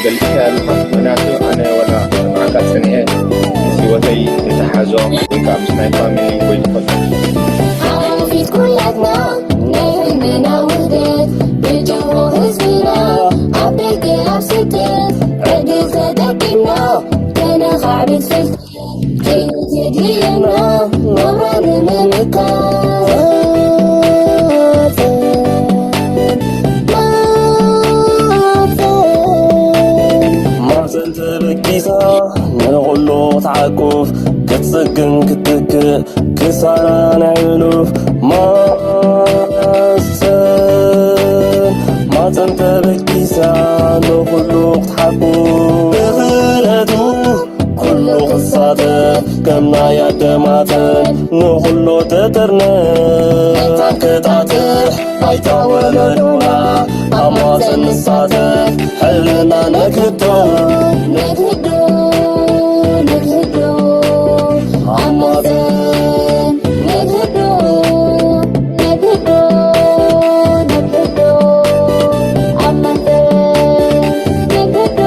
ገሊጽካ ኣለኻ፣ ምኽንያቱ ኣነ ወላ ሰምዓካ ጸኒሐ ምስ ህይወተይ ዝተሓዞ ወይ ከዓ ምስ ናይ ፋሚሊ ወይ ዝኾነ ኣብ ፊት ኩላትና ናይ ህልምና ውህደት ብጅሆ ህዝብና ኣብ ደገ ኣብ ስደት ዕድል ተጠቂምና ከነኻዕብት ፍልጠት ከይተድልየና ናብራ ንምምካት ማፀን ተበጊሳ ንኹሉ ክትዓቁፍ ክትፅግን ክትትክእ ክሳራ ናይ ሕሉፍ ማፀን ማፀን ተበጊሳ ንኹሉ ክትሓቁፍ ብኽእለቱ ኩሉ ክሳተፍ ከም ናይ ኣደ ማፀን ንኹሉ ትጥርንፍ። መታን ክጣጥሕ ባይታ ወለዶና ኣብ ማፀን ንሳተፍ ሕልና ነግህዶ ነግህዶ ነግህዶ ኣብ ማፀን ነግህዶ ነግህዶ ነግህዶ ኣብ ማፀን ነግህዶ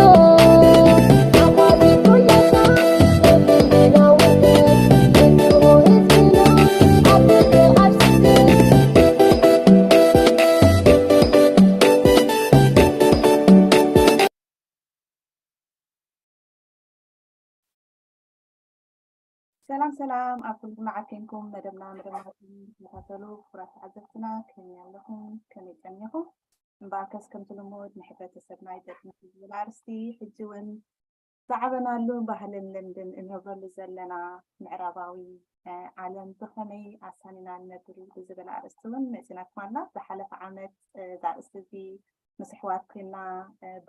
ሰላም ሰላም፣ ኣብ ኩሉ መዓት ኮንኩም መደብና መደብናትኩም ትከታተሉ ክቡራት ተዓዘብትና ከመይ ኣለኹም? ከመይ ጸኒኹም? እምበኣርከስ ከምቲ ልሙድ ንሕብረተሰብና ይጠቅም ዝብል ኣርእስቲ ሕጂ እውን ዝዓበናሉ ባህልን ልምድን እንነብረሉ ዘለና ምዕራባዊ ዓለም ብኸመይ ኣሳኒና ንነብር ብዝብል ኣርእስቲ እውን መፂናኩም ኣላ። ዝሓለፈ ዓመት እዚ ኣርእስቲ እዚ ምስ ኣሕዋት ኮይና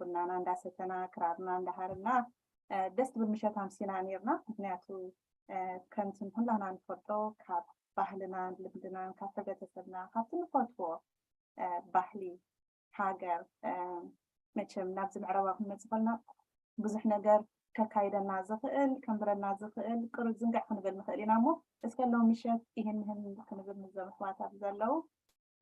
ቡናና እንዳሰተና ክራርና እንዳሃረምና ደስ ትብል ምሸት ኣምሲና ነይርና። ምክንያቱ ከምቲ ንኩላና ንፈልጦ ካብ ባህልናን ልምድናን ካብ ሕብረተሰብና ካብቲ ንፈትዎ ባህሊ ሃገር መቸም ናብዚ ምዕራባዊ ክንመፅእ ከለና ብዙሕ ነገር ከካይደና ዝኽእል ከንብረና ዝኽእል ቅሩብ ዝንግዕ ክንብል ንኽእል ኢና እሞ እስከ ሎም ምሸት ይህን ምህን ክንብል ንዞም ኣሕዋት ኣብዚ ዘለዉ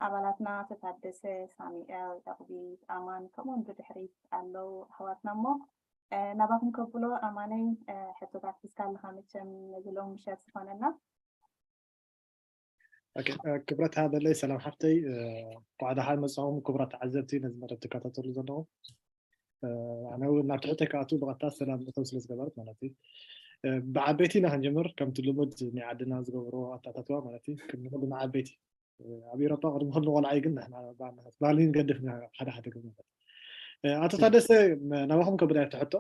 ኣባላትና ተታደሰ ሳሚኤል ዕቕቢት ኣማን ከምኡውን ብድሕሪት ኣለዉ ኣሕዋትና እሞ ናባኹም ከብሎ ኣማነይ ሕቶታት ሒዝካ ኣለኻ መቸም ነዚ ሎም ምሸት ዝኾነና ክብረት ሃበለይ ሰላም ሓፍተይ እንኳዕ ደሓን መፃኹም ክቡራት ተዓዘብቲ ነዚ መደብ ትከታተሉ ዘለኹም ኣነ እውን ናብ ትሕተይ ክኣቱ ብቐጥታ ሰላም እተው ስለ ዝገበረት ማለት እዩ ብዓበይቲ ኢና ክንጀምር ከምቲ ልሙድ ናይ ዓድና ዝገብሮ ኣታታትዋ ማለት እዩ ቅድሚ ኩሉ ንዓበይቲ ኣብ ኤሮፓ ቅድሚ ኩሉ ቆልዓ ግን ንሕና ባህሊ ንገድፍ ሓደ ሓደ ግዜ ኣቶ ታደሰ ናባኹም ከብዳ ትሕቶ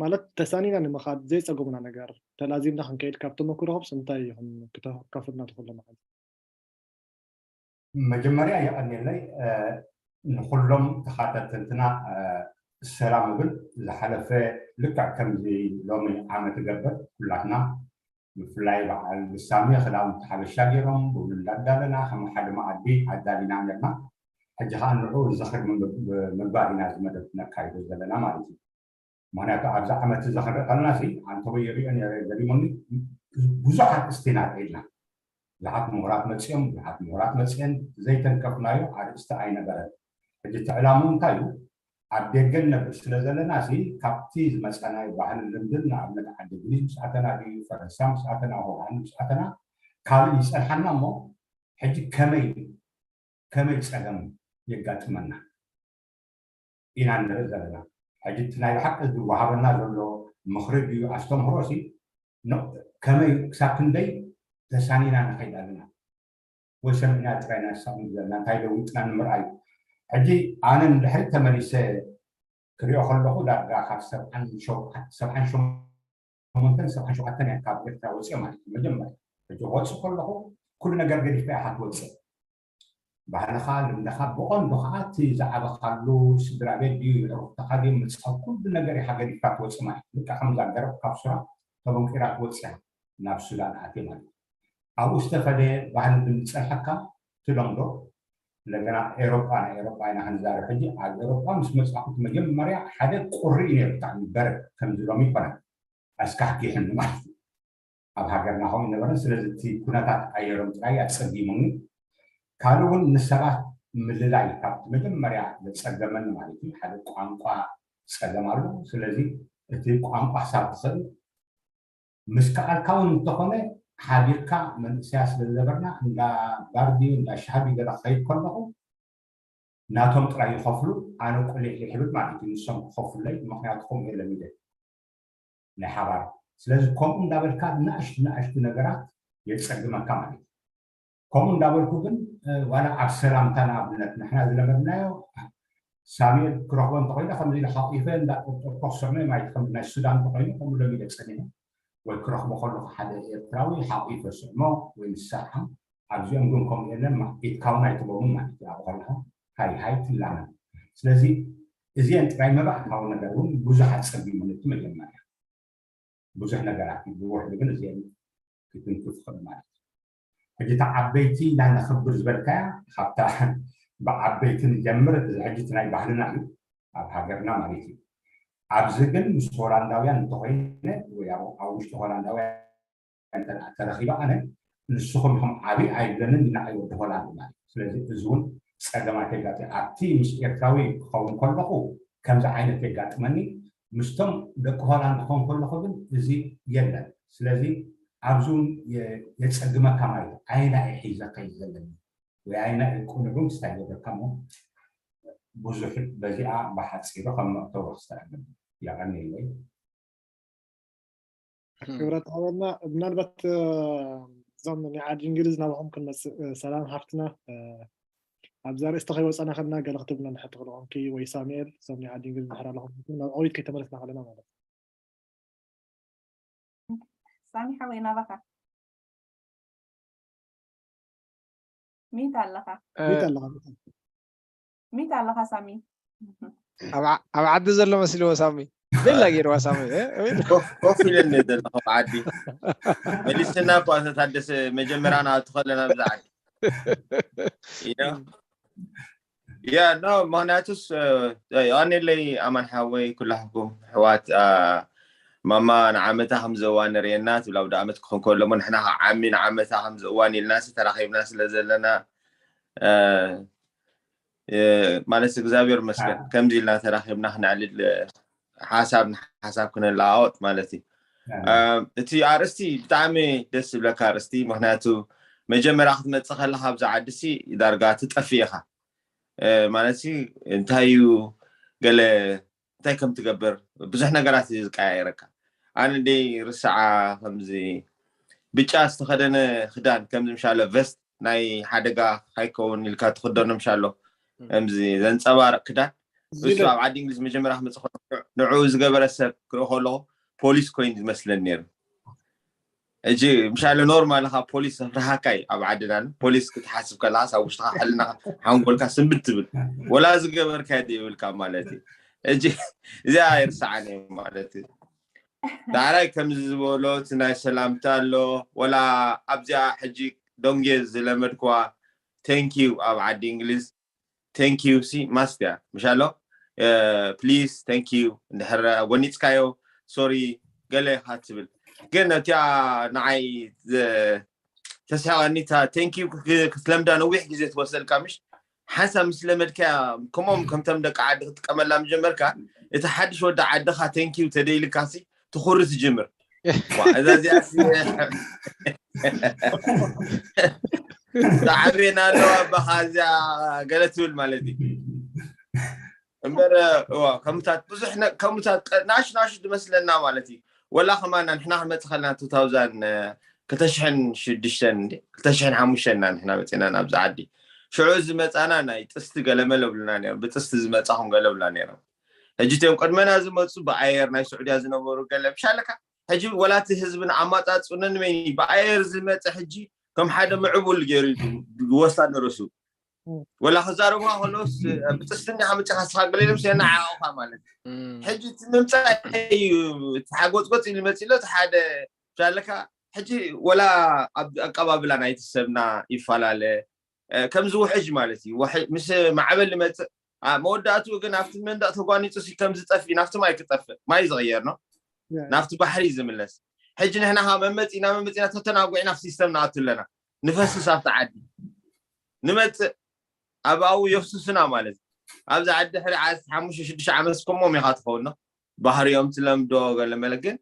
ማለት ተሳኒና ንምኻድ ዘይፀገሙና ነገር ተላዚምና ክንከይድ ካብ ተመክሮኹምስ እንታይ ኢኹም ክተካፍሉና ትኽእሉ ማለት መጀመርያ የቐንየለይ ንኩሎም ተኻታተልትና ሰላም እብል ዝሓለፈ ልክዕ ከምዚ ሎሚ ዓመት ገበር ኩላትና ብፍላይ በዓል ብሳሚ ክዳውንቲ ሓበሻ ገይሮም ቡን እንዳዳለና ከም ሓደ መኣዲ ኣዳሊና ነርና ሕጂ ከዓ ንዑ ዝኽር ምግባር ኢና ዝመደብ ነካይዶ ዘለና ማለት እዩ ምክንያቱ ኣብዚ ዓመት እዚ ክንርኢ ከለና ሲ ኣንተወ ይሪኦ ነረ ገሪሞኒ ብዙሓት እስቲና ርኢልና ብዙሓት ምሁራት መፅኦም ብዙሓት ምሁራት መፅአን ዘይተንከፍናዮ ኣርእስቲ ኣይነበረን ሕጂ እቲ ዕላሙ እንታይ እዩ ኣብ ደገ ንነብር ስለ ዘለና ሲ ካብቲ ዝመፀናዮ ባህልን ልምድን ንኣብነት ዓዲ እንግሊዝ ምስ ኣተና ድዩ ፈረንሳ ምስ ኣተና ሆላንድ ምስ ኣተና ካልእ ይፀንሓና እሞ ሕጂ ከመይ ከመይ ፀገም የጋጥመና ኢና ንርኢ ዘለና ሕጂ እቲ ናይ ብሓቂ ዝወሃበና ዘሎ ምኽሪ ድዩ ኣስተምህሮ ሲ ከመይ ክሳብ ክንደይ ተሳኒና ንኸይድ ኣለና ወይ ሰሚዕና ጥራይ ኢና ንሳብ ዘለና እንታይ ለዊጥና ንምርኣይ ሕጂ ኣነ ንድሕሪት ተመሊሰ ክሪኦ ከለኹ ዳርጋ ካብ ሰብዓን ሸሞንተን ሰብዓን ሸውዓተን እያ ካብ ኤርትራ ወፅኦ ማለት እዩ መጀመርያ ሕጂ ክወፅእ ከለኹ ኩሉ ነገር ገዲፍካ ኢኻ ትወፅእ ባህልኻ ልምድኻ ብቐንዱ ከዓ እቲ ዝዓበኻሉ ስድራ ቤት ድዩ የዕሩኽትኻ ድዮም ምፅኻብ ኩሉ ነገር ኢኻ ገዲፍካ ትወፅእ ማለት እዩ ልክዕ ከምዛ ገረብ ካብ ሱራ ተበንቂራ ትወፅእ እያ ናብ ሱዳን ኣትየ ማለት እዩ ኣብኡ ዝተፈለየ ባህሊ ዝፀንሐካ ትለምዶ እንደገና ኤሮጳ ናይ ኤሮጳ ኢና ክንዛረብ ሕጂ ኣብ ኤሮጳ ምስ መፃኹት መጀመርያ ሓደ ቁሪ እዩ ነይሩ ብጣዕሚ በረድ ከምዚ ሎሚ ይኮነን ኣስካሕኪሕኒ ማለት እዩ ኣብ ሃገርና ከምኡ ነበረን ስለዚ እቲ ኩነታት ኣየሮም ጥራይ ኣፀጊሙኒ ካልእ እውን ንሰባት ምልላይ ካብቲ መጀመርያ ዘጸገመኒ ማለት እዩ። ሓደ ቋንቋ ጸገም ኣሎ። ስለዚ እቲ ቋንቋ ክሳብ ትኽእል ምስ ከኣልካ እውን እንተኾነ ሓቢርካ መንእሰያ ስለ ዝነበርና እንዳ ጋርዲ እንዳ ሻሂ ገለ ክኸይድ ከለኹ ናቶም ጥራይ ይኸፍሉ፣ ኣነ ቁሊሕ ይሕብል ማለት እዩ። ንሶም ክኸፍሉለይ፣ ምኽንያቱ ከምኡ እየ ለሚደ ናይ ሓባር። ስለዚ ከምኡ እንዳበልካ ንኣሽቱ ንኣሽቱ ነገራት የጸግመካ ማለት እዩ። ከምኡ እንዳበልኩ ግን ዋላ ኣብ ሰላምታ ንኣብነት ንሕና ዝለመድናዮ ሳሙኤል ክረኽቦ እንተኮይነ ከምዚ ኢለ ሓቂፈ እንዳጠርጠርኩ ክስዕሞ ማለት ከም ናይ ሱዳን እንተኮይኑ ከምኡ ለሚደ ጸኒሐ ወይ ክረኽቦ ከለኩ ሓደ ኤርትራዊ ሓቂፈ ስዕሞ ወይ ንሳሓም ኣብዚኦም ግን ከምኡ የለን ኢትካውን ኣይትበሉን ማለት እዩ ኣብ ከለካ ሃይ ሃይ ትላመን ስለዚ እዚአን ጥራይ መባእታዊ ነገር እውን ብዙሕ ኣጸቢሙን እቲ መጀመርያ ብዙሕ ነገራት እዩ ብውሕዱ ግን እዚአን ክትንክፍ ትኽእል ማለት እዩ ሕጂ እታ ዓበይቲ ኢና ነኽብር ዝበልካያ ካብታ ብዓበይቲ ንጀምር እዚ ሕጂ እቲ ናይ ባህልና እዩ ኣብ ሃገርና ማለት እዩ ኣብዚ ግን ምስ ሆላንዳውያን እንተኮይነ ወይ ኣብ ውሽጢ ሆላንዳውያን ተረኺበ ኣነ ንስኹም ኢኹም ዓብዪ ኣይብለንን ንዓይ ወዲ ሆላንድ ማለት እዩ ስለዚ እዚ እውን ፀገማት የጋጥም ኣብቲ ምስ ኤርትራዊ ክኸውን ከለኹ ከምዚ ዓይነት የጋጥመኒ ምስቶም ደቂ ሆላንድ ክኸውን ከለኹ ግን እዚ የለን ስለዚ ኣብዚ እውን የፀግመካ ማለት እዩ ኣየና እየ ሒዘ ከይድ ዘለኒ ወይ ኣየና እየ ቁኑዕ እውን ክስታይ ገበርካ እሞ ብዙሕ በዚኣ ብሓፂሩ ከም መእተዊ ክስተኣግም የቐንየለይ ክብረት ሓበና ምናልባት እዞም ናይ ዓዲ እንግሊዝ ናባኹም ክንመፅእ ሰላም ሓፍትና ኣብዛ ርእስቲ ከይወፀና ከለና ገለ ክትብልና ንሕቲ ክልኾንኪ ወይ ሳሙኤል እዞም ናይ ዓዲ እንግሊዝ ድሕር ኣለኹም ናብ ኦዊት ከይተመለስና ከለና ማለት ሳሚ ሓወይ ናባኻ ሚት ኣለኻ ሚት ኣለኻ ሳሚ ኣብ ዓዲ ዘሎ መሲልዎ ሳሚ ቤላ ገይርዋ ሳሚ ኮፍ ኢለኒ ዘለኹ ዓዲ መሊስና እኳ ተታደሰ መጀመርያ ናብቲ ከለና ብዛ ዓዲ ያ ኖ ምክንያቱስ የቀኒለይ ኣማን ሓወይ ኩላሕኩም ሕዋት ማማ ንዓመታ ከም ዘዋን ርእየና ትብል ኣብ ዳኣመት ክኾን ከሎ እሞ ንሕና ከዓ ዓሚ ንዓመታ ከም ዘዋን ኢልና ተራኺብና ስለ ዘለና ማለት እግዚኣብሔር መስገን ከምዚ ኢልና ተራኺብና ክነዕልል ሓሳብ ንሓሳብ ክነለዋወጥ ማለት እዩ እቲ ኣርእስቲ ብጣዕሚ ደስ ዝብለካ ኣርእስቲ ምክንያቱ መጀመርያ ክትመፅእ ከለካ ኣብዚ ዓዲ ሲ ዳርጋ ትጠፍእ ኢካ ማለት ሲ እንታይ እዩ ገለ እንታይ ከም ትገብር ብዙሕ ነገራት እዩ ዝቀያየረካ ኣነ ደይ ርስዓ ከምዚ ብጫ ዝተኸደነ ክዳን ከምዚ ምሻለ ቨስት ናይ ሓደጋ ካይከውን ኢልካ ትክደኖ ምሻሎ ከምዚ ዘንፀባርቅ ክዳን እሱ ኣብ ዓዲ እንግሊዝ መጀመርያ ክመፅእ ንዕኡ ዝገበረ ሰብ ክርኢ ከለኩ ፖሊስ ኮይኑ ዝመስለኒ ነይሩ ሕጂ ምሻለ ኖርማል ኢኻ ፖሊስ ዘፍርሃካ እዩ ኣብ ዓድና ፖሊስ ክትሓስብ ከለኻስ ኣብ ውሽጥኻ ሕልና ሓንጎልካ ስንብት ትብል ወላ ዝገበርካዮ ዘይብልካ ማለት እዩ ሕጂ እዚኣ ኣይርሳዓን እዩ ማለት እዩ ዳዕራይ ከምዚ ዝበሎ እቲ ናይ ሰላምታ ኣሎ ወላ ኣብዚኣ ሕጂ ዶንጌ ዝለመድክዋ ቴንኪዩ ኣብ ዓዲ እንግሊዝ ቴንኪዩ ሲ ማስት እያ ምሻሎ ፕሊዝ ቴንኪዩ እንድሕር ጎኒፅካዮ ሶሪ ገለ ኢኻ ትብል ግን እቲኣ ንዓይ ተስሕቀኒ እታ ቴንኪዩ ክትለምዳ ነዊሕ ግዜ ትወስደልካ ምሽ ሓንሳብ ምስ ለመድካያ ከምኦም ከምቶም ደቂ ዓዲ ክትጥቀመላ ምጀመርካ እቲ ሓድሽ ወዲ ዓድኻ ቴንኪዩ ተደይልካ ሲ ትኹሪ ትጅምር እዛ እዚኣ ጣዕቤና ኣለዋ ኣባኻ እዚኣ ገለ ትብል ማለት እዩ እምበር ከምታት ብዙሕ ከምታት ናሽ ናሽ ዝመስለና ማለት እዩ ወላ ከማና ንሕና ክንመፅእ ከለና ቱ ታውዛን ክልተ ሽሕን ሽዱሽተን እንዲ ክልተ ሽሕን ሓሙሽተን ኢና ንሕና መፂና ናብዚ ዓዲ ሽዑ ዝመፃና ናይ ጥስቲ ገለመለ ብሉና ነይሮም ብጥስቲ ዝመፃኹም ገለ ብሉና ነይሮም ሕጂ እቲኦም ቅድመና ዝመፁ ብኣየር ናይ ስዑድያ ዝነበሩ ገለ ብሻለካ ሕጂ ወላ እቲ ህዝብን ኣማፃፅኡንን መን እዩ ብኣየር ዝመፀ ሕጂ ከም ሓደ ምዕቡል ገይሩ እዩ ዝወስዳ ንርእሱ ወላ ክዛረቡካ ከለውስ ብጥስቲ እንዲኻ መፂኻ ስኻ ገለ ኢሎም ስለ ንዓቑኻ ማለት እዩ ሕጂ እቲ ምምፃእ እዩ እቲ ሓጎፅጎፅ ኢሉ መፂ ኣሎ እቲ ሓደ ብሻለካ ሕጂ ወላ ኣብ ኣቀባብላ ናይቲ ሰብና ይፈላለ ከም ዝውሕጅ ማለት እዩ። ምስ ማዕበል ይመፅእ። መወዳእትኡ ግን ኣብቲ መንደቕ ተጓኒፁ ሲ ከም ዝጠፍእ ናብቲ ማይ ክጠፍእ ማይ ዝቕየር ነው ናብቲ ባሕሪ ዝምለስ። ሕጂ ንሕና ከዓ መመፂና መመፂና ተተናጒዕና ኣብ ሲስተም ንኣቱ ኣለና። ንፈስስ ኣብቲ ዓዲ ንመፅእ ኣብኡ የፍስሱና ማለት እዩ። ኣብዚ ዓዲ ድሕሪ ዓሰርተ ሓሙሽተ ሽዱሽተ ዓመት እስከሞም ኢኻ ትኸውን። ባህሪኦም ትለምዶ ገለ መለ፣ ግን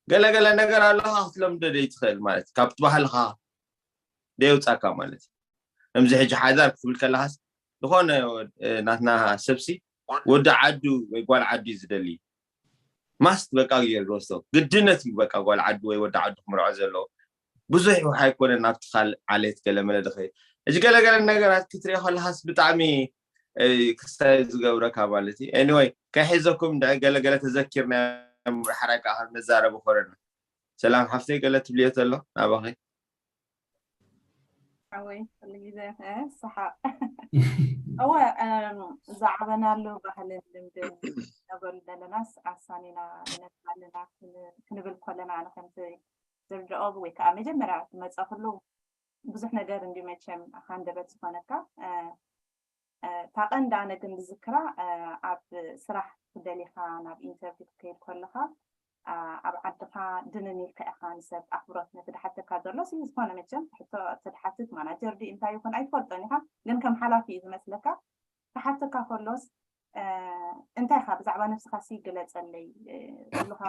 ገለገለ ነገር ኣለኻ ክትለምዶ ዘይትኽእል ማለት እዩ። ካብቲ ባህልኻ ደየውፃካ ማለት እዩ። ከምዚ ሕጂ ሓዳር ክትብል ከለኻስ ዝኾነ ናትና ሰብሲ ወዲ ዓዱ ወይ ጓል ዓዱ እዩ ዝደሊ። ማስት በቃ ገይሩ ዝወስዶ ግድነት እዩ። በቃ ጓል ዓዱ ወይ ወዲ ዓዱ ክምርዖ ዘለዎ ብዙሕ ይውሓ ኣይኮነ ናብቲ ካልእ ዓሌት ገለ መለ ድኸ እዚ ገለገለ ነገራት ክትሪኦ ከለኻስ ብጣዕሚ ክስታይ ዝገብረካ ማለት እዩ። Anyway፣ ከሒዘኩም ገለገለ ተዘኪርና ሓራይ ከዓ ነዛረብ ኮረና። ሰላም ሓፍተይ፣ ገለ ትብልዮ ተሎ ናባኺ። ሓወይ ኩሉ ግዜ ሰሓቕ። እወ፣ ዛዕበናሉ ባህልን ልምድን ነበሉ ዘለናስ ኣሳኒና ነባልና ክንብል ከለና፣ ኣነ ከምቲ ዝርድኦ ወይ ከዓ መጀመርያ ትመፀ ኩሉ ብዙሕ ነገር እንዲ መቸም ሃንደበት ዝኾነካ እታ ቀንዲ ኣነ ግን ዝዝክራ ኣብ ስራሕ ክደሊኻ ናብ ኢንተርቪው ክትከይድ ከለኻ ኣብ ዓድኻ ድንን ኢልካ ኢኻ ንሰብ ኣኽብሮት ነቲ ድሓተካ ዘሎ ሲ ዝኾነ መቸም ሕቶ እቲ ድሓትት ማናጀር ዲ እንታይ ይኹን ኣይትፈልጦን ኢኻ፣ ግን ከም ሓላፊ እዩ ዝመስለካ። ክሓተካ ከሎስ እንታይ ኢኻ ብዛዕባ ነብስኻ ሲ ግለጸለይ ብሉኻ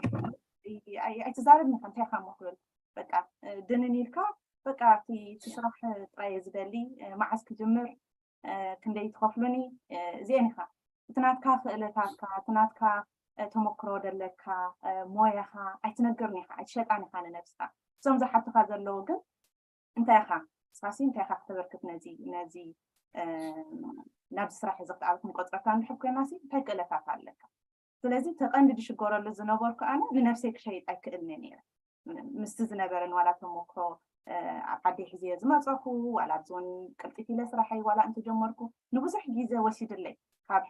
ኣይትዛረብኒ ኢኻ እንታይ ኢኻ እሞ ክብል በቃ ድንን ኢልካ በቃ እቲ ስራሕ ጥራይ ዝደሊ መዓስ ክጅምር ክንደይ ትኸፍሉኒ እዚአን ኢኻ እቲ ናትካ ክእለታትካ እቲ ናትካ ተመክሮ ደለካ ሞያኻ ኣይትነግርን ኢኻ ኣይትሸጣን ኢኻ ንነብስኻ እዞም ዝሓቱኻ ዘለዉ ግን እንታይ ኢኻ ንስኻሲ እንታይ ኢኻ ክተበርክት ነዚ ነዚ ናብዚ ስራሕ እዚ ክትኣብ ክንቆፅረካ እንድሕር ኮይናሲ እንታይ ክእለታት ኣለካ ስለዚ ተቐንዲ ድሽገረሉ ዝነበርኩ ኣነ ንነብሰይ ክሸይጥ ኣይክእልኒ ነይረ ምስቲ ዝነበረን ዋላ ተሞክሮ ኣብ ዓዲ ሕዝየ ዝመፀኹ ዋላ ኣብዚውን ቅልጢፍ ኢለ ስራሐይ ዋላ እንተጀመርኩ ንብዙሕ ግዜ ወሲድለይ ካብ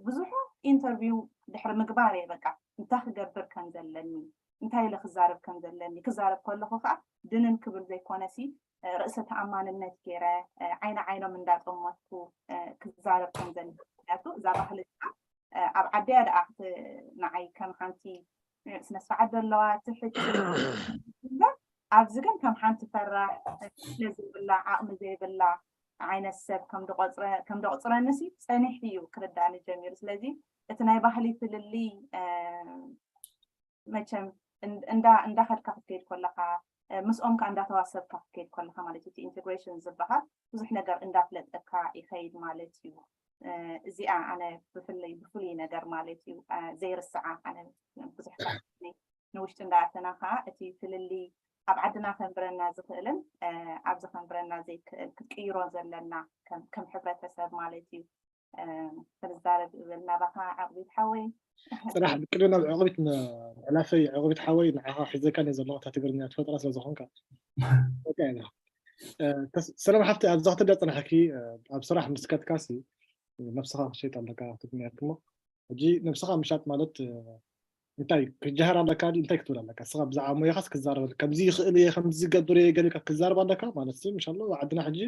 ብዙሑ ኢንተርቪው ድሕሪ ምግባር እየ በቃ እንታይ ክገብር ከም ዘለኒ እንታይ ኢለ ክዛረብ ከም ዘለኒ ክዛረብ ከለኹ ከዓ ድንን ክብል ዘይኮነሲ ርእሰ ተኣማንነት ገይረ ዓይኒ ዓይኖም እንዳጠመትኩ ክዛረብ ከም ዘለኒ ምክንያቱ እዛ ባህሊ ኣብ ዓደያ ደኣ ንዓይ ከም ሓንቲ ስነ ስርዓት ዘለዋ ትሕቲ እምበር ኣብዚ ግን ከም ሓንቲ ፈራሕ ስለ ዘይብላ ዓቕሚ ዘይብላ ዓይነት ሰብ ከም ደቆፅረንሲ ፀኒሑ እዩ ክርዳእኒ ጀሚሩ ስለዚ እቲ ናይ ባህሊ ፍልልይ መቸም እንዳኸድካ ክትከይድ ከለካ ምስኦም ከዓ እንዳተዋሰብካ ክትከይድ ከለካ ማለት እዩ ኢንቴግሬሽን ዝበሃል ብዙሕ ነገር እንዳፍለጠካ ይኸይድ ማለት እዩ እዚኣ ኣነ ብፍለይ ብፍሉይ ነገር ማለት እዩ ዘይርስዓ ኣነ ብዙሕ ንውሽጢ እንዳኣተና ከዓ እቲ ፍልልይ ኣብ ዓድና ከንብረና ዝኽእልን ኣብዚ ከንብረና ዘይክእል ክትቅይሮ ዘለና ከም ሕብረተሰብ ማለት እዩ ክንዛረብ እብል ናባኻ ዕቕቢት ሓወይ ፅራሕ ብቅድሚ ናብ ዕቕቢት ምዕላፈይ ዕቕቢት ሓወይ ንዓኻ ሒዘካ ነ ዘለኹ እታ ትግርኛ ትፈጥራ ስለ ዝኾንካ ሰላም ሓፍቲ ኣብዛ ክትዳ ፅናሕኪ ኣብ ስራሕ ምስ ከትካሲ ነብስኻ ክሸይጥ ኣለካ ክትብልኒ እሞ ሕጂ ነብስኻ ምሻጥ ማለት እንታይ ክጀሃር ኣለካ እንታይ ክትብል ኣለካ ስኻ ብዛዕባ ሞያኻስ ክዛረበል ከምዚ ይኽእል እየ ከምዚ ዝገብር እየ ገሊካ ክዛረብ ኣለካ ማለት ምሻሎ ዓድና ሕጂ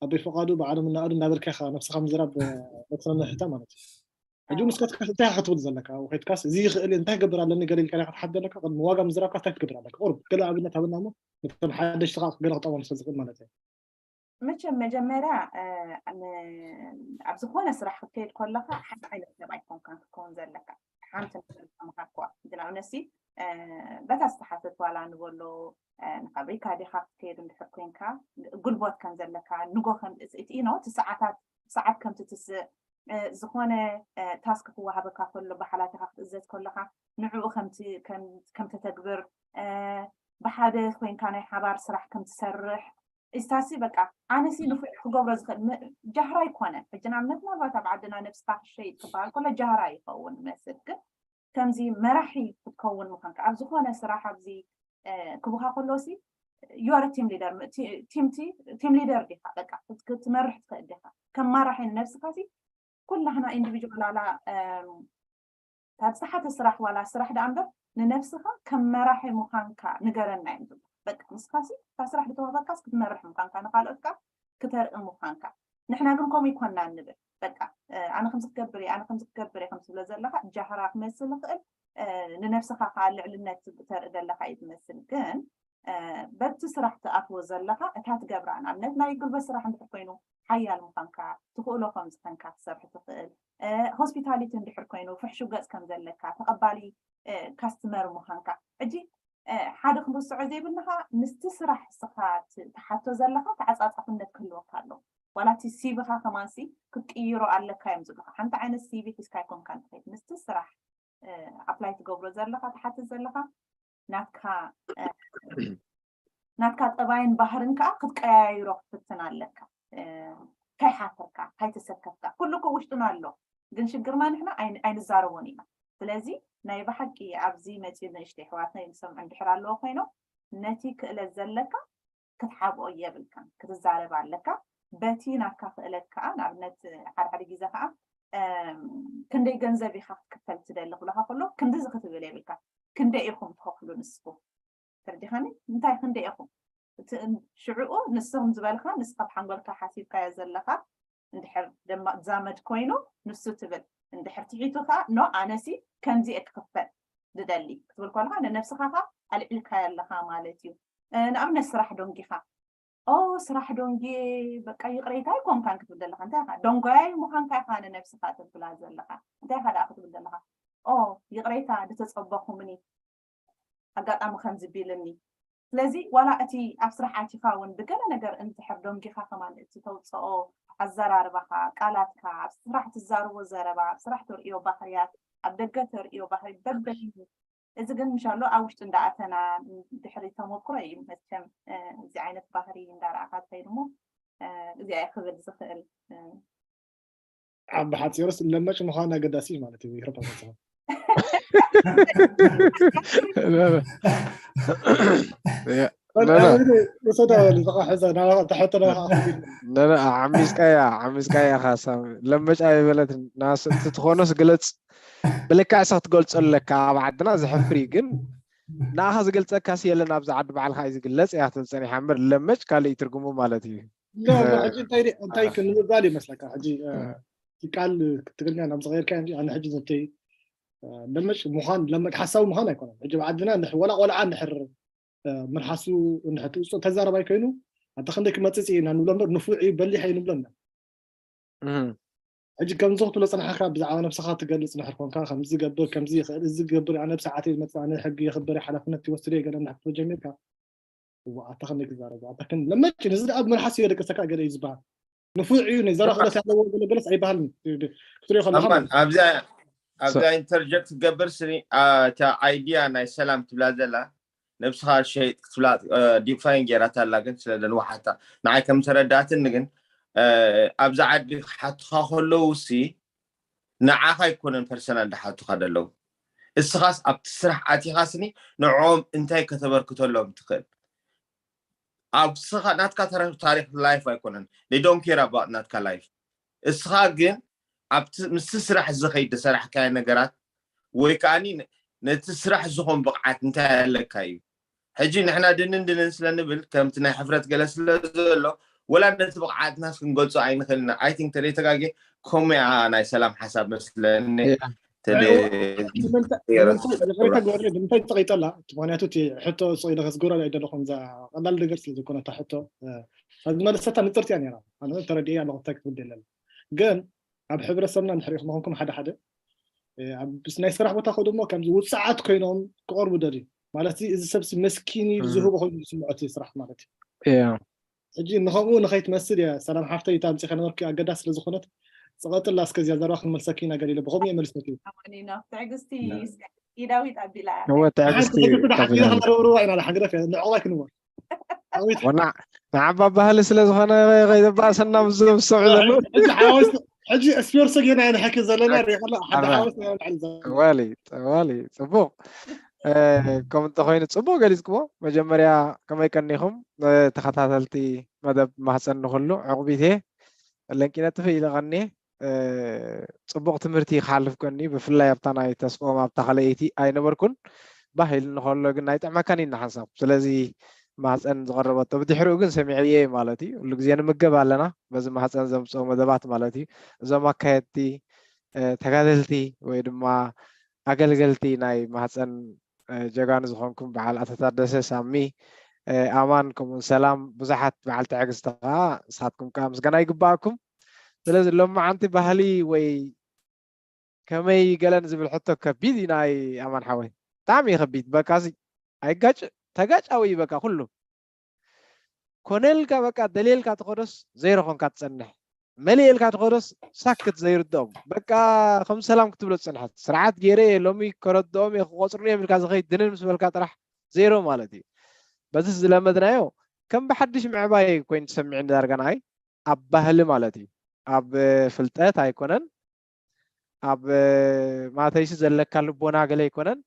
ኣበይ ፈቓዱ ብዓለም እናእዱ እናበልካ ኢኻ ነብስኻ ምዝራብ ነብስና ንሕታ ማለት እዩ ሕጂ ንስካ እንታይ ክትብል ዘለካ ከድካስ እዚ ይኽእል እንታይ ክገብር ኣለኒ ገለ ኢልካ ክትሓት ዘለካ ቅድሚ ዋጋ ምዝራብካ እንታይ ክትገብር ኣለካ ቁርብ ገለ ኣብነት ሃበና ሞ ነቶም ሓደሽቲ ከዓ ገለ ክጠቕሞም ስለ ዝኽእል ማለት እዩ መቸም መጀመርያ ኣብ ዝኾነ ስራሕ ክትከይድ ከለካ ሓደ ዓይነት ሰብ ኣይኮንካን ክትከውን ዘለካ ሓንቲ ነገር ተምሃርኩዋ ንኣብነሲ በታ ዝተሓተት ዋላ ንበሎ ንፋብሪካ ዲኻ ክትከይድ እንድሕር ኮንካ ጉልቦት ከም ዘለካ ንጎ እቲ ኖ እቲ ሰዓታት ሰዓት ከም ትትስእ ዝኾነ ታስክ ክወሃበካ ከሎ ብሓላፊኻ ክትእዘዝ ከለኻ ንዕኡ ከም ተተግብር ብሓደ ኮይንካ ናይ ሓባር ስራሕ ከም ትሰርሕ ኢስታሲ በቃ ኣነሲ ንፉዕ ክገብሮ ዝኽእል ጃህራ ይኮነ ሕጂ ንኣብነት ምናልባት ኣብ ዓድና ነብስካ ክሸይጥ ክበሃል ከሎ ጃህራ ይኸውን መስል ግን ከምዚ መራሒ ክትከውን ምኳንካ ኣብ ዝኾነ ስራሕ ኣብዚ ክቡካ ከሎ ሲ ዩር ቲም ሊደር ቲምቲ ቲም ሊደር ዲካ በቃ ክትመርሕ ትኽእል ዲካ ከም ማራሒ ንነብስካ ሲ ኩላህና ኢንዲቪጁዋል ኣላ ካብ ዝሓተ ስራሕ ዋላ ስራሕ ደኣ እምበር ንነብስኻ ከም መራሒ ምዃንካ ንገረና እዮም ዝብሉ በቃ ንስኻ ሲ እታ ስራሕ ዝተዋህበካስ ክትመርሕ ምዃንካ ንካልኦት ከዓ ክተርኢ ምዃንካ ንሕና ግን ከምኡ ይኮና ንብል በቃ ኣነ ከምዚ ክገብር እየ ኣነ ከምዚ ክገብር እየ ከም ትብሎ ዘለካ ጃህራ ክመስል ይኽእል ንነብስኻ ከዓ ልዕልነት ተርኢ ዘለካ እዩ ዝመስል ግን በቲ ስራሕ ትኣትዎ ዘለኻ እታ ትገብራ፣ ንኣብነት ናይ ጉልበት ስራሕ እንድሕር ኮይኑ ሓያል ምዃንካ፣ ትኽእሎ ከም ዝኾንካ ክትሰርሒ ትኽእል። ሆስፒታሊቲ እንድሕር ኮይኑ ፍሕሹ ገፅ ከም ዘለካ፣ ተቐባሊ ካስትመር ምዃንካ። ሕጂ ሓደ ክንርስዖ ዘይብልና ምስቲ ስራሕ እስኻ ትሓቶ ዘለኻ ተዓፃፃፍነት ክህልወካ ኣለዎ። ዋላ እቲ ሲቪኻ ከማንሲ ክትቅይሮ ኣለካ እዮም ዝብሉካ። ሓንቲ ዓይነት ሲቪ ሒዝካ ኣይኮንካን ትኸይድ። ምስቲ ስራሕ ኣፕላይ ትገብሮ ዘለኻ፣ ትሓትት ዘለኻ ናትካ ናትካ ጠባይን ባህርን ከዓ ክትቀያይሮ ክትፍትን ኣለካ። ከይሓፈርካ፣ ከይተሰከፍካ። ኩሉ እኮ ውሽጥና ኣሎ፣ ግን ሽግርና ንሕና ኣይንዛረቦን ኢና። ስለዚ ናይ ብሓቂ ኣብዚ መፂኡ ንእሽተይ ኣሕዋትና ዝሰምዑ እንድሕር ኣለዎ ኮይኖም፣ ነቲ ክእለት ዘለካ ክትሓብኦ የብልካን፣ ክትዛረብ ኣለካ። በቲ ናትካ ክእለት ከዓ፣ ንኣብነት ሓደ ሓደ ግዜ ከዓ ክንደይ ገንዘብ ኢካ ክትክፈል ትደሊ ክብለካ ከሎ፣ ክንድዚ ክትብል የብልካ። ክንደይ ኢኩም ትኸፍሉ ንስኩም? ተረዲኻኒ? እንታይ ክንደይ ኢኹም? እቲ ሽዕኡ ንስኹም ዝበልካ፣ ንስኻ ብሓንጎልካ ሓሲብካዮ ዘለኻ እንድሕር ደማ ዛመድ ኮይኑ ንሱ ትብል፣ እንድሕር ትሒቱ ከኣ ኖ፣ ኣነሲ ከምዚ እየ ክኽፈል ዝደሊ ክትብል ከለኻ፣ ንነብስኻ ከኣ ኣልዒልካዮ ኣለኻ ማለት እዩ። ንኣብነት ስራሕ ዶንጊኻ፣ ኦ ስራሕ ዶንጊ፣ በቃ ይቕሬታ ኣይኮንካን ክትብል ዘለኻ፣ እንታይ ኢኻ? ደንጎያይ ምዃንካ ኢኻ ንነብስኻ ተብላ ዘለኻ። እንታይ ኢኻ ደኣ ክትብል ዘለኻ? ኦ ይቕሬታ፣ ድተጸበኹምኒ ኣጋጣሚ ከምዚ ቢልኒ። ስለዚ ዋላ እቲ ኣብ ስራሕ ኣቲኻ እውን ብገለ ነገር እንድሕር ደንጊኻ ከማን እቲ ተውፅኦ ኣዘራርባኻ፣ ቃላትካ፣ ኣብ ስራሕ ትዛረቦ ዘረባ፣ ኣብ ስራሕ ተርእዮ ባህርያት፣ ኣብ ደገ ተርእዮ ባህሪ በበይኑ። እዚ ግን ምሻሎ ኣብ ውሽጢ እንዳኣተና ድሕሪ ተመክሮ እዩ መቸም እዚ ዓይነት ባህሪ እንዳረኣኻ ትኸይድ እሞ እዚኣ ክብል ዝኽእል። ኣብ ብሓፂሩስ ለመጭ ምዃን ኣገዳሲ እዩ ማለት እዩ። ይረባ መፅኻ ዓሚዝቃያ ዓሚዝቃያ ካሳ ለመጭ ኣይበለት። ትኾኖስ ግለፅ ብልክዕ ሰ ክትገልፆ ኣለካ። ኣብ ዓድና ዘሕፍር እዩ ግን ንኣኻ ዝገልፀካ የለን። ኣብዚ ዓዲ ባዕልካ እዩ ዝግለፅ እያ ክትብል ፀኒሓ እምበር ለመጭ ካልእ እዩ ትርጉሙ ማለት እዩ። እንታይ ክንምባል ይመስለካ ሕጂ ቃል ትግርኛ ናብ ዝቀየርካ ኣነ ሕጂ ዘተይ ለመጭ ምዃን ለመጭ ሓሳዊ ምዃን ኣይኮነን። ሕጂ ብዓድና ወላ ቆልዓ እንድሕር መልሓሱ እንድሕር ትውፅኦ ተዛረባይ ኮይኑ ኣንተ ክንደይ ክመፅፅ ኢና ንብሎ እምበር ንፉዕ እዩ በሊሕ እዩ ንብሎ ኢና። ሕጂ ከምዚ ክትብሎ ፅናሕካ ብዛዕባ ነብስኻ ትገልፅ እንድሕር ኮንካ ከምዚ ዝገብር ከምዚ ይኽእል እዚ ዝገብር ኣነ ብሰዓተይ ዝመፅእ ኣነ ሕጊ የኽብር ሓላፍነት ይወስድ እየ ገለ እንድሕር ክትብሎ ጀሚርካ ኣታ ከመይ ክዛረቡ ኣታ ከም ለመጭ ነዚ ደኣ ብመልሓስ እዮ ደቂ ሰካ ገለ እዩ ዝበሃል ንፉዕ እዩ ናይ ዘራ ክእለት ኣለዎ ገለ ገለስ ኣይበሃልን ክትሪኦ ከለካ ኣማን ኣብዚኣ ኣብዚኣ ኢንተርጀክት ክገብር ስኒ እታ ኣይድያ ናይ ሰላም ትብላ ዘላ ነብስኻ ሸይጥ ክትብላ ዲፋይን ጌራታ ኣላ ግን ስለ ዘንዋሓታ ንዓይ ከም ተረዳእትኒ ግን ኣብዚ ዓዲ ክሓቱኻ ከለዉ ሲ ንዓኻ ኣይኮነን ፐርሰናል ድሓቱኻ ደለዉ እስኻስ ኣብቲ ስራሕ ኣቲኻ ስኒ ንዕኦም እንታይ ከተበርክተሎም ትኽእል ኣብ ስኻ ናትካ ታሪክ ላይፍ ኣይኮነን they don't care about ናትካ ላይፍ እስኻ ግን ኣብቲ ምስቲ ስራሕ ዝኸይድ ዝሰራሕካዮ ነገራት ወይ ከዓ ነቲ ስራሕ ዝኾን ብቕዓት እንታይ ኣለካ እዩ ሕጂ ንሕና ድንን ድንን ስለ ንብል ከምቲ ናይ ሕፍረት ገለ ስለ ዘሎ ወላ ነቲ ብቕዓትና ክንገልፆ ኣይንኽእልና ኣይ ቲንክ ተደይተጋጌ ከምኡ እያ ናይ ሰላም ሓሳብ መስለኒ ንምንታይ ተፀቂጠላ ምክንያቱ እቲ ሕቶ ስኢለ ከስግብራ ኣይደለኹም እዛ ቀላል ነገር ስለ ዝኾነ እታ ሕቶ ዝመለሰታ ንፅርቲ እያ ነራ ኣነ ተረዲኤ ኣለኹ እንታይ ክትብል ደለና ግን ኣብ ሕብረተሰብና እንድሕር ኢኹም ኾንኩም ሓደ ሓደ ናይ ስራሕ ቦታ ከ ድማ ከምዚ ውፅዓት ኮይኖም ክቐርቡ ደልዩ ማለት እዚ ሰብ መስኪን እዩ ዝህቦ ኮይኑ ዝስምዖ እቲ ስራሕ ማለት እዩ ሕጂ ንኸምኡ ንኸይትመስል እየ ሰላም ሓፍተይ እታ ኣምፂ ከነበርኪ ኣገዳስ ስለ ዝኾነት ፅቐጥላ እስከ እዚኣ ዘረባ ክንመልሰኪ ኢና ገሊለ ብኸምኡ እየ መልሰኪ ትዕግስቲ ዳዊት ኣቢላ እወ ትዕግስቲ ተፊና ንዕቑባይ ክንወር ወናዕ ንዓባ ባህሊ ስለ ዝኾነ ከይተባእሰና ምስዞም ዝስዕቡ ዘለዉ ሕጂ ስፖርሶ ጌና ንሕኪ ዘለና ሪኸላ ሓደ ሓወስ ዋሊ ዋሊ ፅቡቅ ከም እንተኮይኑ ፅቡቅ ገሊፅክዎ መጀመርያ ከመይ ቀኒኹም ተኸታተልቲ መደብ ማህፀን ንክሉ ዕቁቢት እየ ለንቂነ ጥፍእ ኢለ ቀኒ ፅቡቅ ትምህርቲ ክሓልፍ ቀኒ ብፍላይ ኣብታ ናይ ተስኦም ኣብታ ከለይቲ ኣይነበርኩን ባህ ኢልኒ ከሎ ግን ኣይጥዕመካን ኢና ሓንሳብ ስለዚ ማህፀን ዝቐረበቶ ብድሕሪኡ ግን ሰሚዐየ ማለት እዩ ኩሉ ግዜ ንምገብ ኣለና በዚ ማህፀን ዘምፅኦ መደባት ማለት እዩ እዞም ኣካየድቲ ተጋደልቲ ወይ ድማ ኣገልገልቲ ናይ ማህፀን ጀጋኑ ዝኾንኩም በዓል ኣቶ ታደሰ ሳሚ ኣማን ከምኡውን ሰላም ብዙሓት በዓል ትዕግስቲ ከዓ ንስኻትኩም ከዓ ምስጋና ይግባኣኩም። ስለዚ ሎማዓንቲ ባህሊ ወይ ከመይ ገለን ዝብል ሕቶ ከቢድ እዩ ናይ ኣማን ሓወይ፣ ብጣዕሚ እዩ ከቢድ። በቃ እዚ ኣይጋጭ ተጋጫዊ እዩ በቃ ኩሉ ኮነልካ በቃ ደልየልካ ትኸዶስ ዘይሮ ኮንካ ትጸንሕ፣ መሊኤልካ ትኸዶስ ሳክት ዘይርድኦም በቃ ከም ሰላም ክትብሎ ትጸንሐት ስርዓት ገይረ እየ ሎሚ ከረድኦም እየ ክቆጽሩኒ እዮም ኢልካ ዝኸይድ ድንን ምስ በልካ ጥራሕ ዜሮ ማለት እዩ። በዚ ዝለመድናዮ ከም ብሓድሽ ምዕባይ ኮይኑ ተሰሚዑኒ ዳርጋ ንዓይ ኣብ ባህሊ ማለት እዩ። ኣብ ፍልጠት ኣይኮነን ኣብ ማተይሲ ዘለካ ልቦና ገለ ኣይኮነን።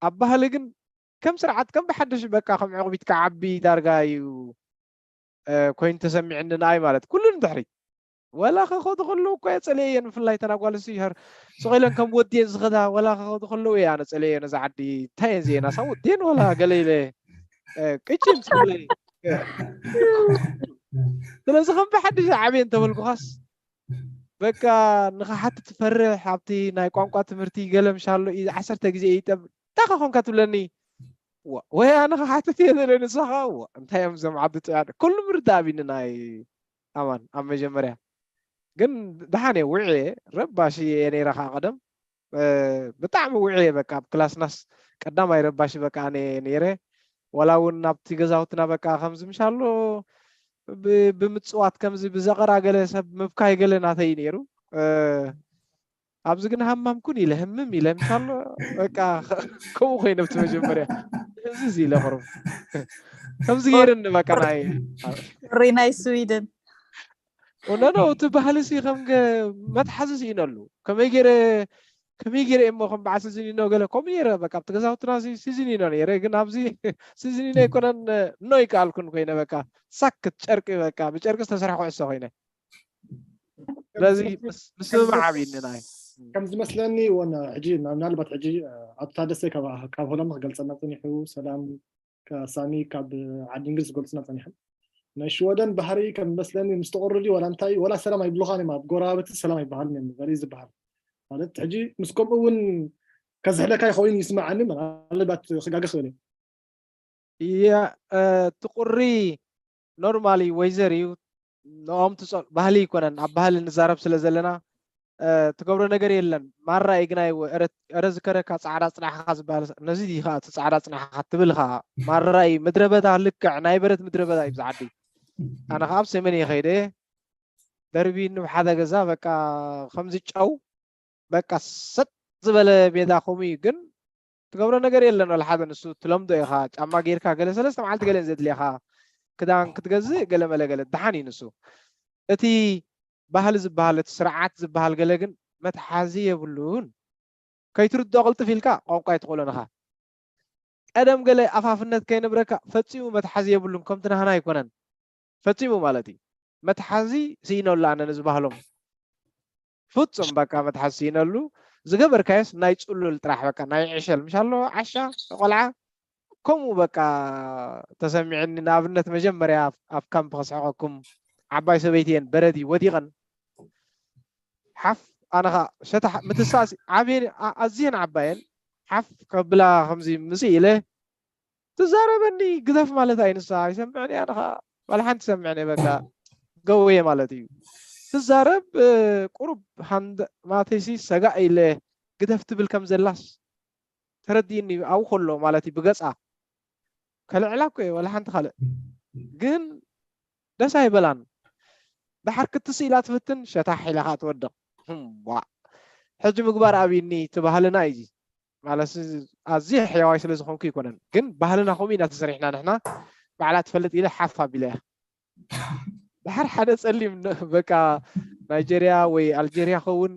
ኣብ ባህሊ ግን ከም ስርዓት ከም ብሓድሽ በቃ ከም ዕቑቢት ክዓቢ ዳርጋ እዩ ኮይኑ ተሰሚዕኒ ንኣይ ማለት ኩሉ ንድሕሪት ወላ ከኸዱ ከለዉ እኮ እየ ጸልየ እየን ብፍላይ ተን ኣጓልሲ ይሃር ስቕ ኢለን ከም ወድየን ዝኸዳ ወላ ከኸዱ ከለዉ እየ ኣነ ጸልየ እየ ነዛ ዓዲ እንታይ እየን ዝየን ኣሳ ወድየን ወላ ገለ ኢለ ቅጭን ስለ ስለዚ ከም ብሓድሽ ዓብየ እንተበልኩኻስ በቃ ንኽሓትት ትፈርሕ ኣብቲ ናይ ቋንቋ ትምህርቲ ገለ ምሻሎ ዓሰርተ ግዜ ይጠብ እንታይ ኸኾንካ ትብለኒ ወይ ኣነ ክሓትት እየ ዘለ ንስኻ እንታይ እዮም ዘም ዓዲ ጥያድ ኩሉ ምርዳእ ቢኒ ናይ ኣማን ኣብ መጀመርያ ግን ደሓን እየ ውዕየ ረባሽ እየ ነይረ ከዓ ቀደም ብጣዕሚ ውዕየ በቃ ኣብ ክላስናስ ቀዳማይ ረባሽ በቃ ኣነ ነይረ ዋላ እውን ናብቲ ገዛውትና በቃ ከምዚ ምሻሎ ብምፅዋት ከምዚ ብዘቐራ ገለ ሰብ ምብካይ ገለ ናተይ ነይሩ ኣብዚ ግን ሃማም ኩን ኢለ ህምም ኢለ ምሻሎ በቃ ከምኡ ኮይነ ብቲ መጀመርያ እዚ ኢለ ቁሩብ ከምዚ ገይርኒ በቃ ናይ ናይ ስዊድን ኖ ኖ እቲ ባህሊ ሲ ከም መትሓዚ ስኢነሉ ከመይ ገይረ ከመይ ገይረ እሞ ከም በዓል ሲዝኒኖ ገለ ከምኡ ነይረ በቃ ኣብቲ ገዛውትና ሲዝኒኖ ነይረ ግን ኣብዚ ሲዝኒኖ ኣይኮነን ኖ ይከኣልኩን ኮይነ በቃ ሳክት ጨርቂ በቃ ብጨርቂ ዝተሰርሐ ኩዕሶ ኮይነ ስለዚ ምስምማዕ ዓብይኒ ናይ ከም ዝመስለኒ ወን ሕጂ ምናልባት ሕጂ ኣቶ ታደሰ ካብ ሆላንድ ክገልፀና ፀኒሑ ሰላም ሳሚ ካብ ዓዲ እንግሊዝ ዝገልፅና ፀኒሖም ናይ ሽወደን ባህሪ ከም ዝመስለኒ ምስ ተቆርዲ ወላ እንታይ ወላ ሰላም ኣይብሉኻን እዮም ኣብ ጎረባብቲ ሰላም ኣይበሃልን እዮም በሪ ዝበሃል ማለት ሕጂ ምስ ከምኡ እውን ከዝሕለካ ይኸውን ይስማዓኒ ምናልባት ክጋገ ክእል እያ እቲ ቁሪ normally weather እዩ ንኦም ትፀ ባህሊ ይኮነን ኣብ ባህሊ ንዛረብ ስለ ዘለና ትገብሮ ነገር የለን ማራ እዩ ግና እረ ዝከረካ ፃዕዳ ፅናሕካ ዝበሃል ነዚ ዲኻ እቲ ፃዕዳ ፅናሕካ ትብል ኻ ማራ እዩ ምድረ በዳ ልክዕ ናይ በረት ምድረ በዳ እዩ ብዛዓዲ ኣነ ከዓ ኣብ ሰሜን እየ ከይደ ደርቢ ንብ ሓደ ገዛ በቃ ከምዚ ጨው በቃ ሰጥ ዝበለ ሜዳ ከምኡ እዩ ግን ትገብሮ ነገር የለን ወላ ሓደ ንሱ ትለምዶ ኢኻ ጫማ ጌርካ ገለ ሰለስተ መዓልቲ ገለ ዘድልየኻ ክዳን ክትገዝእ ገለ መለ ገለ ደሓን እዩ ንሱ እቲ ባህሊ ዝበሃል እቲ ስርዓት ዝበሃል ገለ ግን መትሓዚ የብሉን ከይትርድኦ ቅልጥፍ ኢልካ ቋንቋ ኣይትኽእሎን ኢኻ ቀደም ገለ ኣፋፍነት ከይነብረካ ፈጺሙ መትሓዚ የብሉን ከምቲ ናህና ኣይኮነን ፈጺሙ ማለት እዩ መትሓዚ ስኢነሉ ኣነ ንዝባህሎም ፍጹም በቃ መትሓዚ ስኢነሉ ዝገበርካዮስ ናይ ጽሉል ጥራሕ በቃ ናይ ዕሸል ምሻሎ ዓሻ ቆልዓ ከምኡ በቃ ተሰሚዕኒ ንኣብነት መጀመርያ ኣብ ካምፕ ከስሕቀኩም ዓባይ ሰበይቲ እየን በረድ እዩ ወዲቐን ሓፍ ኣነኻ ሸታ ምትሳስ ዓብየን ኣዝየን ዓባየን ሓፍ ከብላ ከምዚ ምጽእ ኢለ ትዛረበኒ ግደፍ ማለት ኣይንሳ ኣይሰምዕን እያ ንኻ ባል ሓንቲ ሰምዕን በቃ ገውየ ማለት እዩ ትዛረብ ቁሩብ ሃንደ ማተይሲ ሰጋእ ኢለ ግደፍ ትብል ከም ዘላስ ተረዲእኒ ኣብኡ ከሎ ማለት እዩ ብገፃ ከልዕላ እኮ እየ ወላ ሓንቲ ካልእ ግን ደስ ኣይበላን ደሓር ክትስኢላ ትፍትን ሸታሕ ኢላ ከዓ ትወድቕ ሕጂ ምግባር ኣብኒ ትባህልና እዩ ማለት ኣዝየ ሕያዋይ ስለ ዝኾንኩ ይኮነን ግን ባህልና ከምኡ ኢና ተሰሪሕና ንሕና ባዕላ ትፈልጥ ኢለ ሓፍ ኣቢለ እያ ድሓር ሓደ ፀሊም በቃ ናይጀርያ ወይ ኣልጀርያ ኸውን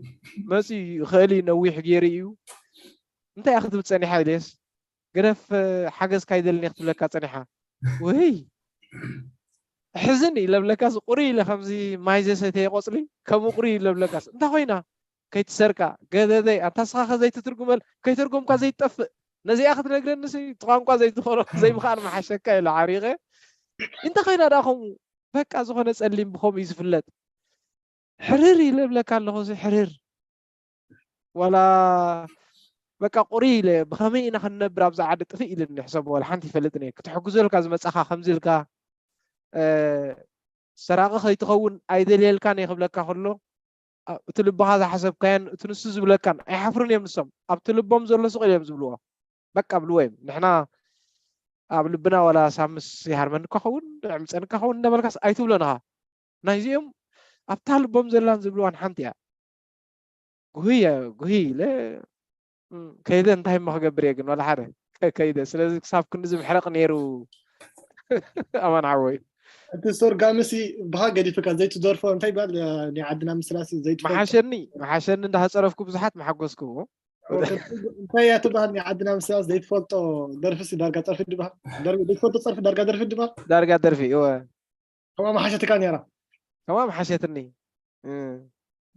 መፂ ይኽእል እዩ ነዊሕ ገይሩ እዩ እንታይ ክትብል ፀኒሓ ኢለስ ግደፍ ሓገዝ ካይደልን ክትብለካ ፀኒሓ ወይ ሕዝን እዩ ለብለካስ ቁሪ ኢለ ከምዚ ማይ ዘሰተየ ቆፅሊ ከም ቁሪ እዩ ለብለካስ እንታይ ኮይና ከይትሰርቃ ገደደይ ኣንታ ስኻ ከዘይትትርጉመል ከይተርጎምካ ዘይትጠፍእ ነዚኣ ክትነግረኒ ሲ እቲ ቋንቋ ዘይትኾኖ ዘይምኽኣል መሓሸካ ኢለ ዓሪቐ እንተ ኮይና ደኣ ከምኡ በቃ ዝኾነ ጸሊም ብኸምኡ እዩ ዝፍለጥ ሕርር ኢለ እብለካ ኣለኹ እዚ ሕርር ዋላ በቃ ቁሪ ኢለ ብኸመይ ኢና ክንነብር ኣብዛ ዓዲ ጥፍእ ኢልኒ ሕሰብ ወላ ሓንቲ ይፈልጥን እየ። ክትሕግዘልካ ዝመጻኻ ከምዚ ኢልካ ሰራቒ ከይትኸውን ኣይደልየልካን እየ ክብለካ ከሎ እቲ ልብኻ ዝሓሰብካዮን እቲ ንሱ ዝብለካን ኣይሓፍሩን እዮም ንሶም። ኣብቲ ልቦም ዘሎ ስቕ እዮም ዝብልዎ። በቃ ብልዎ እዮም። ንሕና ኣብ ልብና ዋላ ሳምስ ይሃርመኒ ከኸውን ዕምፀኒ ከኸውን እንዳበልካስ ኣይትብሎን ኢኻ። ናይዚኦም ኣብታ ልቦም ዘላን ዝብልዋን ሓንቲ እያ። ጉህይ ጉህይ ኢለ ከይደ እንታይ እሞ ክገብር እየ ግን ዋላ ሓደ ከይደ። ስለዚ ክሳብ ክንዲ ዝምሕረቕ ነይሩ ኣማን ሓወይ። እቲ ሶርጋምሲ ብኻ ገዲፍካ ዘይትደርፎ እንታይ ይበሃል? ናይ ዓድና ምስላሲ ዘይትፈልጦ መሓሸኒ መሓሸኒ እንዳሃፀረፍኩ ብዙሓት መሓጎስኩ። እንታይ እያ ትበሃል? ናይ ዓድና ምስላሲ ዘይትፈልጦ ደርፍሲ ዳርጋ ፀርፊ ድበሃል? ዘይትፈልጦ ፀርፊ ዳርጋ ደርፊ ድበሃል? ዳርጋ ደርፊ እወ ከምኣ መሓሸትካ ነይራ። ከምኣ መሓሸትኒ።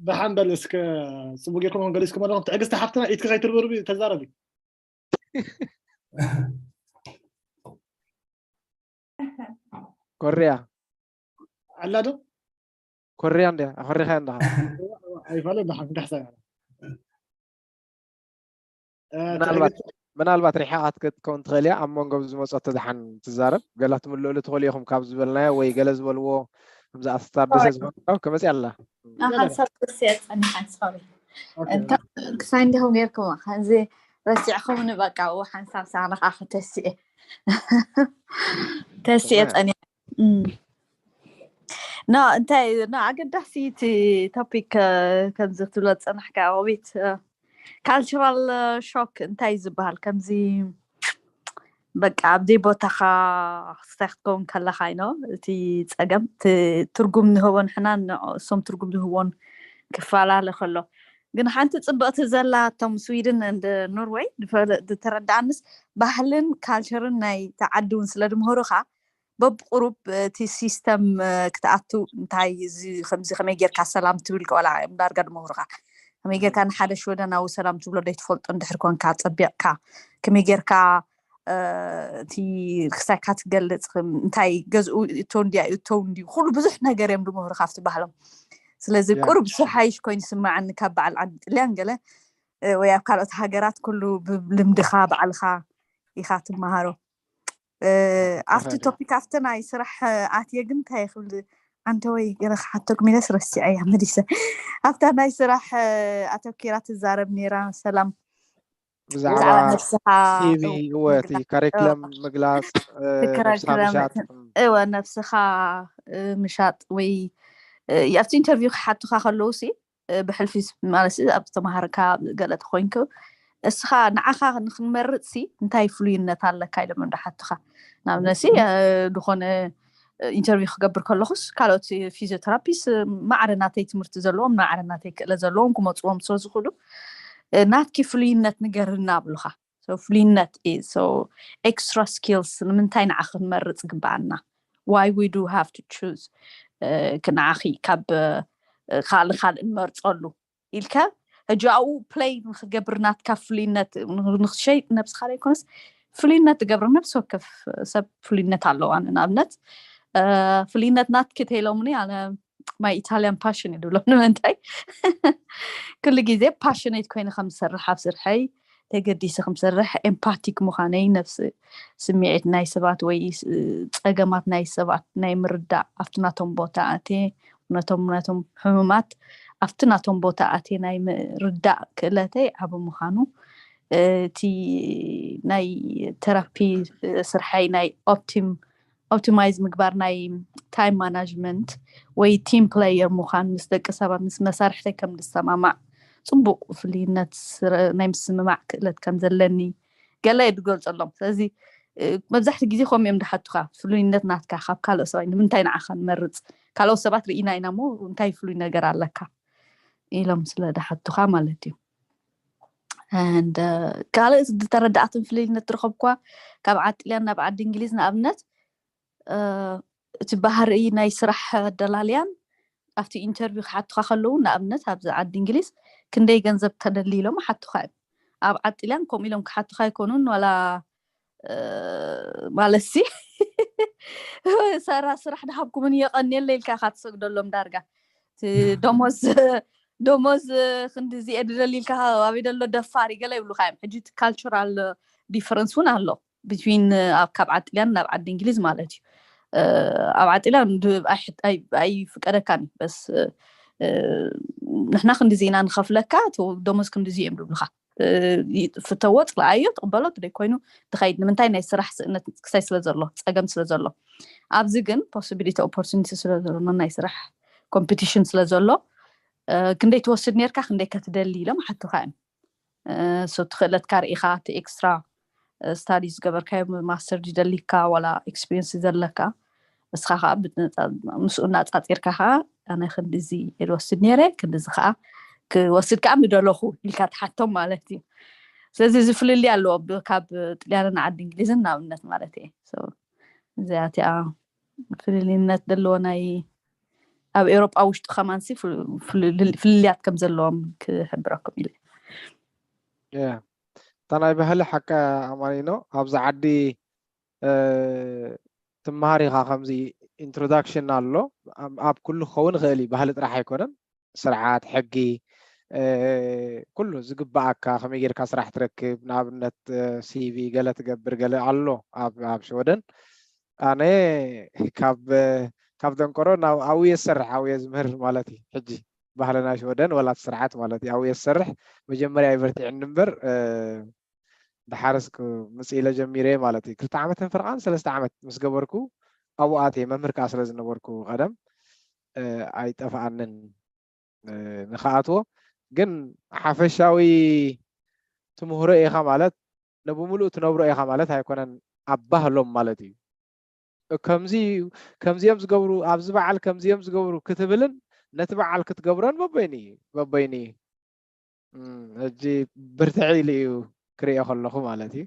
ደሓን በል እስከ ፅቡቅ ጌርኩም ገሊስኩም ኣለኹም። ትዕግስቲ ሓፍትና ኢድኪ ከይትርብርቢ ተዛረቢ። ኮርያ ኣላ ዶ? ኮርያ እንድያ ኣኾሪኻ እንድኻ። ኣይፋለ ደሓን ደሕሳ ምናልባት ርሒቓት ክትከውን ትኽእል እያ። ኣብ መንጎ ዝመፀቶ ደሓን ትዛረብ። ገላ ትምልእሉ ትኽእሉ ኢኹም ካብ ዝበልናዮ ወይ ገለ ዝበልዎ ከምዚ ኣስታርደሰ ዝበልናዮ ከመፅእ ኣላ። ሓንሳብ ተስየ ፀኒሓ ሶሪ። እንታይ እንዲኹም ጌርኩም ከምዚ ረሲዕኹምኒ በቃ ሓንሳብ ሳዕርኻ ክተስየ ተስየ ፀኒሓ ኖ እንታይ ኖ ኣገዳሲ እቲ ቶፒክ ከምዚ ክትብሎ ዝፀናሕካ ቆቢት ካልቸራል ሾክ እንታይ እዩ ዝበሃል ከምዚ በቃ ኣብ ዘይቦታኻ ክስታይ ክትከውን ከለኻ ኢኖ እቲ ፀገም ትርጉም ንህቦ ንሕና እሶም ትርጉም ዝህቦን ክፈላለ ከሎ ግን ሓንቲ ፅብቕቲ ዘላ እቶም ስዊድን እንደ ኖርወይ ዝተረዳኣንስ ባህልን ካልቸርን ናይ ተዓዲ እውን ስለ ድምህሩኻ በብቁሩብ እቲ ሲስተም ክትኣቱ እንታይ እዚ ከምዚ ከመይ ጌርካ ሰላም ትብል ከላ እዮም ዳርጋ ድመሁርካ ከመይ ጌርካ ንሓደ ሽወደናዊ ሰላም ትብሎ ደይ ትፈልጦ እንድሕር ኮንካ ፀቢቕካ ከመይ ጌርካ እቲ ክሳይካ ትገልፅ እንታይ ገዝኡ እቶ እንዲያ እቶ እንዲዩ ኩሉ ብዙሕ ነገር እዮም ድመሁርካ ኣብቲ ባህሎም ስለዚ ቁሩብ ስሓይሽ ኮይኑ ስማዓኒ ካብ በዓል ዓዲ ጥልያን ገለ ወይ ኣብ ካልኦት ሃገራት ኩሉ ብልምድኻ በዓልኻ ኢኻ ትመሃሮ ኣብቲ ቶፒክ ኣብቲ ናይ ስራሕ ኣትየ ግን እንታይ ክብል ኣንተ ወይ ገለ ክሓተኩም ኢለስ ረሲዐያ መሊሰ ኣብታ ናይ ስራሕ ኣተኪራ ትዛረብ ነይራ ሰላም ብዛዕባ ነብስኻ ሲቪ እወ እቲ ካሪክለም ምግላፅ ነብስኻ ምሻጥ እወ ነብስኻ ምሻጥ ወይ ኣብቲ ኢንተርቪው ክሓቱካ ከለዉ ሲ ብሕልፊ ማለት ኣብ ዝተምሃርካ ገለ ተኮይንክ እስኻ ንዓኻ ንክንመርፅ ሲ እንታይ ፍሉይነት ኣለካ ኢሎም እንዳሓቱካ ንኣብነት ሲ ዝኾነ ኢንተርቪው ክገብር ከለኩስ ካልኦት ፊዚዮተራፒስ ማዕረ ናተይ ትምህርቲ ዘለዎም ማዕረ ናተይ ክእለ ዘለዎም ክመፅዎም ስለ ዝኽእሉ ናትኪ ፍሉይነት ንገርና ኣብሉካ ፍሉይነት ኤክስትራ ስኪልስ ንምንታይ ንዓ ክንመርፅ ግበኣና why we do have to choose ንዓኺ ካብ ካልእ ካልእ ንመርፀሉ ኢልካ ሕጂ ኣብኡ ፕለይ ንክገብር ናትካ ፍሉይነት ንክትሸይጥ ነብስካ ዘይኮነስ ፍሉይነት ትገብር ነብሲ ወከፍ ሰብ ፍሉይነት ኣለዋ ንኣብነት ፍሉይነት ናትኪ ተይሎምኒ ኣነ ማይ ኢታልያን ፓሽን ይብሎም ንምንታይ ኩሉ ግዜ ፓሽኔት ኮይነ ከም ዝሰርሕ ኣብ ስርሐይ ተገዲሰ ከም ዝሰርሕ ኤምፓቲክ ምዃነይ ነብሲ ስምዒት ናይ ሰባት ወይ ፀገማት ናይ ሰባት ናይ ምርዳእ ኣብቲ ናቶም ቦታ ኣትየ ነቶም ነቶም ሕሙማት ኣብቲ ናቶም ቦታ ኣትየ ናይ ምርዳእ ክእለተይ ዓቢ ምዃኑ እቲ ናይ ተራፒ ስርሐይ ናይ ኦፕቲም ኦፕቲማይዝ ምግባር ናይ ታይም ማናጅመንት ወይ ቲም ፕለየር ምዃን ምስ ደቂ ሰባት ምስ መሳርሕተይ ከም ዝሰማማዕ ፅቡቅ ፍልይነት ናይ ምስምማዕ ክእለት ከም ዘለኒ ገለ እየ ዝገልፀሎም ስለዚ መብዛሕቲ ግዜ ከም እዮም ዝሓቱካ ፍሉይነት ናትካ ካብ ካልኦት ሰባት ንምንታይ ንዓኻ ንመርፅ ካልኦት ሰባት ርኢና ኢና ሞ እንታይ ፍሉይ ነገር ኣለካ ኢሎም ስለ ዝሓቱካ ማለት እዩ ካልእ ዝተረዳእትን ፍልይነት ዝረኸብኳ ካብ ዓዲ ጥልያን ናብ ዓዲ እንግሊዝ ንኣብነት እቲ ባህሪ ናይ ስራሕ ኣደላልያን ኣብቲ ኢንተርቪው ክሓቱካ ከለዉ ንኣብነት ኣብዚ ዓዲ እንግሊዝ ክንደይ ገንዘብ ተደሊ ኢሎም ሓቱካ እዮም ኣብ ዓዲ ጥልያን ከምኡ ኢሎም ክሓቱካ ኣይኮኑን ዋላ ማለት ሲ ሰራ ስራሕ ድሃብኩምን የቀንየለ ኢልካ ኢካ ትሰግደሎም ዳርጋ ደሞዝ ደሞዝ ክንዲዚ እየ ድደሊ ኢልካ ኣበይ ደሎ ደፋር ገለ ይብሉካ እዮም። ሕጂ እቲ ካልቸራል ዲፈረንስ እውን ኣሎ ብትዊን ኣብ ካብ ዓዲ ጥልያን ናብ ዓዲ እንግሊዝ ማለት እዩ። ኣብ ዓዲ ጥልያን ኣይፍቀደካን እዩ። በስ ንሕና ክንዲዚ ኢና ንኸፍለካ፣ ደሞዝ ክንዲዚ እዮም ዝብሉካ። ፍተዎ፣ ፅልኣዮ፣ ትቕበሎ ትደይ ኮይኑ ትኸይድ። ንምንታይ? ናይ ስራሕ ስእነት ክሳይ ስለ ዘሎ፣ ፀገም ስለ ዘሎ። ኣብዚ ግን ፖሲቢሊቲ ኦፖርቹኒቲ ስለ ዘሎ፣ ናይ ስራሕ ኮምፒቲሽን ስለ ዘሎ፣ ክንደይ ትወስድ ነርካ፣ ክንደይ ከትደሊ ኢሎም ሓቱካ እዮም። ሶ እቲ ክእለትካ ርኢኻ፣ እቲ ኤክስትራ ስታዲ ዝገበርካዮ፣ ማስተር ይደሊካ ዋላ ኤክስፒሪንስ ዘለካ፣ ንስኻ ከዓ ምስኡ እናፃፂርካ ከዓ ኣነ ክንዲዚ እየ ዝወስድ ነይረ፣ ክንዲዚ ከዓ ክወስድ ከዓ ምደለኹ ኢልካ ትሓቶም ማለት እዩ። ስለዚ እዚ ፍልልይ ኣለዎ ካብ ጥልያንን ዓዲ እንግሊዝን ንኣብነት ማለት እየ። እዚኣ እቲኣ ፍልልይነት ዘለዎ ናይ ኣብ ኤውሮጳ ውሽጢ ከማንሲ ፍልልያት ከም ዘለዎም ክሕብረኩም ኢለ። እታ ናይ ባህሊ ሓቂ ኣማኒኖ ኣብዚ ዓዲ ትመሃር ኢኻ። ከምዚ ኢንትሮዳክሽን ኣሎ። ኣብ ኩሉ ክኸውን ይኽእል እዩ። ባህሊ ጥራሕ ኣይኮነን። ስርዓት፣ ሕጊ፣ ኩሉ ዝግባኣካ፣ ከመይ ጌርካ ስራሕ ትረክብ፣ ንኣብነት ሲቪ ገለ ትገብር ገለ ኣሎ ኣብ ሽወደን። ኣነ ካብ ካብ ደንቆሮ ናብ ኣብየ ዝሰርሕ ኣብየ ዝምህር ማለት እዩ። ሕጂ ባህሊ ናይ ሽወደን ወላ እቲ ስርዓት ማለት እዩ ኣብየ ዝሰርሕ። መጀመርያ ኣይበርቲዕኒ እምበር ድሓርስ ምጽእ ኢለ ጀሚረ ማለት እዩ። ክልተ ዓመትን ፍርቓን ሰለስተ ዓመት ምስ ገበርኩ ኣብኡ ኣትየ። መምህር ከኣ ስለ ዝነበርኩ ቀደም ኣይጠፍኣንን ንኽኣትዎ። ግን ሓፈሻዊ ትምህሮ ኢኻ ማለት ንብምሉእ ትነብሮ ኢኻ ማለት ኣይኮነን። ኣብ ባህሎም ማለት እዩ። ከምዚ ከምዚኦም ዝገብሩ ኣብዚ በዓል ከምዚኦም ዝገብሩ ክትብልን ነቲ በዓል ክትገብሮን በበይኑ እዩ በበይኑ እዩ። ሕጂ ብርትዕ ኢሉ እዩ ክሪኦ ከለኹ ማለት እዩ።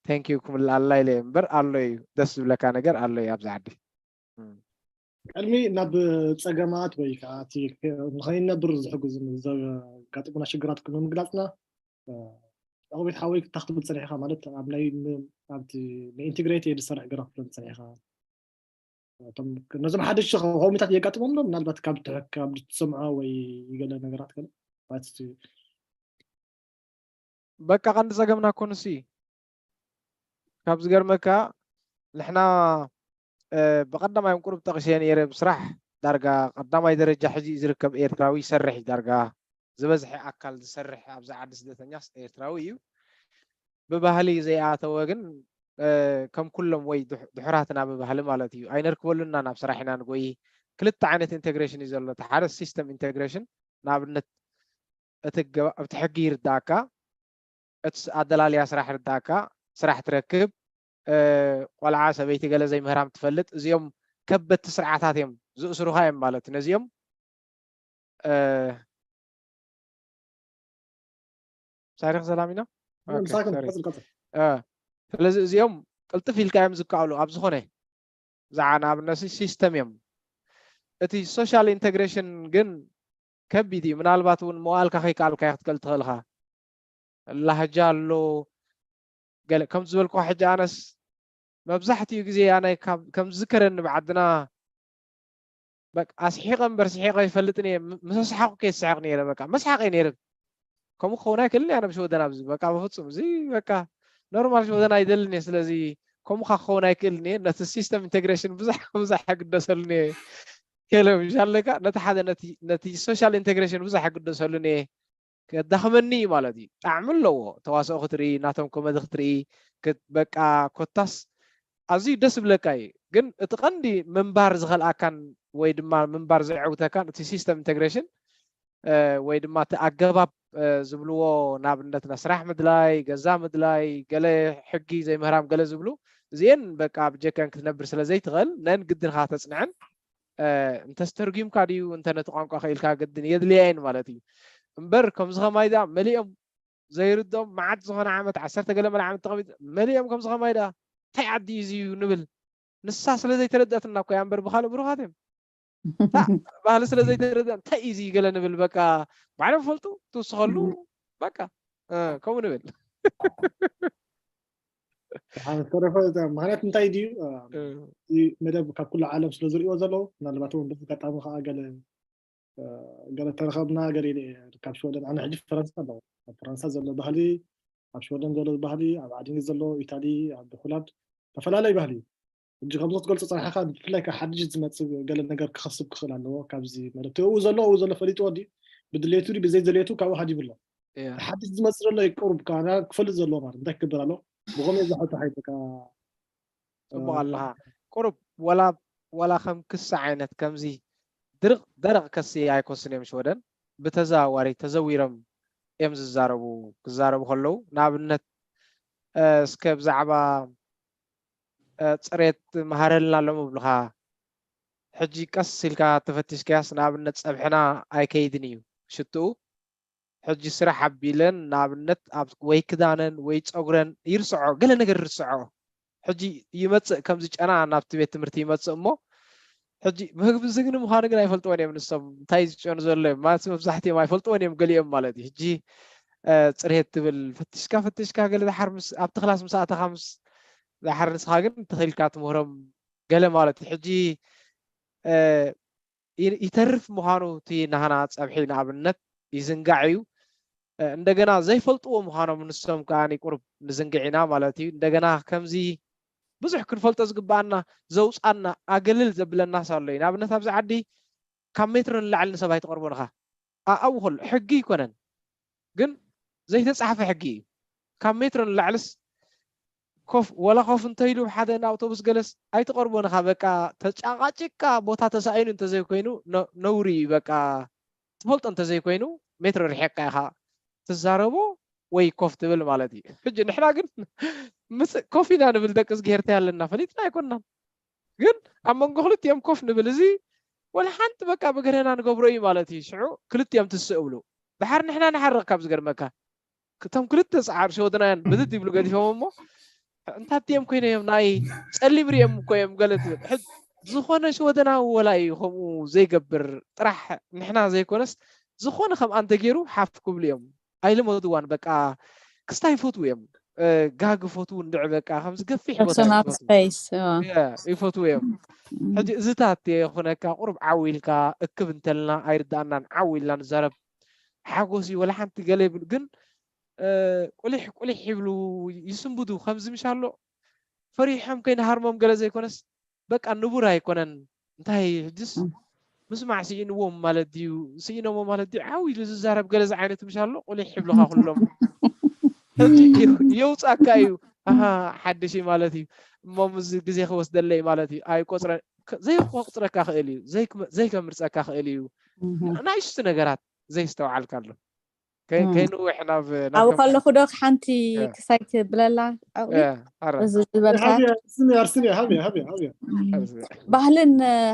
Thank you ክምልኣልና ኢለ እምበር ኣሎ እዩ ደስ ዝብለካ ነገር ኣሎ እዩ ኣብዚ ዓዲ። ቅድሚ ናብ ጸገማት ወይ ከዓ እቲ ንኸይነብር ዝሕግዙ ዘጋጥሙና ሽግራት ንምግላፅና ዕቑቤት ሓወይ እንታይ ክትብል ፀኒሕካ ማለት ኣብ ናይ ኣብቲ ንኢንቴግሬት እየ ዝሰርሕ ገራ ክትብል ፀኒሕካ ነዞም ሓደሽቲ ከውሚታት የጋጥሞም ዶ ምናልባት ካብ ትሕክ ካብ ትሰምዖ ወይ ይገለ ነገራት ገለ በቃ ቀንዲ ጸገምና እኮ ንሱ እዩ። ካብ ዝገርመካ ንሕና ብቐዳማይ ቁሩብ ጠቕሰ ነይረ ብስራሕ ዳርጋ ቀዳማይ ደረጃ ሕጂ ዝርከብ ኤርትራዊ ይሰርሕ እዩ። ዳርጋ ዝበዝሐ ኣካል ዝሰርሕ ኣብዚ ዓዲ ስደተኛስ ኤርትራዊ እዩ። ብባህሊ ዘይኣተወ ግን ከም ኩሎም ወይ ድሑራትና ብባህሊ ማለት እዩ ኣይነርክበሉና ናብ ስራሕ ኢና ንጎይ። ክልተ ዓይነት ኢንቴግሬሽን እዩ ዘሎ። እቲ ሓደ ሲስተም ኢንቴግሬሽን ንኣብነት እቲ ሕጊ ይርዳእካ፣ እቲ ኣደላልያ ስራሕ ይርዳእካ፣ ስራሕ ትረክብ፣ ቆልዓ ሰበይቲ ገለ ዘይምህራም ትፈልጥ። እዚኦም ከበድቲ ስርዓታት እዮም ዝእስሩኻ እዮም ማለት ነዚኦም ታሪክ ሰላም ኢና። ስለዚ እዚኦም ቅልጥፍ ኢልካ እዮም ዝከኣሉ ኣብ ዝኾነ ብዛዕባ ንኣብነት ሲስተም እዮም። እቲ ሶሻል ኢንተግሬሽን ግን ከቢድ እዩ። ምናልባት እውን መዋእልካ ከይከኣልካ ክትቀል ትኽእልካ። ላህጃ ኣሎ ገለ ከም ዝበልኩ ሕጂ ኣነስ መብዛሕትኡ ግዜ ኣነ ከም ዝከረኒ ብዓድና በቃ ኣስሒቐ እምበር ስሒቐ ይፈልጥን እየ። ምስ ኣስሓቑ ከይስሕቕ ነይረ በቃ መስሓቐ ነይረ። ከምኡ ክኸውን ኣይክእልን እየ ኣነ ብሽወደን ኣብዚ በቃ በፍጹም እዚ በቃ ኖርማል ሽወደን ኣይደልን እየ። ስለዚ ከምኡ ካ ክኸውን ኣይክእልን እየ። ነቲ ሲስተም ኢንቴግሬሽን ብዙሕ ብዙሕ ኣይግደሰሉን እየ። ገለ ምሻለካ ነቲ ሓደ ነቲ ሶሻል ኢንቴግሬሽን ብዙሕ ኣይግደሰሉን እየ። ከዳኽመኒ እዩ ማለት እዩ። ጣዕሚ ኣለዎ ተዋስኦ ክትርኢ ናቶም ኮመዲ ክትርኢ በቃ ኮታስ ኣዝዩ ደስ ዝብለካ እዩ። ግን እቲ ቀንዲ ምንባር ዝኸልኣካን ወይ ድማ ምንባር ዘዕውተካን እቲ ሲስተም ኢንቴግሬሽን ወይ ድማ እቲ ኣገባብ ዝብልዎ ንኣብነት ናይ ስራሕ ምድላይ፣ ገዛ ምድላይ፣ ገለ ሕጊ ዘይምህራም ገለ ዝብሉ እዚኤን በቃ ብጀካን ክትነብር ስለ ዘይትኽእል ነን ግድንኻ ተፅንዐን እንተስተርጉምካ ድዩ እንተ ነቲ ቋንቋ ክኢልካ ግድን የድልያየን ማለት እዩ እምበር ከምዚ ከማይ ዳ መሊኦም ዘይርድኦም መዓት ዝኾነ ዓመት ዓሰርተ ገለ መለ ዓመት ተቐሚጥ መሊኦም ከምዚ ከማይ ዳ እንታይ ዓዲ እዩ እዚ እዩ ንብል ንሳ ስለ ዘይተረድኣትና እኮ እያ እምበር ብኻልእ ብሩኻት እዮም ባህሊ ስለ ዘይተረድኣ እንታይ እዩ እዚ ገለ ንብል በቃ ባዕሎም ፈልጡ ትውስኸሉ በቃ ከምኡ ንብል ተረፈ ምክንያት እንታይ ድዩ መደብ ካብ ኩሉ ዓለም ስለ ዝሪእዎ ዘለዉ ምናልባት እውን በዚ ኣጋጣሚ ከዓ ገለ ገለ ተረኸብና ገለ ኢለ እየ ካብ ሽወደን። ኣነ ሕጂ ፈረንሳ ኣለኹ። ኣብ ፈረንሳ ዘሎ ባህሊ፣ ኣብ ሽወደን ዘሎ ባህሊ፣ ኣብ ዓዲ እንግሊዝ ዘሎ፣ ኢታሊ፣ ኣብ ሆላንድ ተፈላለይ ባህሊ እዩ። ሕጂ ከምዚ ክትገልጾ ጸኒሕካ፣ ብፍላይ ካብ ሓድሽ ዝመጽእ ገለ ነገር ክኸስብ ክኽእል ኣለዎ። ካብዚ ማለት ኣብኡ ዘሎ ኣብኡ ዘሎ ፈሊጥዎ ድዩ፣ ብድሌቱ ድዩ ብዘይ ድሌቱ ካብኡ ሃዲሙ ኣሎ። እያ ሓድሽ ዝመጽእ ዘሎ ይቁሩብ ካና ክፈልጥ ዘለዎ ማለት እንታይ ክገብር ኣሎ። ብኸመይ ዝሓቱ ሓይትካ ጽቡቕ ኣለኻ። ቁሩብ ወላ ወላ ከም ክሲ ዓይነት ከምዚ ድርቕ ደረቕ ከሲ ኣይኮስን እዮም ሽወደን። ብተዘዋዋሪ ተዘዊሮም እዮም ዝዛረቡ። ክዛረቡ ከለዉ ንኣብነት እስከ ብዛዕባ ፅሬት መሃረልና ኣለሙ ብልኻ። ሕጂ ቀስ ኢልካ ተፈቲሽካያስ ንኣብነት ፀብሕና ኣይከይድን እዩ ሽትኡ። ሕጂ ስራሕ ኣቢለን ንኣብነት ኣብ ወይ ክዳነን ወይ ፀጉረን ይርስዖ፣ ገለ ነገር ይርስዖ። ሕጂ ይመፅእ ከምዚ ጨና ናብቲ ቤት ትምህርቲ ይመፅእ እሞ ሕጂ ምግቢ ዝግኒ ምዃኑ ግን ኣይፈልጥዎን እዮም ንሶም። እንታይ ዝጨኑ ዘሎ እዮም ማለት መብዛሕትኦም ኣይፈልጥዎን እዮም ገሊኦም ማለት እዩ። ሕጂ ፅሬት ትብል ፈትሽካ ፈትሽካ ገለ ድሓር ምስ ኣብቲ ክላስ ምስ ኣተኻ ምስ ድሓር ንስኻ ግን ተኺልካ ትምህሮም ገለ ማለት እዩ። ሕጂ ይተርፍ ምዃኑ እቲ ናህና ፀብሒ ንኣብነት ይዝንጋዕ እዩ። እንደገና ዘይፈልጥዎ ምዃኖም ንሶም ከዓ ቁሩብ ንዝንግዕ ኢና ማለት እዩ። እንደገና ከምዚ ብዙሕ ክንፈልጦ ዝግባኣና ዘውፃና ኣገልል ዘብለናስ ኣሎ እዩ። ንኣብነት ኣብዚ ዓዲ ካብ ሜትሮ ንላዕሊ ንሰብ ኣይትቐርቦ ንኻ ኣብኡ ከሎ ሕጊ ይኮነን ግን ዘይተፃሕፈ ሕጊ እዩ። ካብ ሜትሮ ንላዕልስ ኮፍ ወላ ኮፍ እንተኢሉ ሓደ ንኣውቶቡስ ገለስ ኣይትቐርቦ ንኻ በቃ ተጫቃጭቃ ቦታ ተሳኢኑ እንተዘይኮይኑ ነውሪ እዩ። በቃ ትፈልጦ እንተዘይኮይኑ ሜትሮ ርሒቕካ ኢኻ ትዛረቦ ወይ ኮፍ ትብል ማለት እዩ። ሕጂ ንሕና ግን ምስ ኮፍ ኢና ንብል ደቂ እዝግሄርታይ ኣለና ፈሊጥና ኣይኮንናን። ግን ኣብ መንጎ ክልቲኦም ኮፍ ንብል እዚ ወላ ሓንቲ በቃ ብግርህና ንገብሮ እዩ ማለት እዩ። ሽዑ ክልቲኦም ትስእ እብሉ ድሓር ንሕና ንሓርቕ ካብ ዝገርመካ እቶም ክልተ ፃዓር ሸወደናውያን ብድድ ይብሉ ገዲፎም እሞ እንታይ እዮም ኮይነ እዮም ናይ ፀሊም ሪኦም እኮ እዮም ገለ ትብል ዝኾነ ሸወደናዊ ወላ እዩ ከምኡ ዘይገብር ጥራሕ ንሕና ዘይኮነስ ዝኾነ ከም ኣንተ ገይሩ ሓፍ ክብሉ እዮም። ኣይልመድዋን በቃ ክስታይ ይፈትዉ እዮም። ጋግ ይፈትዉ እንድዕ በቃ ከምዚ ገፊሕ ቦታ personal ይፈትዉ space ያ፣ ይፈትዉ እዮም። ሕጂ እዚታት የኹነካ ቁሩብ ዓው ኢልካ እክብ እንተልና ኣይርዳእናን ዓው ኢልና ንዛረብ ሓጎስ እዩ ወላ ሓንቲ ገለ ይብሉ ግን እ፣ ቁሊሕ ቁሊሕ ይብሉ ይስንብዱ ከምዚ ምሽ ኣሎ ፈሪሖም ከይንሃርሞም ገለ ዘይኮነስ በቃ ንቡር ኣይኮነን። እንታይ ሕጅስ ምስማዕ ስኢንዎም ማለት ድዩ ስኢኖሞ ማለት ድዩ ዓው ኢሉ ዝዛረብ ገለ ዝዓይነቱ ምሽ ኣሎ ቁሊሕ ይብሉኻ ኩሎም ሕጂ የውፃካ እዩ ኣሃ ሓድሽ እዩ ማለት እዩ እሞ ምዚ ግዜ ክወስደለይ ማለት እዩ ኣይቆፅረ ዘይቆፅረካ ክእል እዩ ዘይከምርፀካ ክእል እዩ ናይሽቱ ነገራት ዘይስተውዓልካ ኣሎ ከይንውሕ ናብ ኣብ ከለኹ ዶ ሓንቲ ክሳይ ክብለላ ዕቑቢ እዚ ዝበልካ ባህልን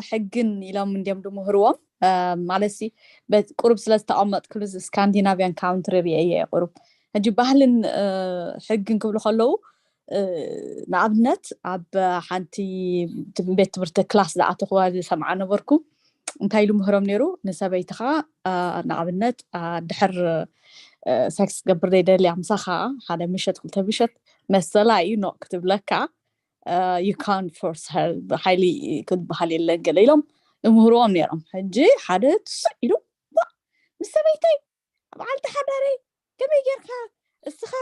ሕግን ኢሎም እንዲም ድምህርዎም ማለት ቁሩብ ስለ ዝተቐመጥኩሉ ስካንዲናቪያን ካውንትሪ ርየ እየ ቁሩብ ሕጂ ባህልን ሕግን ክብሉ ከለዉ ንኣብነት ኣብ ሓንቲ ቤት ትምህርቲ ክላስ ዝኣተኽዋ ዝሰምዓ ነበርኩ እንታይ ኢሉ ምህሮም ነይሩ ንሰበይትኻ ንኣብነት ድሕር ሰክስ ክትገብር ዘይደልያ ምሳኻ ሓደ ምሸት ክልተ ምሸት መሰላ እዩ ኖ ክትብለካ you can't force her ብሓይሊ ክትበሃል የለን ገለ ኢሎም እምህርዎም ነይሮም ሕጂ ሓደ ትስዕ ኢሉ ምስ ሰበይተይ በዓልቲ ሓዳረይ ከመይ ጌርካ እስኻ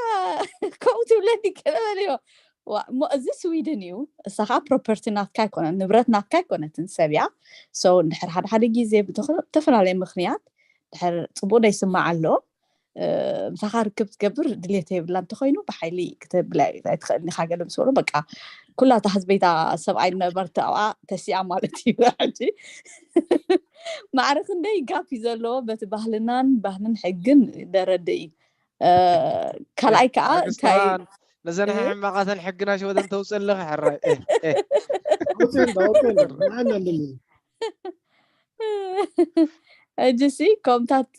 ከምኡ ትብለኒ ገለ በልዮ እሞ እዚ ስዊድን እዩ እሳ ከዓ ፕሮፐርቲ ናትካ ኣይኮነን ንብረት ናትካ ኣይኮነትን ሰብ እያ so እንድሕር ሓደ ሓደ ግዜ ብተፈላለየ ምክንያት ድሕር ፅቡቅ ዘይስማዕ ኣሎ ምሳኻ ርክብ ትገብር ድሌት የብላ እንተኮይኑ ብሓይሊ ክትብላ ኣይትኽእልን ኢኻ ገለ ምስ በሉ በቃ ኩላ እታ ህዝበይታ ሰብኣይ ነበርቲ ኣብኣ ተሲኣ ማለት እዩ ሕጂ ማዕረ ክንደይ ጋፕ እዩ ዘለዎ በቲ ባህልናን ባህልን ሕግን ደረደ እዩ ካልኣይ ከዓ እንታይ ነዘን ሕማቃተን ሕግና ሸወደን ተውፅእ ኣለኻ ሕራይ ሕጂሲ ከምታት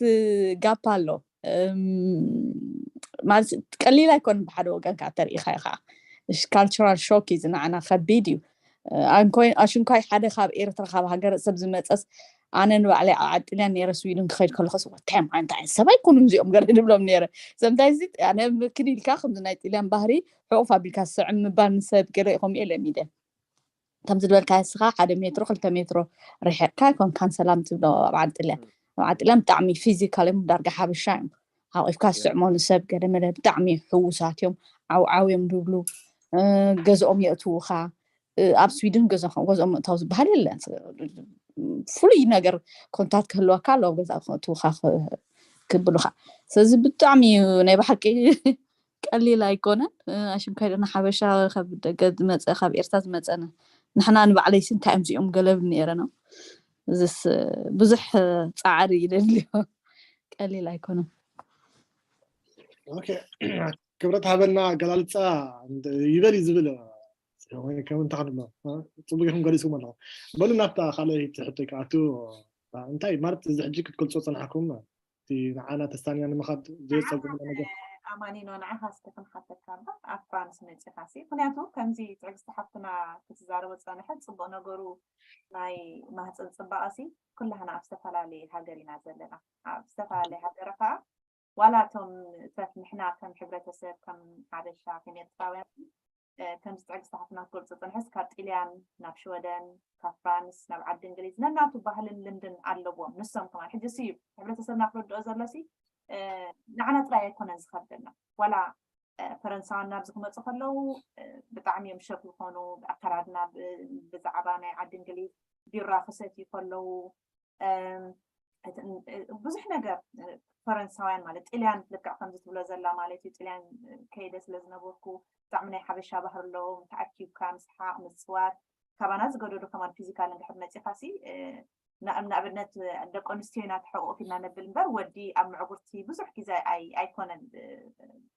ጋፕ ኣሎ ማለት ቀሊል ኣይኮን ብሓደ ወገን ከዓ ተሪኢኻ ኢኻ ካልቸራል ሾክ እዩ ዝንዓና ከቢድ እዩ ኣሽንኳይ ሓደ ካብ ኤርትራ ካብ ሃገረ ሰብ ዝመፀስ ኣነ ንባዕለይ ኣብ ዓጥልያን ነረ ስዊድን ክኸይድ ከለኹስ ወታይ ማለት ዓይነት ሰብ ኣይኮኑን እዚኦም ገለ ንብሎም ነረ ሰምታይዚ ኣነ ምክን ኢልካ ከምዚ ናይ ጥልያን ባህሪ ሕቑፍ ኣቢልካ ዝስዕም ምባል ንሰብ ገለ ከምኡ እየ ለሚደ ከምዚ ዝበልካ ንስኻ ሓደ ሜትሮ ክልተ ሜትሮ ርሕቕካ ኣይኮንካን ሰላም ትብሎ ኣብ ዓጥልያን ዓጥለም ብጣዕሚ ፊዚካል እዮም፣ ዳርጋ ሓበሻ እዮም። ሓቂፍካ ዝስዕሞ ንሰብ ገለ መለ ብጣዕሚ ሕዉሳት እዮም። ዓው ዓው እዮም ዝብሉ። ገዝኦም የእትዉኻ። ኣብ ስዊድን ገዝኦም ምእታው ዝበሃል የለን። ፍሉይ ነገር ኮንታት ክህልወካ ኣለዎ ገዛ ክእትውካ ክብሉካ። ስለዚ ብጣዕሚ እዩ ናይ ብሓቂ ቀሊል ኣይኮነን። ኣሽም ካይደና ሓበሻ ካብ ደገ ዝመፀ ካብ ኤርትራ ዝመፀነ ንሕና ንባዕለይሲ እንታይ እዮም እዚኦም ገለብል ነይረ ነው። እዚስ ብዙሕ ፃዕሪ ይደልዮ። ቀሊል ኣይኮነን። ክብረት ሃበና ኣገላልፃ ይበል እዩ ዝብል። ከም እንታይ ንብሎ ፅቡቅ ኢኹም ገሊፅኩም ኣለኹ። በሉ ናብታ ካልኣይቲ ሕቶ ክኣቱ። እንታይ ማለት እዚ ሕጂ ክትገልፆ ፀናሕኩም እቲ ንዓና ተስታንያ ንምኻድ ዘየፀጉምና ነገር? ኣማኒኖ ንዓኻ እስከ ክንሓተካ እምበር ኣብ ፍራንስ መፂኻ ሲ ምክንያቱ ከምዚ ትዕግስቲ ሓፍትና ክትዛረቦ ፀንሐ ፅቡቅ ነገሩ ናይ ማህፀን ፅባቐ ሲ ኩላህና ኣብ ዝተፈላለየ ሃገር ኢና ዘለና ኣብ ዝተፈላለየ ሃገር ከዓ ዋላ እቶም ሰብ ንሕና ከም ሕብረተሰብ ከም ሓበሻ ከም ኤርትራውያን ከምዚ ትዕግስቲ ሓፍትና ክትገልፆ ፀንሐስ ካብ ጥልያን ናብ ሽወደን ካብ ፍራንስ ናብ ዓዲ እንግሊዝ ነናቱ ባህልን ልምድን ኣለዎም ንሶም ከማን ሕጂ ሲ ሕብረተሰብና ክርድኦ ዘሎ ሲ ንዓና ጥራይ ኣይኮነን ዝኸብደና ዋላ ፈረንሳውያን ናብዚ ክመፁ ከለዉ ብጣዕሚ እዮም ሸክ ዝኾኑ ኣከዳድና ብዛዕባ ናይ ዓዲ እንግሊዝ ቢራ ክሰትዩ ከለዉ ብዙሕ ነገር ፈረንሳውያን ማለት ጥልያን ልክዕ ከምዚ ትብሎ ዘላ ማለት እዩ ጥልያን ከይደ ስለ ዝነበርኩ ብጣዕሚ ናይ ሓበሻ ባህሪ ኣለዎም ተኣኪብካ ምስሓቅ ምፅዋት ካባና ዝገደዱ ከማን ፊዚካል እንድሕር መፂኻ ሲ ንኣብነት ደቂ ኣንስትዮ ኢና ተሕቁፍ ኢልና ነብል እምበር ወዲ ኣብ ምዕጉርቲ ብዙሕ ግዜ ኣይኮነን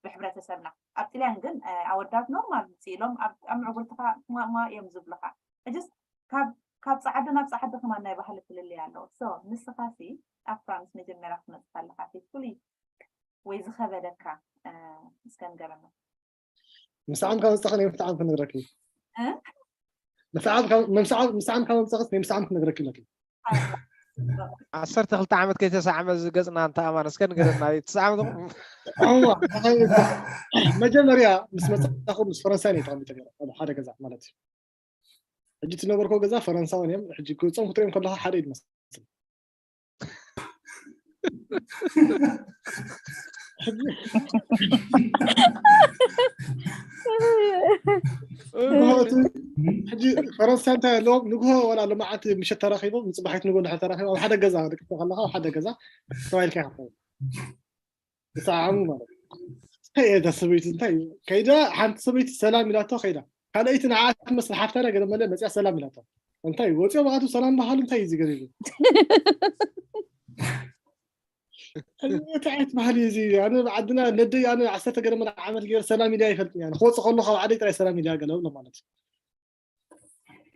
ብሕብረተሰብና ኣብ ጥልያን ግን ኣወዳት ኖርማል ምፅእ ኢሎም ኣብ ምዕጉርትኻ ማማ እዮም ዝብልኻ ሕጅስ ካብ ፃዓዲ ናብ ፃዓዲ ከማን ናይ ባህሊ ፍልልይ ኣለዎ so ንስኻ ሲ ኣብ ፍራንስ መጀመርያ ክትመፅእ ከለኻ ፍሉይ ወይ ዝኸበደካ እስከ ንገረና ምሳዓም ካብ መፅኻ ናይ ምሳዓም ክነግረኪ ምሳዓም ካብ መምሳዓም ምሳዓም ካብ መምፀኸስ ናይ ምሳዓም ክነግረኪ ኣለኪ ዓሰርተ ክልተ ዓመት ከይተሰዓመ ዝገፅና እንተ ኣማን እስከ ንገረና ትሰዓመ መጀመርያ ምስ መፅእኹ ምስ ፈረንሳይ ናይ ተቐሚጠ ነረ ኣብ ሓደ ገዛ ማለት እዩ ሕጂ ትነበርኮ ገዛ ፈረንሳውን እዮም ሕጂ ክወፆም ክትሪኦም ከለካ ሓደ እዩ ዝመስል ሕጂ ፈረንሳ እንታይ ኣለዎም ንግሆ ዋላ ልምዓት ምሸት ተራኪቦም ንፅባሒት ንግሆ ድሕር ተራኪቦም ኣብ ሓደ ገዛ ደቂ ከለካ ኣብ ሓደ ገዛ ተባሂልካ ይከውን ተሰዓሙ ማለት እንታይ እየ እዛ ሰበይቲ እንታይ ከይዳ ሓንቲ ሰበይቲ ሰላም ኢላቶ ከይዳ ካልኣይቲ ንዓ ትመስል ሓፍታና ገለ መለ መፅያ ሰላም ኢላቶ እንታይ ወፂኦም ኣቱ ሰላም ባህሉ እንታይ እዩ ዝገሪቡ እንታይ ዓይነት ባህሊ እዚ ኣነ ዓድና ነደይ ኣነ ዓሰርተ ገለ መለ ዓመት ገይረ ሰላም ኢልያ ይፈልጥ እያ ክወፅእ ከሎ ካብ ዓደይ ጥራይ ሰላም ኢልያ ገለ ብሎ ማለት እዩ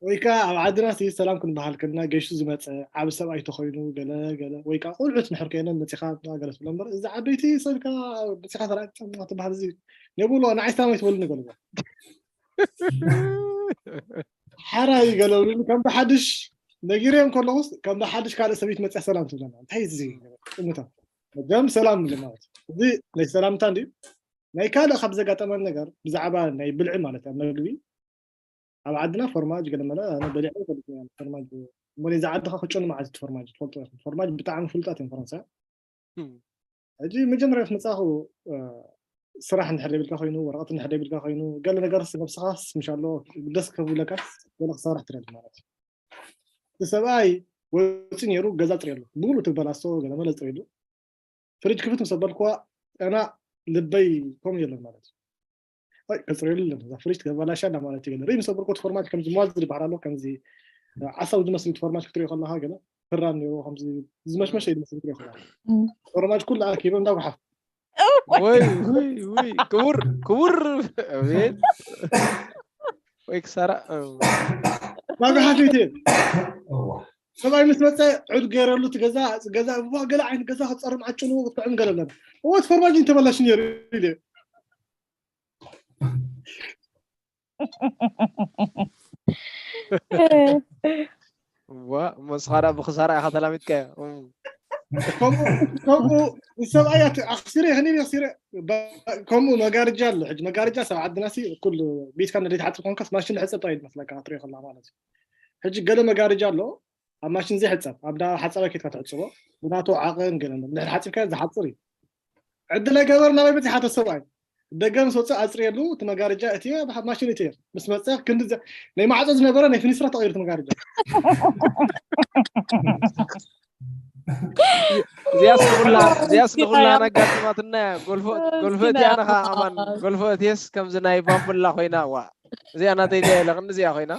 ወይ ከዓ ኣብ ዓድና ሲ ሰላም ክንበሃል ከልና ገሹ ዝመፀ ዓብ ሰብኣይ ተኮይኑ ገለ ገለ ወይ ከዓ ቆልዑት ንሕር ከይኖም መፂኻ ገለ ትብሎ እምበር እዚ ዓበይቲ ሰብካ መፂኻ ተራእካ ትበሃል እዚ የብሎ ንዓይ ሰላም ኣይትበሉ ንገሉ ሓራይ ገለብሉ ከም ብሓድሽ ነጊረዮም ከለኹስ ከም ብሓድሽ ካልእ ሰበይት መፅያ ሰላም ትብለና እንታይ እዚ ጥምታ ደም ሰላም ንብል ማለት እዚ ናይ ሰላምታ እንዲ ናይ ካልእ ካብ ዘጋጠመን ነገር ብዛዕባ ናይ ብልዒ ማለት ኣብ መግቢ ኣብ ዓድና ፎርማጅ ገለ መለ ኣነ በሊዐ ፈልጥ እየ ፎርማጅ እሞ ነዚ ዓድኻ ክጨኑ መዓዝ እቲ ፎርማጅ ትፈልጦ ኢኹም ፎርማጅ ብጣዕሚ ፍሉጣት እዮም ፈረንሳ ሕጂ መጀመርያ ምስ መጻኹ ስራሕ እንድሕር ዘይብልካ ኮይኑ ወረቐት እንድሕር ዘይብልካ ኮይኑ ገለ ነገር ነብስኻስ ምሽ ኣሎ ደስ ከብለካ ገለ ክሰርሕ ትደሊ ማለት እዩ እቲ ሰብኣይ ወፂ ነይሩ ገዛ ፅርየሉ ብሙሉ ትበላሶ ገለ መለ ፅርየሉ ፍሪጅ ክፍት ምስ ኣበልክዋ ኣና ልበይ ከምኡ የለን ማለት እዩ ኣይ ከፅርየሉ የለን እዛ ፍሪጅ ትበላሻ ኣላ ማለት እዩ ገለ ርእይ ምስ ኣበልክዎ እቲ ፎርማጅ ከምዚ ሟዝ ዝበሃል ኣሎ ከምዚ ዓሳው ዝመስል እቲ ፎርማጅ ክትሪኦ ከለካ ገለ ክራም ነይርዎ ከምዚ ዝመሽመሸ እዩ ዝመስል ክትሪኦ ከለካ ፎርማጅ ኩሉ ኣኪቡ እንዳ ጉሓፍ ወይ ወይ ወይ ክቡር ክቡር ኣቤት ወይ ክሳራ ዋጋ ሓፊት እዩ ሰብኣይ ምስ መፀ ዕድ ገይረሉ እቲ ገዛ ገዛ እዋ ገለ ዓይነት ገዛ ክፀርም ዓጭኑ ክትዕም ገለ ኣለና እዋ እቲ ፎርማጅ እንተበላሽ ነይሩ ኢለ ዋ መስኻራ ብክሳራ ኢኻ ተላሚጥካዮ ከምኡ ንሰብኣይ ኣክሲረ ከኒ ኣክሲረ ከምኡ መጋርጃ ኣሎ ሕጂ መጋርጃ ሰብ ዓድና ሲ ኩሉ ቤትካ ነደይ ትሓፅብ ኮንካስ ማሽን ሕፀብ ጥራይ መስለካ ክትሪኦ ከላ ማለት እዩ ሕጂ ገለ መጋርጃ ኣሎ ኣብ ማሽን ዘይሕጸብ፣ ኣብ ዳ ሓጸባ ኬድካ ትሕጽቦ፣ ብናቱ ዓቐን ገለን። እንድሕር ሓጺብካ ዝሓጽር እዩ። ዕድለ ገበር ናበይ በጺሓ ተሰብኣይ? ደገ ምስ ወጽእ ኣጽርየሉ፣ እቲ መጋረጃ እቲ ኣብ ማሽን እቲ ምስ መጸ ክንዲ ዘ-፣ ናይ ማዕጾ ዝነበረ ናይ ፍኒስትራ ተቐይሩ እቲ መጋረጃ። እዚኣስ ንኹላ እዚኣስ ንኹላ ነጋጥማትና እያ። ጎልፎ ጎልፎ እቲኣ ነኻ ኣማን ጎልፎ እቲስ ከምዚ ናይ ባምቡላ ኮይና ዋ እዚኣ ናተይ ድያ ኢለ ክንዲ እዚኣ ኮይና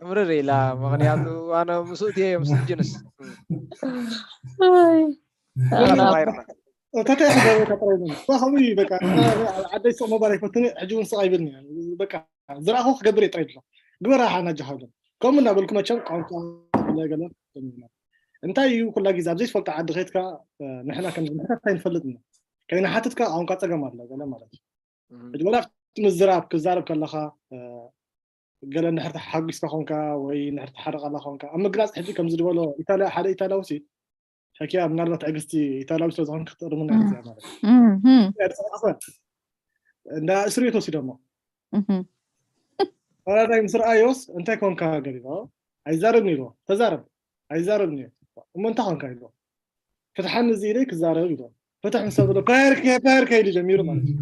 እምርር ኢላ። ምኽንያቱ ኣነ ምስኡ እቲየ እዮም ስጅንስ ኣይ፣ ተታይ ክገብረ ተጥረይኒ ከምኡ እዩ በቃ። ዓደይ ስቕ መባል ኣይፈትኒ። ሕጂ እውን ስቕ ኣይብልኒ። በቃ ዝረኣኹ ክገብር እየ ጥራይ ድሎ ግበር ኣሓ ናጃ ሃብሎ። ከምኡ እናበልኩ መቸም ቋንቋ ገለ ገለ ጀሚርና። እንታይ እዩ ኩላ ግዜ ኣብ ዘይትፈልጦ ዓዲ ከይድካ ንሕና ከም ንሕታት ኣይንፈልጥ ኢና። ከይንሓትትካ ቋንቋ ጸገም ኣሎ ገለ ማለት እዩ። ሕጂ ወላ ኣብቲ ምዝራብ ክዛረብ ከለኻ ገለ ንሕርቲ ሓጒስካ ኾንካ ወይ ንሕርቲ ሓረቓላ ኾንካ ኣብ ምግላጽ ሕጂ ከምዚ ዝበሎ ኢታልያ ሓደ ኢታልያዊ ሲ ሕክያ ምናልባት ትዕግስቲ ኢታልያዊ ስለ ዝኾንክ ክትእርምና እያ ማለት እዩ። እም፣ እም፣ እንዳ እስር ቤት ወሲዶሞ እም። ፈራዳይ ምስ ረኣዮስ እንታይ ኮንካ ገሊሎ ኣይዛረብን ኢልዎ። ተዛረብ ኣይዛረብን እዩ። እሞ እንታይ ኮንካ ኢልዎ። ፍትሓኒ እዚ ኢለይ ክዛረብ ኢልዎ። ፍትሕ ምስ ተብሎ ፐርከ ፐርከ ኢሉ ጀሚሩ ማለት እዩ።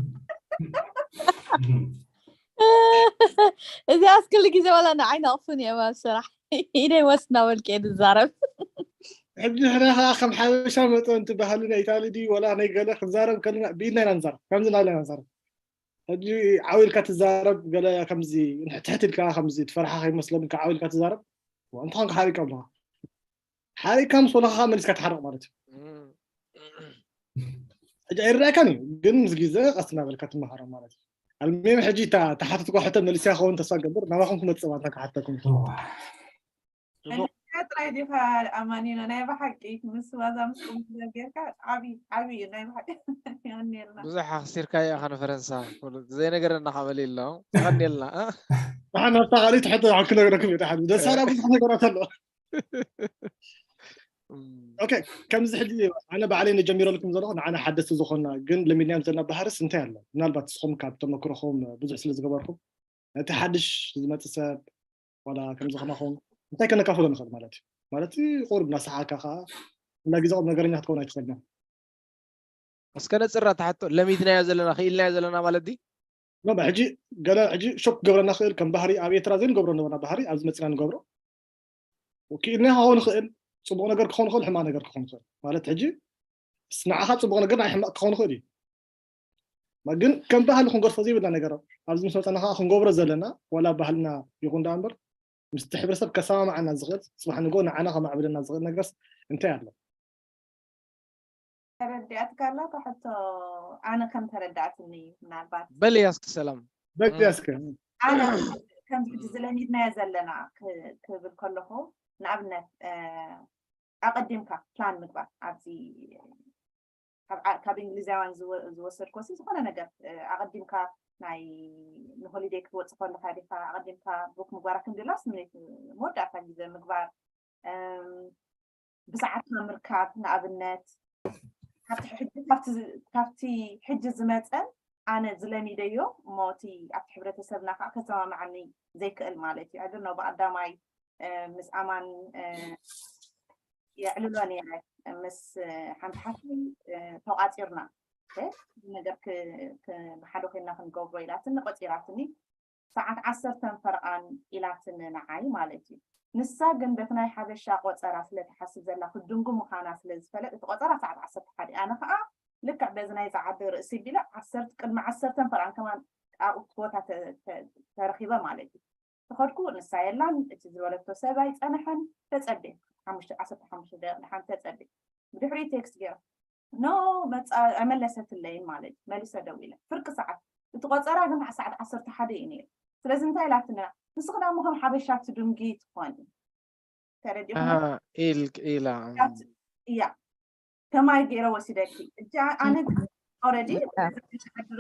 እዚኣስ ክሉ ግዜ ዋላ ንዓይ ነቕፉን እዮም ኣብ ስራሕ ኢደይ ወስ እናበልክ እየ ዝዛረብ። ሕጂ ንሕና ከዓ ከም ሓበሻ መጠን እቲ ባህሊ ናይ ኢታሊ ድዩ ወላ ናይ ገለ ክንዛረብ ከለና ብኢድና ኢና ንዛረብ። ከምዚ እናበልና ኢና ንዛረብ። ሕጂ ዓው ኢልካ ትዛረብ ገለ ከምዚ ንሕትሕት ኢልካ ከምዚ ትፈርሓ ከይመስለኒ ዓው ኢልካ ትዛረብ። እንተኾንካ ሓሪቃ ኣለኻ ሓሪቃ ምስ በለኻ ከዓ መሊስካ ትሓርቕ ማለት እዩ። ሕጂ ኣይረዳእካን እዩ ግን ምስ ግዜ ቀስ እናበልካ ትመሃሮ ማለት እዩ። ኣልሚም ሕጂ እታ ተሓተትኳ ሕቶ መሊስያ ክኸውን ተስፋ ገብር ናባኹም ክመፅእ ማለት ክሓተኩም። ጥራይ ዲኻ ኣማኒኖ ናይ ብሓቂ ምስ ዋዛ ምስ ቁምነገር ጌርካ ዓብዪ ዓብዪ እዩ ናይ ብሓቂ። የቐንየልና። ብዙሕ ኣኽሲርካዮ ኢኻ ንፈረንሳ። ዘይነገረና ካበል ኣሎ የቐንየልና። ንሓን ኣብታ ካልእ ትሕቶ ክነግረኩም እዩ። ደሓን ደሳላ ብዙሕ ነገራት ኣሎ። ኦኬ ከምዚ ሕጂ ኣነ ባዕለይ ነጀሚረልኩም ዘለኹ ንዓና ሓደስቲ ዝኾንና ግን ለሚድናዮም ዘለና ባህርስ እንታይ ኣሎ? ምናልባት ንስኹም ካብ ተመክሮኹም ብዙሕ ስለ ዝገበርኩም ነቲ ሓድሽ ዝመፅእ ሰብ ዋላ ከምዚ ከማኹም እንታይ ከነካፍሎ ንኽእል ማለት እዩ? ማለት ቁሩብ እናሰሓካ ከዓ ኩላ ግዜ ቁም ነገረኛ ክትከውን ኣይትኽእልን። እስከ ነፅራ ትሓቶ ለሚድናዮ ዘለና ክኢልናዮ ዘለና ማለት ድዩ? ኖ ሕጂ ገለ ሕጂ ሾክ ክገብረና ክእል ከም ባህሪ ኣብ ኤርትራ ዘይንገብሮ ነበርና ባህሪ ኣብዚ መፂና ንገብሮ ክኢልና ክኸውን ይኽእል፣ ፅቡቕ ነገር ክኸውን ይኽእል፣ ሕማቕ ነገር ክኸውን ይኽእል። ማለት ሕጂ ንዓኻ ፅቡቕ ነገር ናይ ሕማቕ ክኸውን ይኽእል እዩ። ግን ከም ባህሊ ክንገድፎ ዘይብልና ነገር ኣብዚ ምስ መፀና ከዓ ክንገብሮ ዘለና ዋላ ባህልና ይኹን ዳ እምበር ምስቲ ሕብረተሰብ ከሰማምዓና ዝኽእል ፅባሕ ንጎ ንዓና ከማዕብለና ዝኽእል ነገርስ እንታይ ኣሎ? ተረዲኣትካ ኣላ እታ ሕቶ ኣነ ከም ተረዳእትኒ ምናልባት በልያ እስኪ ሰላም። በልያ እስከ ኣነ ከምዚ ሕጂ ዝለሚድናዮ ዘለና ክ- ክብል ከለኹ ንኣብነት እ፣ ኣቐዲምካ ፕላን ምግባር ኣብዚ ካብ ዓ- ካብ እንግሊዛውያን ዝወ- ዝወሰድኮ ሲ ዝኾነ ነገር እ፣ ኣቐዲምካ ናይ ንሆሊደይ ክትወፅእ ከለካ ዲካ ኣቐዲምካ ቡክ ምግባራ ክንድላስ መወዳእታ ግዜ ምግባር እም፣ ብሰዓትና ምርካብ ንኣብነት ካብቲ ሕጂ ካብቲ ዝ- ካብቲ ሕጂ ዝመፀን ኣነ ዝለሚደዮ እሞ እቲ ኣብቲ ሕብረተሰብና ከዓ ከሰማምዓኒ ዘይክእል ማለት እዩ። I don't know ብቀዳማይ እ፣ ምስ ኣማን እ፣ የዕልሎ ነይረ ምስ እ፣ ሓንቲ ሓፍተይ እ፣ ተቋፂርና እ፣ ነገር ክ- ክ- ብሓደ ኮይና ክንገብሮ ኢላትኒ ቆፂራትኒ ሰዓት ዓሰርተን ፈረቓን ኢላትኒ ንዓይ ማለት እዩ። ንሳ ግን በቲ ናይ ሓበሻ ቆፀራ ስለ ትሓስብ ዘላ ክድንጉ ምዃና ስለ ዝፈለጥ እቲ ቆፀራ ሰዓት ዓሰርተ ሓደ ኣነ ከዓ ልክዕ በዚ ናይ ፃዓዲ ርእሲ ቢለ ዓሰርተ ቅድሚ ዓሰርተን ፈረቓን ከማን ኣብኡ ቦታ ተ- ተ- ተረኺበ ማለት እዩ። ተኸድኩ ንሳ የላን እቲ ዝበለቶ ሰብ ኣይፀንሐን ተፀቤ ሓሙሽተ ዓሰርተ ሓሙሽተ ደቂቕ ድሓን ተፀቤ ብድሕሪኡ ቴክስት ገይራ ኖ መፃ ኣይመለሰትለይን ማለት እዩ። መሊሰ ደዊለ ፍርቂ ሰዓት እቲ ቆፀራ ግን ሰዓት ዓሰርተ ሓደ እዩ ነይሩ። ስለዚ እንታይ ኢላትና ንስኺ ዳሞ ከም ሓበሻ ትድንጊ ትኾኒ ተረዲኹም ኢል ኢላ እያ ከማይ ገይረ ወሲደኪ እጂ ኣነ ግን ኦረዲ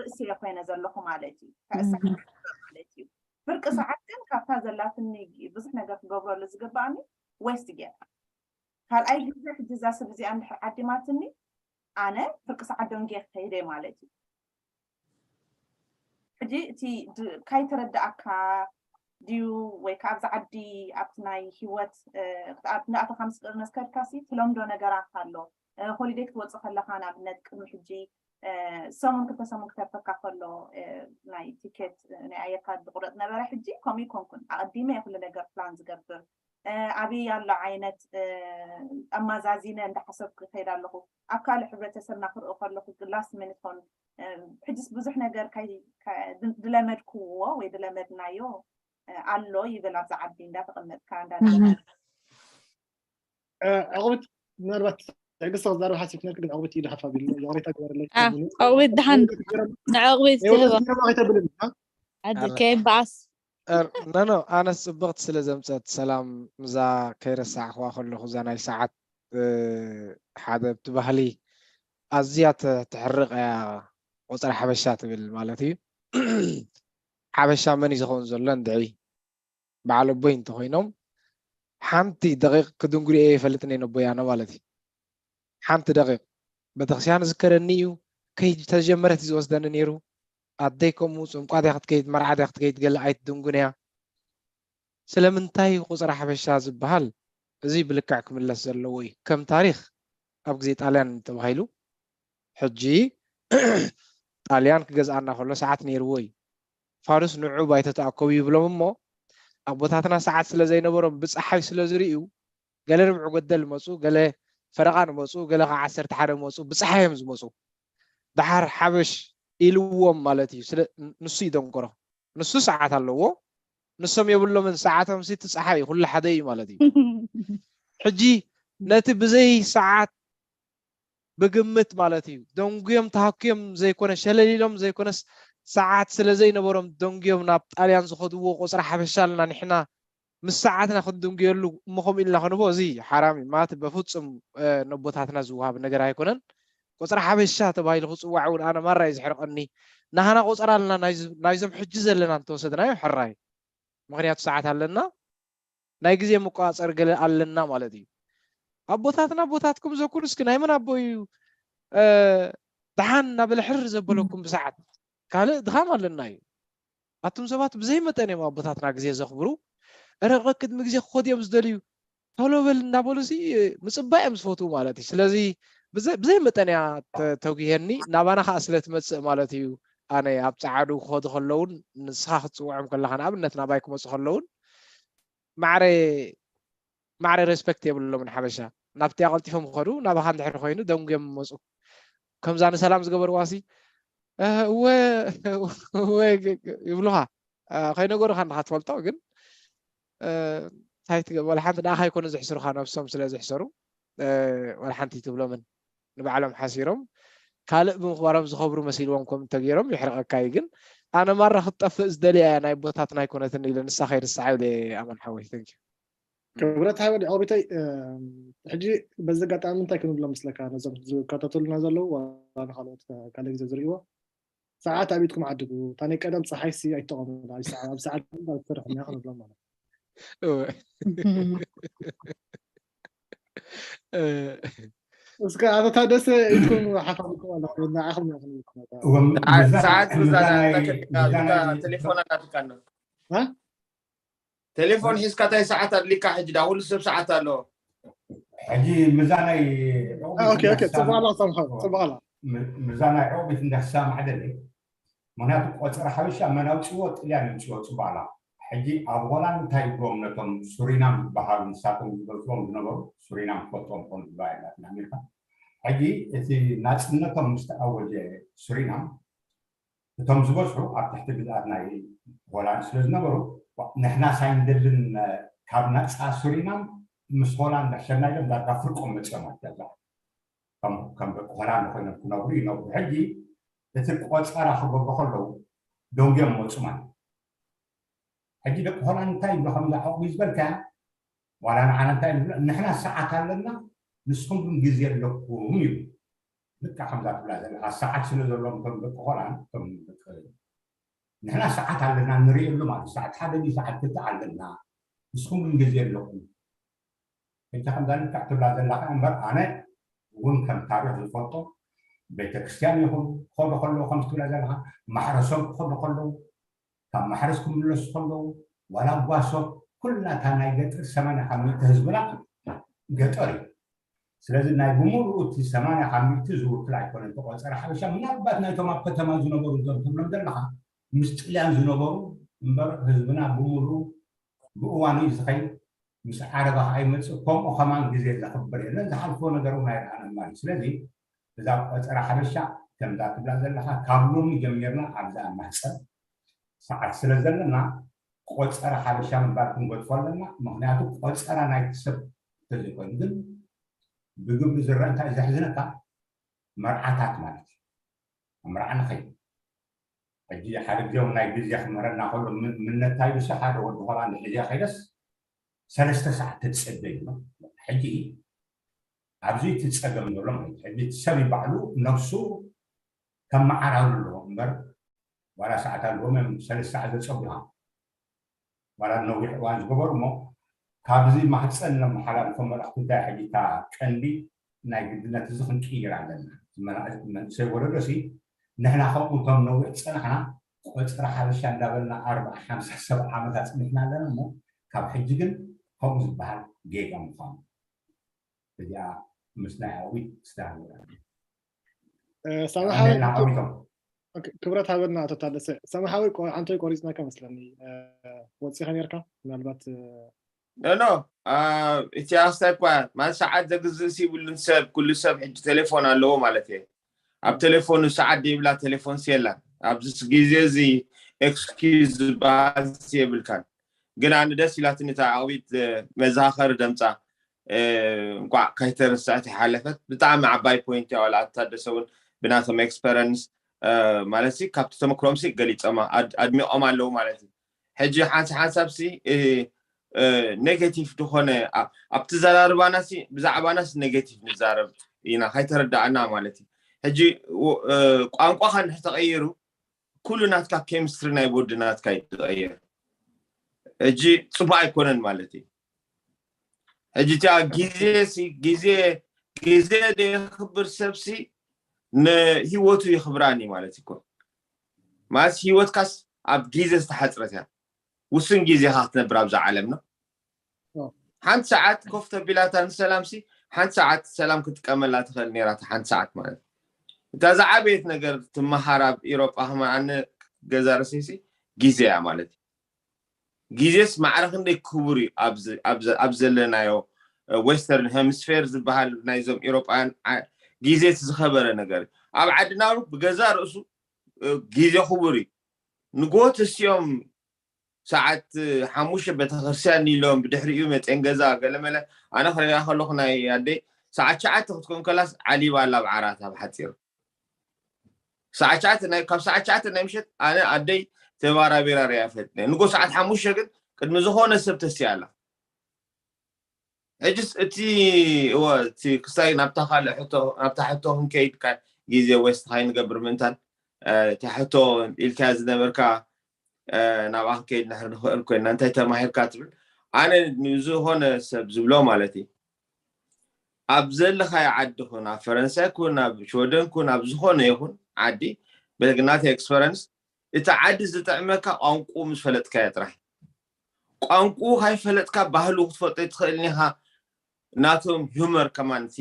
ርእሲ ኮይነ ዘለኹ ማለት እዩ ተሳማት ማለት እዩ ፍርቂ ሰዓት ግን ካብታ ዘላትኒ ብዙሕ ነገር ክገብረሉ ዝግባኣኒ ወይስ ገይራ ካልኣይ ግዜ ሕጂ እዛ ሰብ እዚኣ እንድሕር ዓዲማትኒ ኣነ ፍርቂ ሰዓት ደንጌ ክኸይደ ማለት እዩ ሕጂ እቲ ካይተረዳእካ ድዩ ወይ ከዓ ኣብዚ ዓዲ ኣብቲ ናይ ሂወት ንኣተኻ ምስ መስከርካሲ ትለምዶ ነገራት ኣሎ። ሆሊደይ ክትወፅእ ከለኻ ንኣብነት ቅድሚ ሕጂ ሰሙን ክልተ ሰሙን ክተርፈካ ከሎ ናይ ቲኬት ናይ ኣየር ካርድ ዝቁረፅ ነበረ። ሕጂ ከምኡ ይኮንኩን ኣቀዲመ ኩሉ ነገር ፕላን ዝገብር ኣበይ ኣሎ ዓይነት ኣማዛዚነ እንዳሓሰብኩ ይኸይድ ኣለኹ። ኣብ ካልእ ሕብረተሰብና ክርኢ ከለኹ ላስት ሚኒት ኾን ሕጅስ ብዙሕ ነገር ድለመድክዎ ወይ ድለመድናዮ ኣሎ ይብል። ኣብዚ ዓዲ እንዳተቐመጥካ እንዳነበረ ዕቑብት ምናልባት ትዕግስቲ ክዛረብ ሓሲብ ነርክ ግን ዕቑብት ኢዱ ሓፍ ኣቢሉ ይቕሬታ ግበረለይ። ዕቑብት ድሓን ንዕቑብት ትህቦ ከይተብልን ዓዲ ከይበኣስ ኖ ኖ ኣነስ ፅብቕቲ ስለ ዘምፀት ሰላም ምዛ ከይረሳዕኽዋ ከለኹ እዛ ናይ ሰዓት ሓደ ብቲ ባህሊ ኣዝያ ተሕርቕ እያ። ቆፀራ ሓበሻ ትብል ማለት እዩ። ሓበሻ መን እዩ ዝኸውን ዘሎ እንድዒ በዓል ኣቦይ እንተኮይኖም ሓንቲ ደቂቕ ክድንጉርዮ ይፈልጥን እየ ነቦይ ኣነ ማለት እዩ። ሓንቲ ደቂቕ ቤተክርስትያን ዝከረኒ እዩ ከይተጀመረት እዩ ዝወስደኒ ነይሩ። ኣደይ ከምኡ ፅምቋት እያ ክትከይድ መርዓት እያ ክትከይድ ገለ ኣይትድንጉን እያ። ስለምንታይ ቁፅሪ ሓበሻ ዝበሃል እዚ ብልክዕ ክምለስ ዘለዎ እዩ። ከም ታሪክ ኣብ ግዜ ጣልያን ተባሂሉ ሕጂ ጣልያን ክገዝኣና ከሎ ሰዓት ነይርዎ እዩ። ፋርስ ንዑ ባይቶ ተኣከቡ ይብሎም እሞ ኣቦታትና ሰዓት ስለ ዘይነበሮም ብፀሓይ ስለ ዝርእዩ ገለ ርብዒ ጎደል መፁ፣ ገለ ፈረቓ ንመፁ፣ ገለ ከዓ ዓሰርተ ሓደ መፁ። ብፀሓይ እዮም ዝመፁ። ደሓር ሓበሽ ኢልዎም ማለት እዩ። ስለ ንሱ ይደንቆሮ። ንሱ ሰዓት ኣለዎ፣ ንሶም የብሎምን። ሰዓቶም ሲ እቲ ፀሓይ እዩ፣ ኩሉ ሓደ እዩ ማለት እዩ። ሕጂ ነቲ ብዘይ ሰዓት ብግምት ማለት እዩ ደንጉዮም ተሃኩዮም ዘይኮነ ሸለል ኢሎም ዘይኮነስ ሰዓት ስለ ዘይነበሮም ደንጉዮም ናብ ጣልያን ዝኸድዎ ቆፅሪ ሓበሻ ኣለና ንሕና ምስ ሰዓትና ክንድንጉየሉ እሞ ከምኡ ኢልና ክንቦ እዚ ሓራም እዩ ማለት በፍፁም ነቦታትና ዝወሃብ ነገር ኣይኮነን። ቆፅሪ ሓበሻ ተባሂሉ ክፅዋዕ እውን ኣነ ማራ እዩ ዝሕርቐኒ። ናህና ቆፀራ ኣለና ናይዞም ሕጂ ዘለና እንተወሰድናዮ ሕራይ ምክንያቱ ሰዓት ኣለና ናይ ግዜ መቆፃፀሪ ገለ ኣለና ማለት እዩ። ኣቦታትና ኣቦታትኩም ዘኩሩ እስኪ ናይ መን ኣቦ እዩ ደሓን እናበለ ሕርር ዘበለኩም ብሰዓት ካልእ ድኻም ኣለና እዩ። ኣቱም ሰባት ብዘይ መጠን እዮም ኣቦታትና ግዜ ዘኽብሩ። እረ ቅድሚ ግዜ ክኸዱ እዮም ዝደልዩ ቶሎ በል እናበሉ ሲ ምፅባይ እዮም ዝፈትዉ ማለት እዩ። ስለዚ ብዘይ መጠን እያ ተጉሄኒ ናባና ከዓ ስለ ትመፅእ ማለት እዩ። ኣነ ኣብ ፀዓዱ ክኸዱ ከለውን ንስኻ ክትፅውዖም ከለካ ንኣብነት ናባይ ክመፁ ከለውን ማዕረ ማዕረ ሬስፔክት የብሎምን ሓበሻ ናብቲ ኣቐልጢፎም ክኸዱ ናባኻ እንድሕር ኮይኑ ደንጉዮም መፁ ከምዛ ንሰላም ዝገበርዋ ሲ እወ እወ ይብሉኻ ከይነገሩኻ እንድኻ ትፈልጦ ግን እንታይ ትገብር ወላ ሓንቲ ንኣኻ ይኮኑ ዝሕስሩኻ ነብሶም ስለ ዝሕሰሩ ወላ ሓንቲ ትብሎምን ንባዕሎም ሓሲሮም ካልእ ብምኽባሮም ዝኸብሩ መሲልዎም ከም እንተገይሮም ይሕርቐካ እዩ ግን ኣነ ማራ ክትጠፍእ ዝደልያ እያ ናይ ቦታትና ኣይኮነትን ኢለ ንሳ ከይርሳዓ ኢለ ኣመን ሓወይ thank you ክብረት ሓወይ ኦቢተይ ሕጂ በዚ ኣጋጣሚ እንታይ ክንብሎ ምስለካ ነዞም ዝከታተሉና ዘለዉ ዋላ ንካልኦት ካልእ ግዜ ዝርእይዎ ሰዓት ኣብ ኢድኩም ዓድጉ እታ ናይ ቀደም ፀሓይ ሲ ኣይትጠቐሙ ኣብ ሰዓት ኣይትሰርሕም እያ ክንብሎም ማለት እስከ ኣቶ ታደሰ ኢድኩም ሓፋልኩም ኣለኹ ንዓኹም ሰዓት ቴሌፎን ኣላትካና ቴሌፎን ሒዝካ ታይ ሰዓት ኣድሊካ ሕጂ ዳ ኩሉ ሰብ ሰዓት ኣለዎ ሕጂ ምዛ ናይ ፅቡቅ ኣላ ሰምሓ ፅቡቅ ኣላ ምዛ ናይ ዕቁቢት እንዳክሳብ ማዕደለ ምክንያቱ ቆፀራ ሓበሻ መን ኣውፅዎ ጥልያን የምፅዎ ፅቡቅ ኣላ ሕጂ ኣብ ሆላንድ እንታይ ይብሎም ነቶም ሱሪናም ዝበሃሉ ንሳቶም ዝገዝዎም ዝነበሩ ሱሪናም ክፈልጥዎም ኮኑ ዝባ ኢላትና ኣሜሪካ ሕጂ እቲ ናፅነቶም ምስ ተኣወጀ ሱሪናም እቶም ዝበዝሑ ኣብ ትሕቲ ግዝኣት ናይ ሆላንድ ስለ ዝነበሩ ንሕና ሳይንደልን ካብ ናፃ ሱሪናም ምስ ሆላንድ ኣሸና ኢሎም ዳርጋ ፍርቆም መፅኦም ኣትገዛ ከም ደቂ ሆላንድ ኮይኖም ክነብሩ ይነብሩ ሕጂ እቲ ቆፀራ ክገብሩ ከለዉ ደንጉዮም መፁ ማለት ሕጂ ደቂ ሆላንድ እንታይ ይብሉ ከምዛ ዕቑቢ ዝበልካያ ዋላ ንዓና እንታይ ንብሎ ንሕና ሰዓት ኣለና ንስኹም ግን ግዜ ኣለኩም እዩ ልካ ከምዛ ትብላ ዘለካ ሰዓት ስለ ዘለዎም እቶም ደቂ ሆላንድ እቶም ንሕና ሰዓት ኣለና ንርእየሉ ማለት ሰዓት ሓደ ድዩ ሰዓት ክልተ ኣለና ንስኹም ግን ግዜ ኣለኩም ሕጂ ከምዛ ልክዕ ትብላ ዘለካ እምበር ኣነ እውን ከም ታሪክ ዝፈልጦ ቤተክርስትያን ይኹን ክኸዱ ከለዉ ከም ትብላ ዘለካ ማሕረሶም ክኸዱ ከለዉ ካብ ማሕረስ ክምለሱ ከለዉ ዋላ ጓሶ ኩላታ ናይ ገጠር ሰማንያ ካብ ሚእቲ ህዝብና ገጠር እዩ። ስለዚ ናይ ብምሉኡ እቲ ሰማንያ ካብ ሚእቲ ዝውክል ኣይኮነን። ተቆፀረ ሓበሻ ምናልባት ናይቶም ኣብ ከተማ ዝነበሩ እዞም ትብሎም ዘለካ ምስ ጥልያን ዝነበሩ እምበር ህዝብና ብምሉኡ ብእዋኑ እዩ ዝኸይድ። ምስ ዓረባ ከዓ ይመፅእ። ከምኡ ከማን ግዜ ዘኽብር የለን። ዝሓልፎ ነገር እውን ኣይረኣነን ማለት እዩ። ስለዚ እዛ ቆፀራ ሓበሻ ከምዛ ትብላ ዘለካ ካብ ሎሚ ጀሚርና ኣብዛ ኣብ ማህፀን ሰዓት ስለ ዘለና ቆፀራ ሓበሻ ምባል ክንገድፎ ኣለና። ምክንያቱ ቆፀራ ናይቲ ሰብ ተዘይኮይኑ ግን ብግብሪ ዝረአ እንታይ እዩ ዘሕዝነካ? መርዓታት ማለት እዩ። ኣብ መርዓ ንኸይድ ሕጂ ሓደ ግዜ እውን ናይ ግዜ ክምህረና ከሎ ምነታይ ብሰ ሓደ ወዲ ሆላንድ ሕዝያ ከይደስ ሰለስተ ሰዓት ተትፀበ እዩ። ሕጂ ኣብዚ እቲ ፀገም ዘሎ ማለት ሕጂ እቲ ሰብ ይባዕሉ ነብሱ ከመዓራሩ ኣለዎ እምበር ዋላ ሰዓት ኣለዎም እዮም ሰለስተ ሰዓት ዘፀቡኻ ዋላ ነዊሕ እዋን ዝገበሩ እሞ ካብዚ ማህፀን ነመሓላልፎ መልእኽቲ እንታይ ሕጂ እታ ቀንዲ ናይ ግድነት እዚ ክንቅይር ኣለና። መንእሰይ ወለዶ ሲ ንሕና ከምኡ እቶም ነዊሕ ዝፀናሕና ቆፅሪ ሓበሻ እንዳበልና ኣርባዓ ሓምሳ ሰብዓ ዓመት ኣፅኒሕና ኣለና እሞ ካብ ሕጂ ግን ከምኡ ዝበሃል ጌጋ ምዃኑ እዚኣ ምስ ናይ ኣዊት ክስተሃወራ ሰማሓዊ ክብረት ሃበና። ኣቶ ታደሰ ሰማሓዊ ዓንቶይ ቆሪፅናካ መስለኒ ወፂኻ ነርካ ምናልባት ኖ እቲ ኣስታይ እኳ ማለት ሰዓት ዘግዝእስ ይብሉን ሰብ ኩሉ ሰብ ሕጂ ቴሌፎን ኣለዎ ማለት እየ። ኣብ ቴሌፎኑ ሰዓት ዘይብላ ቴሌፎንስ የላን። ኣብዚ ግዜ እዚ ኤክስኪዝ ዝበሃል የብልካን። ግን ኣነ ደስ ኢላትኒ እታ ኣዊት መዘኻኸሪ ደምፃ እንኳዕ ከይተረሳዕት ሓለፈት። ብጣዕሚ ዓባይ ፖይንት እያ። ዋላ ኣታ ደሰ እውን ብናቶም ኤክስፐረንስ ማለት ሲ ካብቲ ተመክሮም ሲ ገሊፆማ ኣድሚቖም ኣለዉ ማለት እዩ። ሕጂ ሓንሳ ሓንሳብ ሲ ኔጌቲቭ ዝኾነ ኣብቲ ዘራርባና ሲ ብዛዕባና ሲ ኔጌቲቭ ንዛረብ ኢና ካይተረዳእና ማለት እዩ። ሕጂ ቋንቋኻ እንድሕር ተቐይሩ ኩሉ ናትካ ኬሚስትሪ ናይ ቦዲ ናትካ ይትቐየር። ሕጂ ፅቡቅ ኣይኮነን ማለት እዩ። ሕጂ እቲኣ ግዜ ግዜ ግዜ ደየኽብር ሰብሲ ንሂወቱ ይኽብራኒ ማለት ይኮን ማለት ህይወትካስ ኣብ ግዜ ዝተሓፅረት እያ። ውሱን ግዜ ኢኻ ክትነብር ኣብዛ ዓለም ነው። ሓንቲ ሰዓት ኮፍ ተቢላታ ንሰላም ሲ ሓንቲ ሰዓት ሰላም ክትጥቀመላ ትኽእል ነራ ሓንቲ ሰዓት ማለት እታ ዝዓበየት ነገር ትመሃር ኣብ ኢሮጳ ከማን ኣነ ገዛ ርእሰይ ሲ ግዜ እያ ማለት እዩ። ግዜስ ማዕረ ክንደይ ክቡር እዩ ኣብ ዘለናዮ ዌስተርን ሄምስፌር ዝበሃል ናይዞም ኢሮጳውያን ግዜ ዝኸበረ ነገር እዩ። ኣብ ዓድና ብገዛ ርእሱ ግዜ ክቡር እዩ። ንጎ ተሲኦም ሰዓት ሓሙሽተ ቤተክርስትያን ኢሎም ብድሕሪኡ መፅኤን ገዛ ገለመለ ኣነ ክሪኣ ከለኩ ናይ ኣደይ ሰዓት ሸዓተ ክትኮን ከላስ ዓሊባ ኣላ ኣብ ዓራት ኣብ ሓፂር ሰዓት ሸዓተ ናይ ካብ ሰዓት ሸዓተ ናይ ምሸት ኣነ ኣደይ ተባራቢራ ሪኣ ፈጥነ ንጎ ሰዓት ሓሙሽተ ግን ቅድሚ ዝኾነ ሰብ ተሲኣ ኣላ። ሕጅስ እቲ እወ እቲ ክሳይ ናብታ ካልእ ሕቶ ናብታ ሕቶ ክንከይድ ግዜ ዌስት ካይንገብር ምእንታን እታ ሕቶ ኢልካያ ዝነበርካ ናብኣ ክንከይድ ንሕር ንኽእል ኮይና እንታይ ተማሂርካ ትብል ኣነ ንዝኾነ ሰብ ዝብሎ ማለት እዩ ኣብ ዘለኻዮ ዓዲ ኩን ኣብ ፈረንሳይ ኩን ኣብ ሽወደን ኩን ኣብ ዝኾነ ይኹን ዓዲ በግናተ ኤክስፐረንስ እቲ ዓዲ ዝጥዕመካ ቋንቁ ምስ ፈለጥካዮ ጥራሕ ቋንቁ ካይፈለጥካ ባህሉ ክትፈልጦ ትኽእል ኢኻ ናቶም ሂመር ከማን እቲ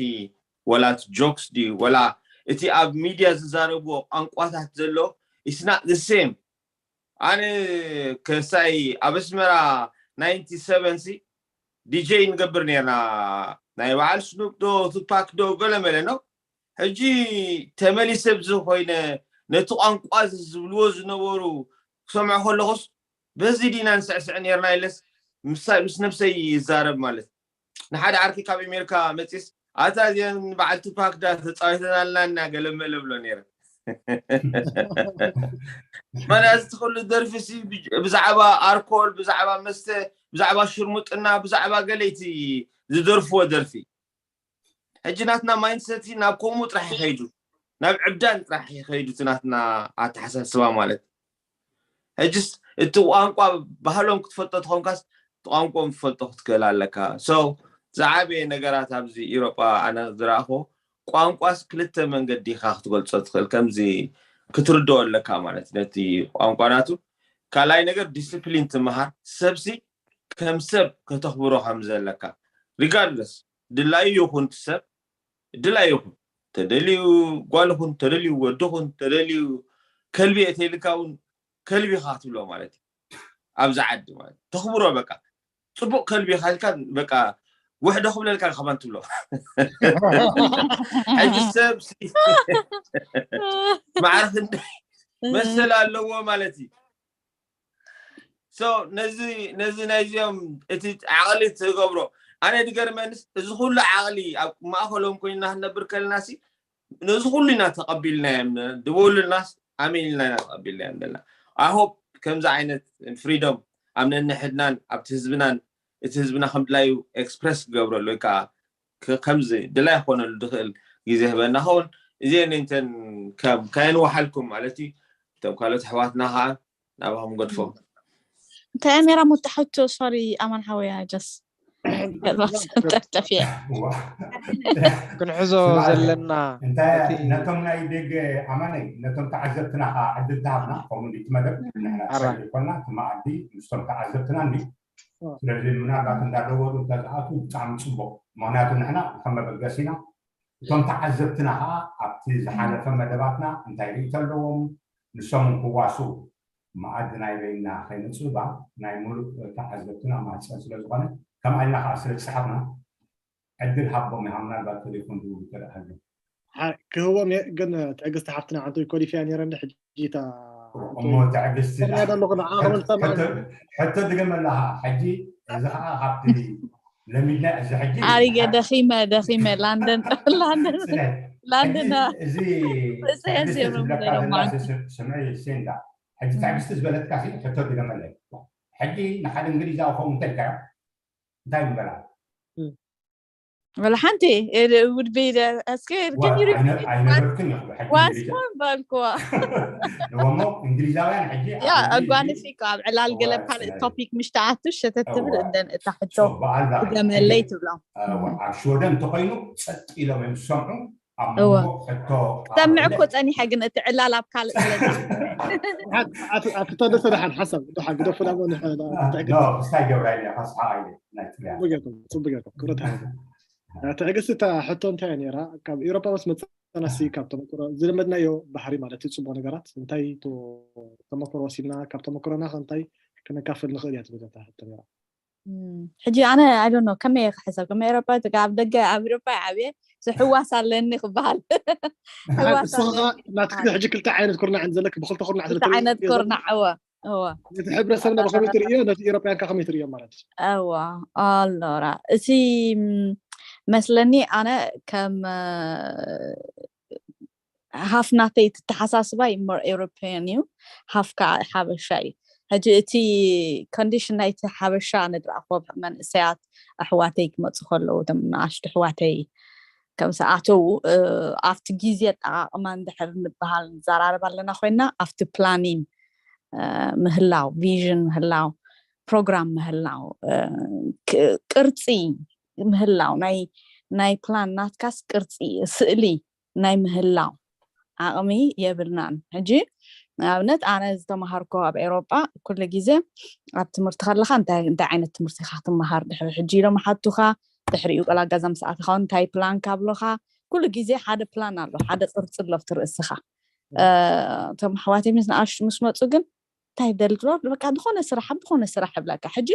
ወላ ጆክስ ድዩ ወላ እቲ ኣብ ሚድያ ዝዛረብዎ ቋንቋታት ዘሎ it's not the same ኣነ ከሳይ ኣብ ኣስመራ ናይንቲ ሰቨን ሲ ዲጀይ ንገብር ነርና ናይ በዓል ስኑፕ ዶ ቱፓክ ዶ ገለ መለ ነው ሕጂ ተመሊሰ ብዚ ኮይነ ነቲ ቋንቋ ዝብልዎ ዝነበሩ ክሰምዖ ከለኹስ በዚ ዲና ንስዕስዕ ነርና ኢለስ ምስ ነብሰይ ይዛረብ ማለት ንሓደ ዓርኪ ካብ ኣሜሪካ መፂስ ኣታ እዚአን በዓል ቱፓክ ዳ ተፃዊተናልና እና ገለመለ ብሎ ነረ መን እዚ ትኽእሉ ደርፊ ሲ ብዛዕባ ኣርኮል ብዛዕባ መስተ ብዛዕባ ሽርሙጥና ብዛዕባ ገለይቲ ዝደርፍዎ ደርፊ ሕጂ ናትና ማይንድሰት ናብ ከምኡ ጥራሕ ይኸይዱ ናብ ዕብዳን ጥራሕ ይኸይዱ እቲ ናትና ኣተሓሳስባ ማለት ሕጅስ እቲ ቋንቋ ባህሎም ክትፈልጦ ትኾንካስ ቋንቋም ትፈልጦ ክትክእል ኣለካ so ዝዓበየ ነገራት ኣብዚ ኢሮጳ ኣነ ዝረኣኹ ቋንቋስ ክልተ መንገዲ ኢኻ ክትገልጾ ትኽእል ከምዚ ክትርድኦ ኣለካ ማለት ነቲ ቋንቋ ናቱ ካልኣይ ነገር ዲስፕሊን ትመሃር። ሰብሲ ከም ሰብ ከተኽብሮ ከም ዘለካ ሪጋርድለስ ድላዩ ይኹን እቲ ሰብ ድላዩ ይኹን ተደልዩ ጓል ይኹን ተደልዩ ወዲ ይኹን ተደልዩ ከልቢ እተይልካ እውን ከልቢ ኢኻ ክትብሎ ማለት እዩ። ኣብዚ ዓዲ ማለት ተኽብሮ በቃ ጽቡቕ ከልቢ ኢኻ ኢልካ በቃ ውሕዶ ክብለልካ ከማን ትብሎ። ሕጂ ሰብ ማዕረ ክንደይ መሰል ኣለዎ ማለት እዩ። So ነዚ ነዚ ናይዚኦም እቲ ዓቕሊ ትገብሮ ኣነ ድገርመንስ እዚ ኩሉ ዓቕሊ ኣብ ማእኸሎም ኮይና ክንነብር ከለና ሲ ነዚ ኩሉ ኢና ተቐቢልናዮም ድበሉልናስ ኣሜን ኢልና ኢና ተቐቢልናዮም ዘለና። I hope ከምዚ ዓይነት ፍሪዶም ኣብ ነንሕድናን ኣብቲ ህዝብናን እቲ ህዝብና ከም ድላዩ ኤክስፕረስ ክገብረሉ ወይ ከዓ ከምዚ ድላይ ክኾነሉ ዝኽእል ግዜ ህበና ኸውን። እዚአን እንተን ከም ከየንወሓልኩም ማለት እዩ። እቶም ካልኦት ኣሕዋትና ከዓ ናባኹም ገድፎም። እንታይ ኣሜራ ሙታሕቶ ሶሪ ኣማን ሓወያ ጀስ ጠፍየ ክንሕዞ ዘለና እንታይ ነቶም ናይ ደገ ኣማነይ ነቶም ተዓዘብትና ከዓ ዕድል ተሃብና ከምኡ እቲ መደብ ንሕና ተሳጊር ኮና እቲ መዓዲ ምስቶም ተዓዘብትና እንዲ ስለዚ ምናልባት እንዳደወሉ እንተዝኣቱ ብጣዕሚ ፅቡቅ ምክንያቱ ንሕና ከም መበገሲና እቶም ተዓዘብትና ከዓ ኣብቲ ዝሓለፈ መደባትና እንታይ ርእይቶ ኣለዎም ንሶም ክዋሱ መኣዲ ናይ በይና ከይንፅባ ናይ ሙሉእ ተዓዘብትና ማፀን ስለዝኮነ ከምኣ ኢልና ከዓ ስለ ዝፀሓፍና ዕድል ሃቦም ኢኻ ምናልባት ቴሌፎን ድውል ተደኣሃሉ ክህቦም ግን ትዕግስቲ ሓፍትና ዓንቶ ኮሊፍያ ነረ እንደ ሕጂ እሞ ትዕግስቲ ኣለኹ ንዓኹም ሰማዕ ሕቶ ድገመላኻ ሕጂ እዚ ከዓ ካብቲ ለሚድና እዚ ሕጂ ኣሪገ ደኺመ ደኺመ ላንደን ላንደን ላንደን እዚ ርእሰይ ኣዝዮም ትብለካ እዮም ዘላ ማለት ስምዒ ሴንዳ ሕጂ ትዕግስቲ ዝበለትካ ሕቶ ድገመለይ ሕጂ ንሓደ እንግሊዛዊ ከምኡ እንተልካዮ እንታይ ይበላ ولا حنتي it would be the እስከ can you repeat it? ኣይነበርክን ኢኹ ሕጂ ዋስኮን በልኩዋ እሞ እንግሊዛውያን ሕጂ ያ ኣጓንፊ እኮ ኣብ ዕላል ገለ ኣብ ካልእ ቶፒክ ምሽ ተኣቱ ሸተት ትብል እንደን እታ ሕቶ በዓል ትገመለይ ትብሎ ኣብ ሽወደን እንተኮይኑ ፀጥ ኢሎም እዮም ዝሰምዑ ኣብ እወ። መንጎ ሕቶ ሰምዕ እኮ ፀኒሐ ግን እቲ ዕላል ኣብ ካልእ ገለ ኣቶ ደሰ ደሓን ሓሳብ ደሓን ግደፉ ዳሞ ክስታይ ገብራ ኢለ ካስሓ ኢለ ናይ ጥልያን ጽቡቅ ጌርኩም ክብረት ትዕግስቲ እታ ሕቶ እንታይ ነራ ካብ ኤውሮፓ ምስ መፀናሲ ካብ ተመክሮ ዝለመድናዮ ባህሪ ማለት እዩ ፅቡቅ ነገራት እንታይ ተመክሮ ወሲድና ካብ ተመክሮና ከ እንታይ ክነካፍል ንኽእል እያ ትብል እታ ሕቶ ነራ ሕጂ ኣነ ኣይ ዶንት ኖ ከመይ እየ ክሕሰብ ከመይ ኤውሮጳ ትጋ ኣብ ደገ ኣብ ኤውሮጳ ዓብየ ዝሕዋስ ኣለኒ ክበሃል ሕዋስ ንስኻ ኣለኒ ናትክ ሕጂ ክልተ ዓይነት ኩርናዕ ዘለክ ብክልተ ኩርናዕ ስለ ክልተ ዓይነት ኮርናዕ እወ እወ ነቲ ሕብረተሰብና ብከመይ ትርእዮ ነቲ ኤውሮጳያን ከ ከመይ ትርእዮ ማለት እዩ እወ ኣሎራ እቲ ም፣ መስለኒ ኣነ ከም ሃፍ ናተይ ትተሓሳስባይ ሞር ኤውሮፓያን እዩ ሃፍ ከዓ ሓበሻ እዩ ሕጂ እቲ ኮንዲሽን ናይቲ ሓበሻ ንድረኣክዎ መንእሰያት ኣሕዋተይ ክመፁ ከለዉ እቶም ንኣሽቱ ኣሕዋተይ ከም ሰኣተው ኣብቲ ግዜ ኣጠቃቅማ እንድሕር ንበሃል ንዘራረብ ኣለና ኮይና ኣብቲ ፕላኒን ምህላው ቪዥን ምህላው ፕሮግራም ምህላው ቅርፂ ምህላው ናይ ናይ ፕላን ናትካስ ቅርፂ ስእሊ ናይ ምህላው ዓቕሚ የብልናን ሕጂ ንኣብነት ኣነ ዝተምሃርኮ ኣብ ኤሮጳ ኩሉ ግዜ ኣብ ትምህርቲ ከለካ እንታይ እንታይ ዓይነት ትምህርቲ ኢካ ክትምሃር ድሕሪ ሕጂ ኢሎም ሓቱካ ድሕሪኡ ቆላ ገዛ ምስ ኣተካ እንታይ ፕላን ካብሎካ ኩሉ ግዜ ሓደ ፕላን ኣሎ ሓደ ቅርፂ ኣሎ ኣብቲ ርእስካ እቶም ኣሕዋተይ ምስ ንኣሽቱ ምስ መፁ ግን እንታይ ደሊ ትብሎ በቃ ዝኾነ ስራሕ ዝኾነ ስራሕ ይብለካ ሕጂ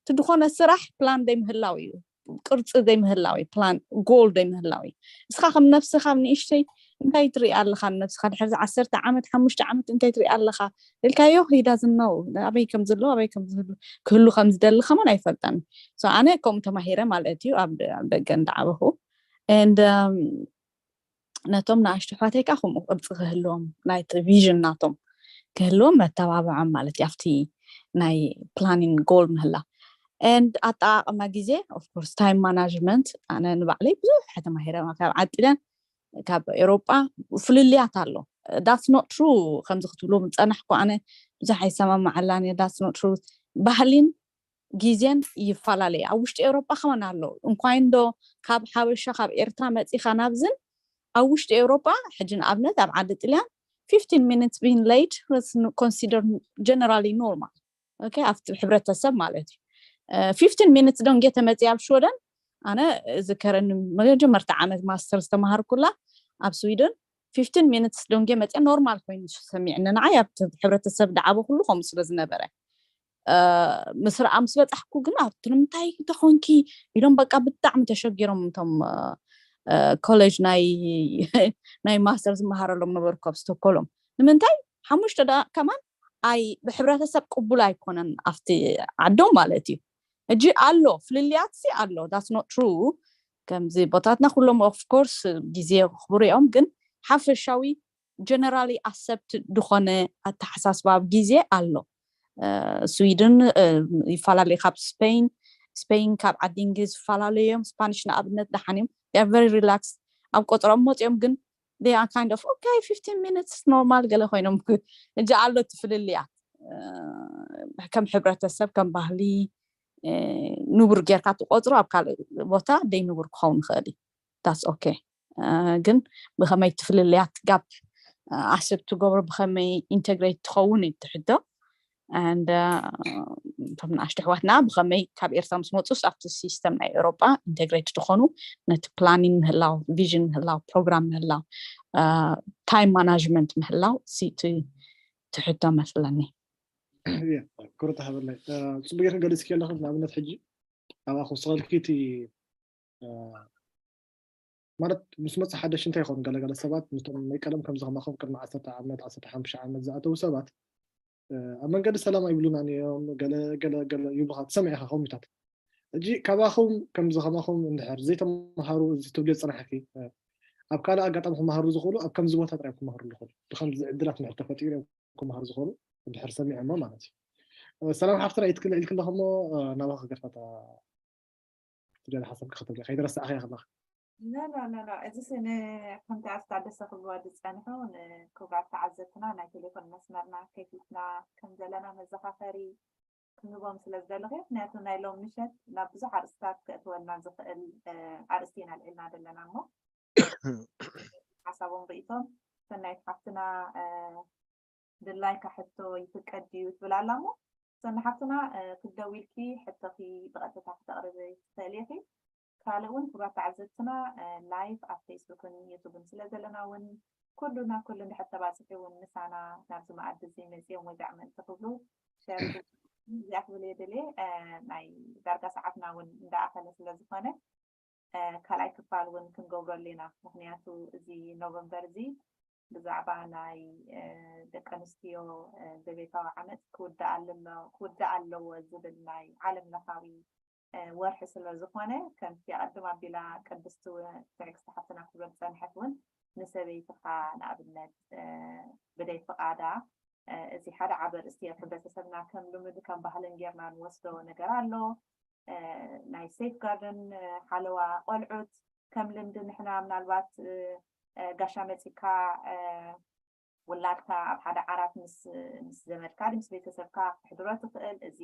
እቲ ዝኾነ ስራሕ ፕላን ዘይምህላው እዩ ቅርፂ ዘይምህላው እዩ ፕላን ጎል ዘይምህላው እዩ እስኻ ከም ነብስኻ ኣብ ንእሽተይ እንታይ ትርኢ ኣለኻ ነብስኻ ድሕሪ ዓሰርተ ዓመት ሓሙሽተ ዓመት እንታይ ትርኢ ኣለኻ ኢልካዮ ሂዳ ዝነው ኣበይ ከም ዘሎ ኣበይ ከም ዝህሉ ክህሉ ከም ዝደሊ ከማን ኣይፈልጠን ኣነ ከምኡ ተማሂረ ማለት እዩ ኣብ ደገ እንዳዓበኹ and ነቶም ንኣሽቱ ኣሕዋተይ ከዓ ከምኡ ቅርፂ ክህልዎም ናይቲ ቪዥን ናቶም ክህልዎም መተባብዖም ማለት እዩ ኣብቲ ናይ ፕላኒንግ ጎል ምህላ and ኣጠቃቅማ ግዜ ኦፍኮርስ ታይም ማናጅመንት ኣነ ንባዕለይ ብዙሕ ተማሂረ ካብ ዓዲ ጥልያን ካብ ኤሮጳ ፍልልያት ኣሎ that's not true ከምዚ ክትብሉ ዝፀናሕኩ ኣነ ብዙሕ ኣይሰማማዓላን እየ that's not true ባህሊን ግዜን ይፈላለዩ ኣብ ውሽጢ ኤውሮጳ ከማን ኣሎ እንኳይ እንዶ ካብ ሓበሻ ካብ ኤርትራ መፂኻ ናብዝን ኣብ ውሽጢ ኤውሮጳ ሕጂ ንኣብነት ኣብ ዓዲ ጥልያን fifteen minutes being late was considered generally normal. Okay, ኣብቲ ሕብረተሰብ ማለት እዩ። Fifteen minutes ደንጌ ተመፅእ ኣብ ሽወደን ኣነ ዝከረኒ መጀመርታ ዓመት ማስተር ዝተምሃርኩላ ኣብ ስዊድን fifteen minutes ደንጌ መፅእ ኖርማል ኮይኑ ሰሚዕኒ ንዓይ ኣብቲ ሕብረተሰብ ዳዓበ ኩሉ ከምኡ ስለ ዝነበረ ምስ ረኣ ምስ በፃሕኩ ግን ኣብቲ ንምንታይ ተኾንኪ ኢሎም በቃ ብጣዕሚ ተሸጊሮም እቶም ኮሌጅ ናይ ናይ ማስተር ዝመሃረሎም ነበርኩ ኣብ ስቶኮሎም ንምንታይ ሓሙሽተ ደቂቕ ከማን ኣይ ብሕብረተሰብ ቅቡል ኣይኮነን ኣብቲ ዓዶም ማለት እዩ ሕጂ ኣሎ ፍልልያት ሲ ኣሎ that's not true ከምዚ ቦታትና ኩሎም of course ግዜ ክኽብሩ እዮም ግን ሓፈሻዊ generally accept ዝኾነ ኣተሓሳስባ ኣብ ግዜ ኣሎ ስዊድን ይፈላለዩ ካብ ስፔን ስፔን ካብ ዓዲ እንግሊዝ ይፈላለዩ እዮም ስፓኒሽ ንኣብነት ደሓን እዮም very relaxed ኣብ ቆፅሮም መፅኦም ግን they are kind of okay fifteen minutes normal ገለ ኮይኖም እጂ ኣሎ እቲ ፍልልያት ከም ሕብረተሰብ ከም ባህሊ ንቡር ጌርካ ትቆፅሮ ኣብ ካልእ ቦታ ደይ ንቡር ክኸውን ይኽእል እዩ that's okay ግን ብኸመይ ትፍልልያት ጋፕ ኣሰብ ትገብሮ ብኸመይ ኢንተግሬት ትኸውን እዩ ትሕቶ and እቶም ንኣሽቱ ኣሕዋትና ብኸመይ ካብ ኤርትራ ምስ መፁስ ኣብቲ ሲስተም ናይ ኤውሮጳ ኢንተግሬት ዝኾኑ ነቲ ፕላኒንግ ምህላው ቪዥን ምህላው ፕሮግራም ምህላው ታይም ማናጅመንት ምህላው እቲ ትሕቶ መስለኒ ክሩታ ሃበላይ ፅቡቅ ጌርክን ገሊፅኪ ኣለኽን ንኣብነት ሕጂ ኣብኣ ክውስኸልኪ እቲ ማለት ምስ መፅእ ሓደሽ እንታይ ይኸውን ገለገለ ሰባት ምስቶም ናይ ቀደም ከምዚ ከማኹም ቅድሚ ዓሰርተ ዓመት ዓሰርተ ሓሙሽተ ዓመት ዝኣተዉ ሰባት ኣብ መንገዲ ሰላም ኣይብሉናን እዮም ገለ ገለ ገለ ይብሉካ ትሰምዕ ኢኻ ከምኡታት ሕጂ ካባኹም ከምዚ ከማኹም እንድሕር ዘይተምሃሩ እዚ ትብልዮ ዝፅናሕኪ ኣብ ካልእ ኣጋጣሚ ክመሃሩ ዝኽእሉ ኣብ ከምዚ ቦታ ጥራይ ክመሃሩ ዝኽእሉ ብከምዚ ዕድላት ንሕር ተፈጢሩ እዮም ክመሃሩ ዝኽእሉ እንድሕር ሰሚዖሞ ማለት እዩ ሰላም ሓፍትና ይትክል ኢልክለኹሞ ናባኻ ገርፋታ ትደሊ ሓሳብ ክኽተብ ከይትረስዕ ከለኻ ኖ ኖ ኖ እዚ ስነ ከምቲ ኣስታደሰ ክብልዋ ዝፀንሑ ንክቡራት ተዓዘብትና ናይ ቴሌፎን መስመርና ከፊትና ከም ዘለና መዘኻኸሪ ክህቦም ስለ ዝደለኹ ምክንያቱ ናይ ሎም ምሸት ናብ ብዙሕ ኣርእስታት ከእትወልና ዝኽእል ኣርእስቲ ኢና ልዕልና ዘለና እሞ ሓሳቦም ርእቶም ሰናይት ሓፍትና ድላይካ ሕቶ ይፍቀድ ድዩ ትብል ኣላ እሞ ሰኒ ሓፍትና ክትደዊልኪ ሕቶኺ ብቐጥታ ክተቕርቢ ትኽእል ኢኺ ካልእ እውን ክቡራት ተዓዘብትና ላይቭ ኣብ ፌስቡክን ዩቱብን ስለ ዘለና እውን ኩሉ ናብ ኩሉ እንድሕር ተባፅሒ እውን ምሳና ናብዚ መኣዲ እዚ መፅኦም ወጃዕ ምእንቲ ክብሉ ሸር እዚኣ ክብል እየ ድልየ ናይ ዳርጋ ሰዓትና እውን እንዳኣኸለ ስለ ዝኾነ ካልኣይ ክፋል እውን ክንገብረሉ ኢና ምክንያቱ እዚ ኖቨምበር እዚ ብዛዕባ ናይ ደቂ ኣንስትዮ ዘቤታዊ ዓመፅ ክውዳእ ኣለዎ ዝብል ናይ ዓለም ለኻዊ ወርሒ ስለ ዝኾነ ከምቲ ኣቐድም ኣቢላ ቅድስቲ ትዕግስቲ ሓፍትና ክብሎ ዝፀንሐት እውን ንሰበይትኻ ንኣብነት ብደይ ፍቓዳ እዚ ሓደ ዓቢ ኣርእስቲ ኣብ ሕብረተሰብና ከም ልምድ ከም ባህልን ጌርና ንወስዶ ነገር ኣሎ ናይ ሴፍ ጋርደን ሓለዋ ቆልዑት ከም ልምዲ ንሕና ምናልባት ጋሻ መፂካ ውላድካ ኣብ ሓደ ዓራት ምስ ምስ ዘመድካ ምስ ቤተሰብካ ክትሕድሮ ትኽእል እዚ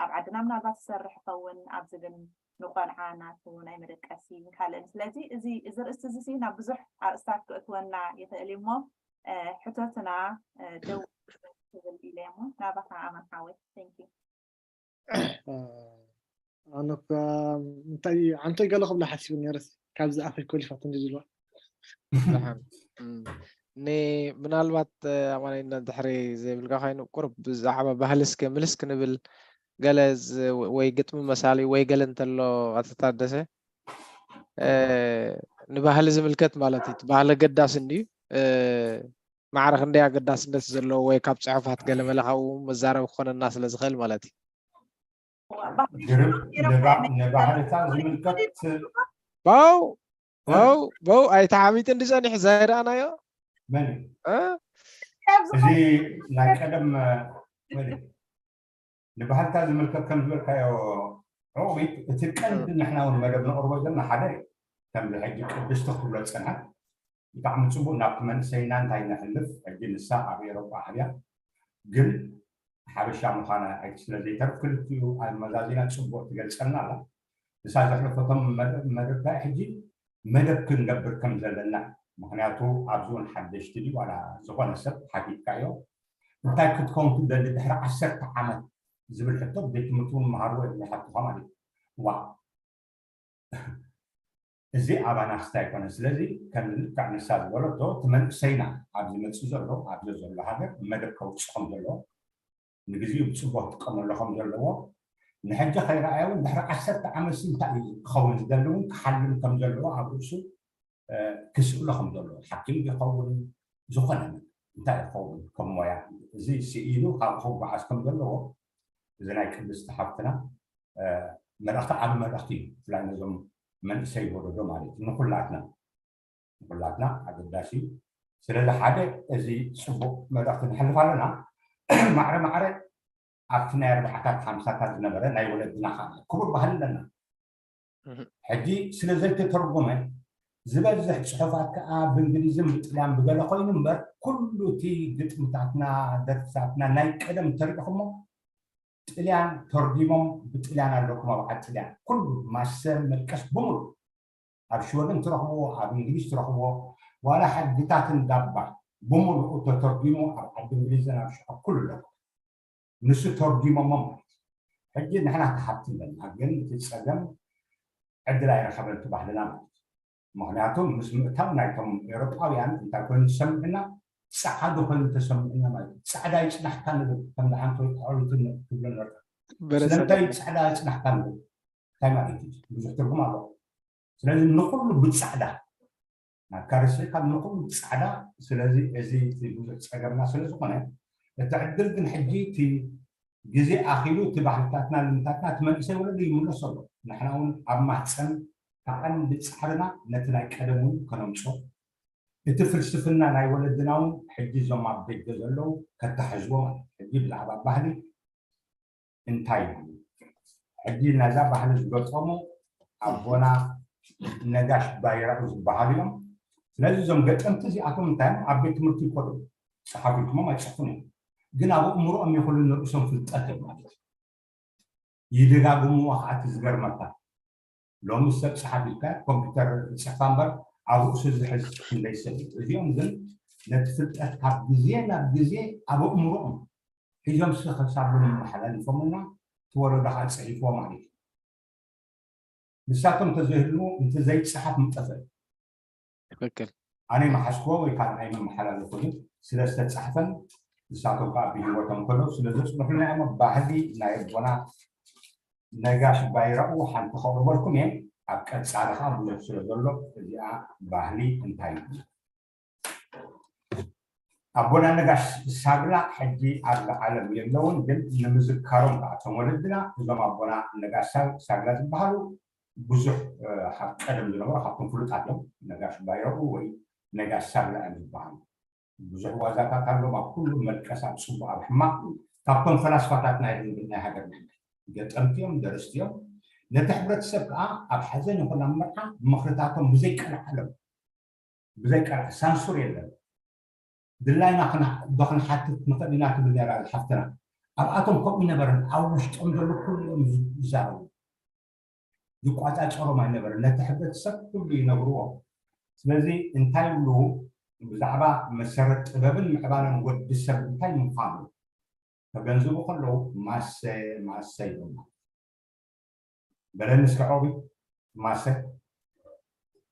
ኣብ ዓድና ምናልባት ዝሰርሕ ይኸውን ኣብዚ ግን ንቆልዓ ናቱ ናይ መደቀሲ ካልእን ስለዚ እዚ እዚ ርእስቲ እዚ ናብ ብዙሕ ኣርእስታት ክእትወና ይኽእል እዩ እሞ ሕቶትና ደው ትብል ኢለ እሞ ናባኻ ኣማን ሓወይ thank you ኣነ እንታይ ዓንቶይ ገለ ክብላ ሓሲቡ ነረስ ካብዚ ኣፈይ ኮሊፋት እንዲ ዝብልዋ ደሓን ምናልባት ኣማኒና ድሕሪ ዘይብልካ ኮይኑ ቁርብ ብዛዕባ ባህሊ እስከ ምልስ ክንብል ገለ ወይ ግጥሚ መሳሊ ወይ ገለ እንተሎ ኣተታደሰ ንባህሊ ዝምልከት ማለት እዩ ባህሊ ገዳስ እንድዩ ማዕረ ክንደይ ኣገዳስነት ዘለዎ ወይ ካብ ፅሑፋት ገለመለ ካብኡ መዛረቢ ክኾነና ስለ ዝኽእል ማለት እዩ ግርም ንባህልታ ዝምልከት በው በው በው ኣይተዓሚት እንዲ ፀኒሑ ዘይረኣናዮ መን እዚ ናይ ቀደም ንባህልታ ዝምልከት ከም ዝበልካዮ ዑቕቢት እቲ ቀንዲ ንሕና እውን መደብ ነቕርቦ ዘለና ሓደ ከምዚ ሕጂ ቅድስቲ ክትብሎ ዝፀንሐት ብጣዕሚ ፅቡቅ ናብቲ መንእሰይና እንታይ ነሕልፍ ሕጂ ንሳ ኣብ ኤሮጳ ዓብያ ግን ሓበሻ ምዃና ስለ ዘይተርፍ ክልቲኡ ኣመዛዚና ፅቡቅ ትገልፀልና ኣላ ንሳ ዘሕለፈቶም መደብታ ሕጂ መደብ ክንገብር ከም ዘለና ምክንያቱ ኣብዚ እውን ሓደሽቲ ድዩ ዋላ ዝኾነ ሰብ ሓቲትካዮ እንታይ ክትከውን ትደሊ ድሕሪ ዓሰርተ ዓመት ዝብል ሕቶ ቤት ትምህርቲ እውን መሃርዎ ይሓቱኻ ማለት እዩ። ዋ እዚ ኣባና ክስታይ ኣይኮነን። ስለዚ ከም ልክዕ ንሳ ዝበለቶ እቲ መንእሰይና ኣብዚ መፅእ ዘሎ ኣብዚ ዘሎ ሃገር መደብ ከውፅእ ከም ዘለዎ ንግዜኡ ብፅቡቅ ክጥቀመሉ ከም ዘለዎ ንሕጂ ከይረኣየ እውን ድሕሪ ዓሰርተ ዓመት ሲ እንታይ እዩ ክኸውን ዝደሊ እውን ክሓልም ከም ዘለዎ ኣብ ርእሱ ክስእሎ ከም ዘለዎ ሓኪም ይኸውን ዝኾነ እንታይ ይኸውን ከም ሞያ እዚ ስኢሉ ካብ ክጓዓዝ ከም ዘለዎ እዚ ናይ ቅድስቲ ሓፍትና መልእኽቲ ዓብ መልእኽቲ እዩ ብፍላይ ነዞም መንእሰይ ወለዶ ማለት እዩ ንኩላትና ንኩላትና ኣገዳሲ እዩ ስለዚ ሓደ እዚ ፅቡቅ መልእኽቲ ንሕልፍ ኣለና ማዕረ ማዕረ ኣብቲ ናይ ኣርባዕታት ሓምሳታት ዝነበረ ናይ ወለድና ከዓ ክቡር ባህሊ ኣለና ሕጂ ስለ ዘይተተርጎመ ዝበዝሕ ፅሑፋት ከዓ ብእንግሊዝን ብጥልያን ብገለ ኮይኑ እምበር ኩሉ እቲ ግጥምታትና ደርፍታትና ናይ ቀደም ተሪእኹሞ ጥልያን ተርጉሞም ብጥልያን ኣለኩም ኣብ ዓድ ጥልያን ኩሉ ማሰ መቀስ ብምሉ ኣብ ሽወደን ትረኽብዎ ኣብ እንግሊዝ ትረኽብዎ ዋላ ሕግታት እንዳባ ብምሉኡ ተተርጉሙ ኣብ ዓዲ እንግሊዝን ኣብ ሽዑ ኩሉ ኣለኩም ንሱ ተርጉሞሞ ማለት ሕጂ ንሕና ተሓቲ ኣለና ግን እቲ ፀገም ዕድል ኣይረኸበን እቲ ባህልና ማለት ምክንያቱ ምስ ምእታው ናይቶም ኤሮጳውያን እንታይ ኮይኑ ዝሰምዕና ፃዓዱ ኮይኑ ተሰምዕና ማለት ፃዕዳ ይፅናሕካ ንብል ከም ንዓንቶ ኣውሪቱ ትብሎ ነርካ ስለምንታይ ፃዕዳ ይፅናሕካ ንብል እንታይ ማለት እዩ ብዙሕ ትርጉም ኣለዎ ስለዚ ንኩሉ ብፃዕዳ ናትካ ርስዕካ ንኩሉ ብፃዕዳ ስለዚ እዚ ብዙሕ ፀገምና ስለዝኮነ እቲ ዕድል ግን ሕጂ እቲ ግዜ ኣኪሉ እቲ ባህልታትና ልምታትና እቲ መንእሰይ ወለዶ ይምለሶ ኣሎ ንሕና እውን ኣብ ማህፀን ተቐንዲ ፃዕርና ነቲ ናይ ቀደም እውን ከነምፅኦ እቲ ፍልስፍና ናይ ወለድና እውን ሕጂ እዞም ኣብ ደገ ዘለዉ ከተሕዝዎ ማለት ሕጂ ብዛዕባ ባህሊ እንታይ እዩ ሕጂ ነዛ ባህሊ ዝገጠሙ ኣቦና ነጋሽ ባይራኡ ዝበሃሉ እዮም ስለዚ እዞም ገጠምቲ እዚኣቶም እንታይ እዮም ኣብ ቤት ትምህርቲ ይኮዱ ፀሓፊልኩሞም ኣይፅሕፉን እዮም ግን ኣብ እምሮኦም ይኹሉ ንርእሶም ፍልጠት እዮም ማለት እዩ ይደጋግምዎ ከዓ እቲ ዝገርመካ ሎሚ ሰብ ፀሓፊልካ ኮምፒተር ፅሕፋ እምበር ኣብ ርእሱ ዝሕዝ ክንደይ ሰብ እዩ እዚኦም ግን ነቲ ፍልጠት ካብ ግዜ ናብ ግዜ ኣብ ኣእምሮኦም ሒዞም ስኸሳሉ መሓላሊፎምና እቲ ወለዶ ከዓ ፅሒፍዎ ማለት እዩ ንሳቶም እንተዘይህልዉ እቲ ዘይፀሓፍ ምጠፈ እዩ ትክክል ኣነ መሓዝክዎ ወይ ካልኣይ መመሓላለፉ ግን ስለ ዝተፃሕፈን ንሳቶም ከዓ ብሂወቶም ከለዉ ስለ ዘፅንሑና እዮም ባህሊ ናይ ኣቦና ነጋሽ ባይራኡ ሓንቲ ከቕርበልኩም እየ ኣብ ቀፃሊ ከዓ ብዙሕ ስለ ዘሎ እዚኣ ባህሊ እንታይ ኣቦና ነጋሽ ሳግላ ሕጂ ኣብዚ ዓለም የለውን ግን ንምዝካሮም ከዓ እቶም ወለድና እዞም ኣቦና ነጋሽ ሳግላ ዝበሃሉ ብዙሕ ካብ ቀደም ዝነበሩ ካብቶም ፍሉጣት እዮም ነጋሽ ባይረኡ ወይ ነጋሽ ሳግላ እዮም ዝበሃሉ ብዙሕ ዋዛታት ኣለዎም ኣብ ኩሉ መልቀስ ኣብ ፅቡቅ ኣብ ሕማቅ ካብቶም ፈላስፋታት ናይ ናይ ሃገርና ገጠምቲ እዮም ደረስቲ እዮም ነቲ ሕብረተሰብ ከዓ ኣብ ሓዘን ይኹን ኣብ መርዓ ምኽርታቶም ብዘይቀልዓለም ብዘይ ቀርሒ ሳንሱር የለን ድላይና ዶ ክንሓትት ንኽእል ኢና ትብል ነራ ሓፍትና ኣብኣቶም ከምኡ ይነበረን ኣብ ውሽጦም ዘሎ ኩሉ እዮም ይዛረቡ ይቋጫጨሮም ኣይነበረን ነቲ ሕብረተሰብ ኩሉ ይነግርዎ ስለዚ እንታይ ይብሉ ብዛዕባ መሰረት ጥበብን ምዕባለን ወዲ ሰብ እንታይ ምዃኑ ከገንዝቡ ከለዉ ማሰ ማሰ ይብሉ በለኒ እስኪ ዖቢ ማሰ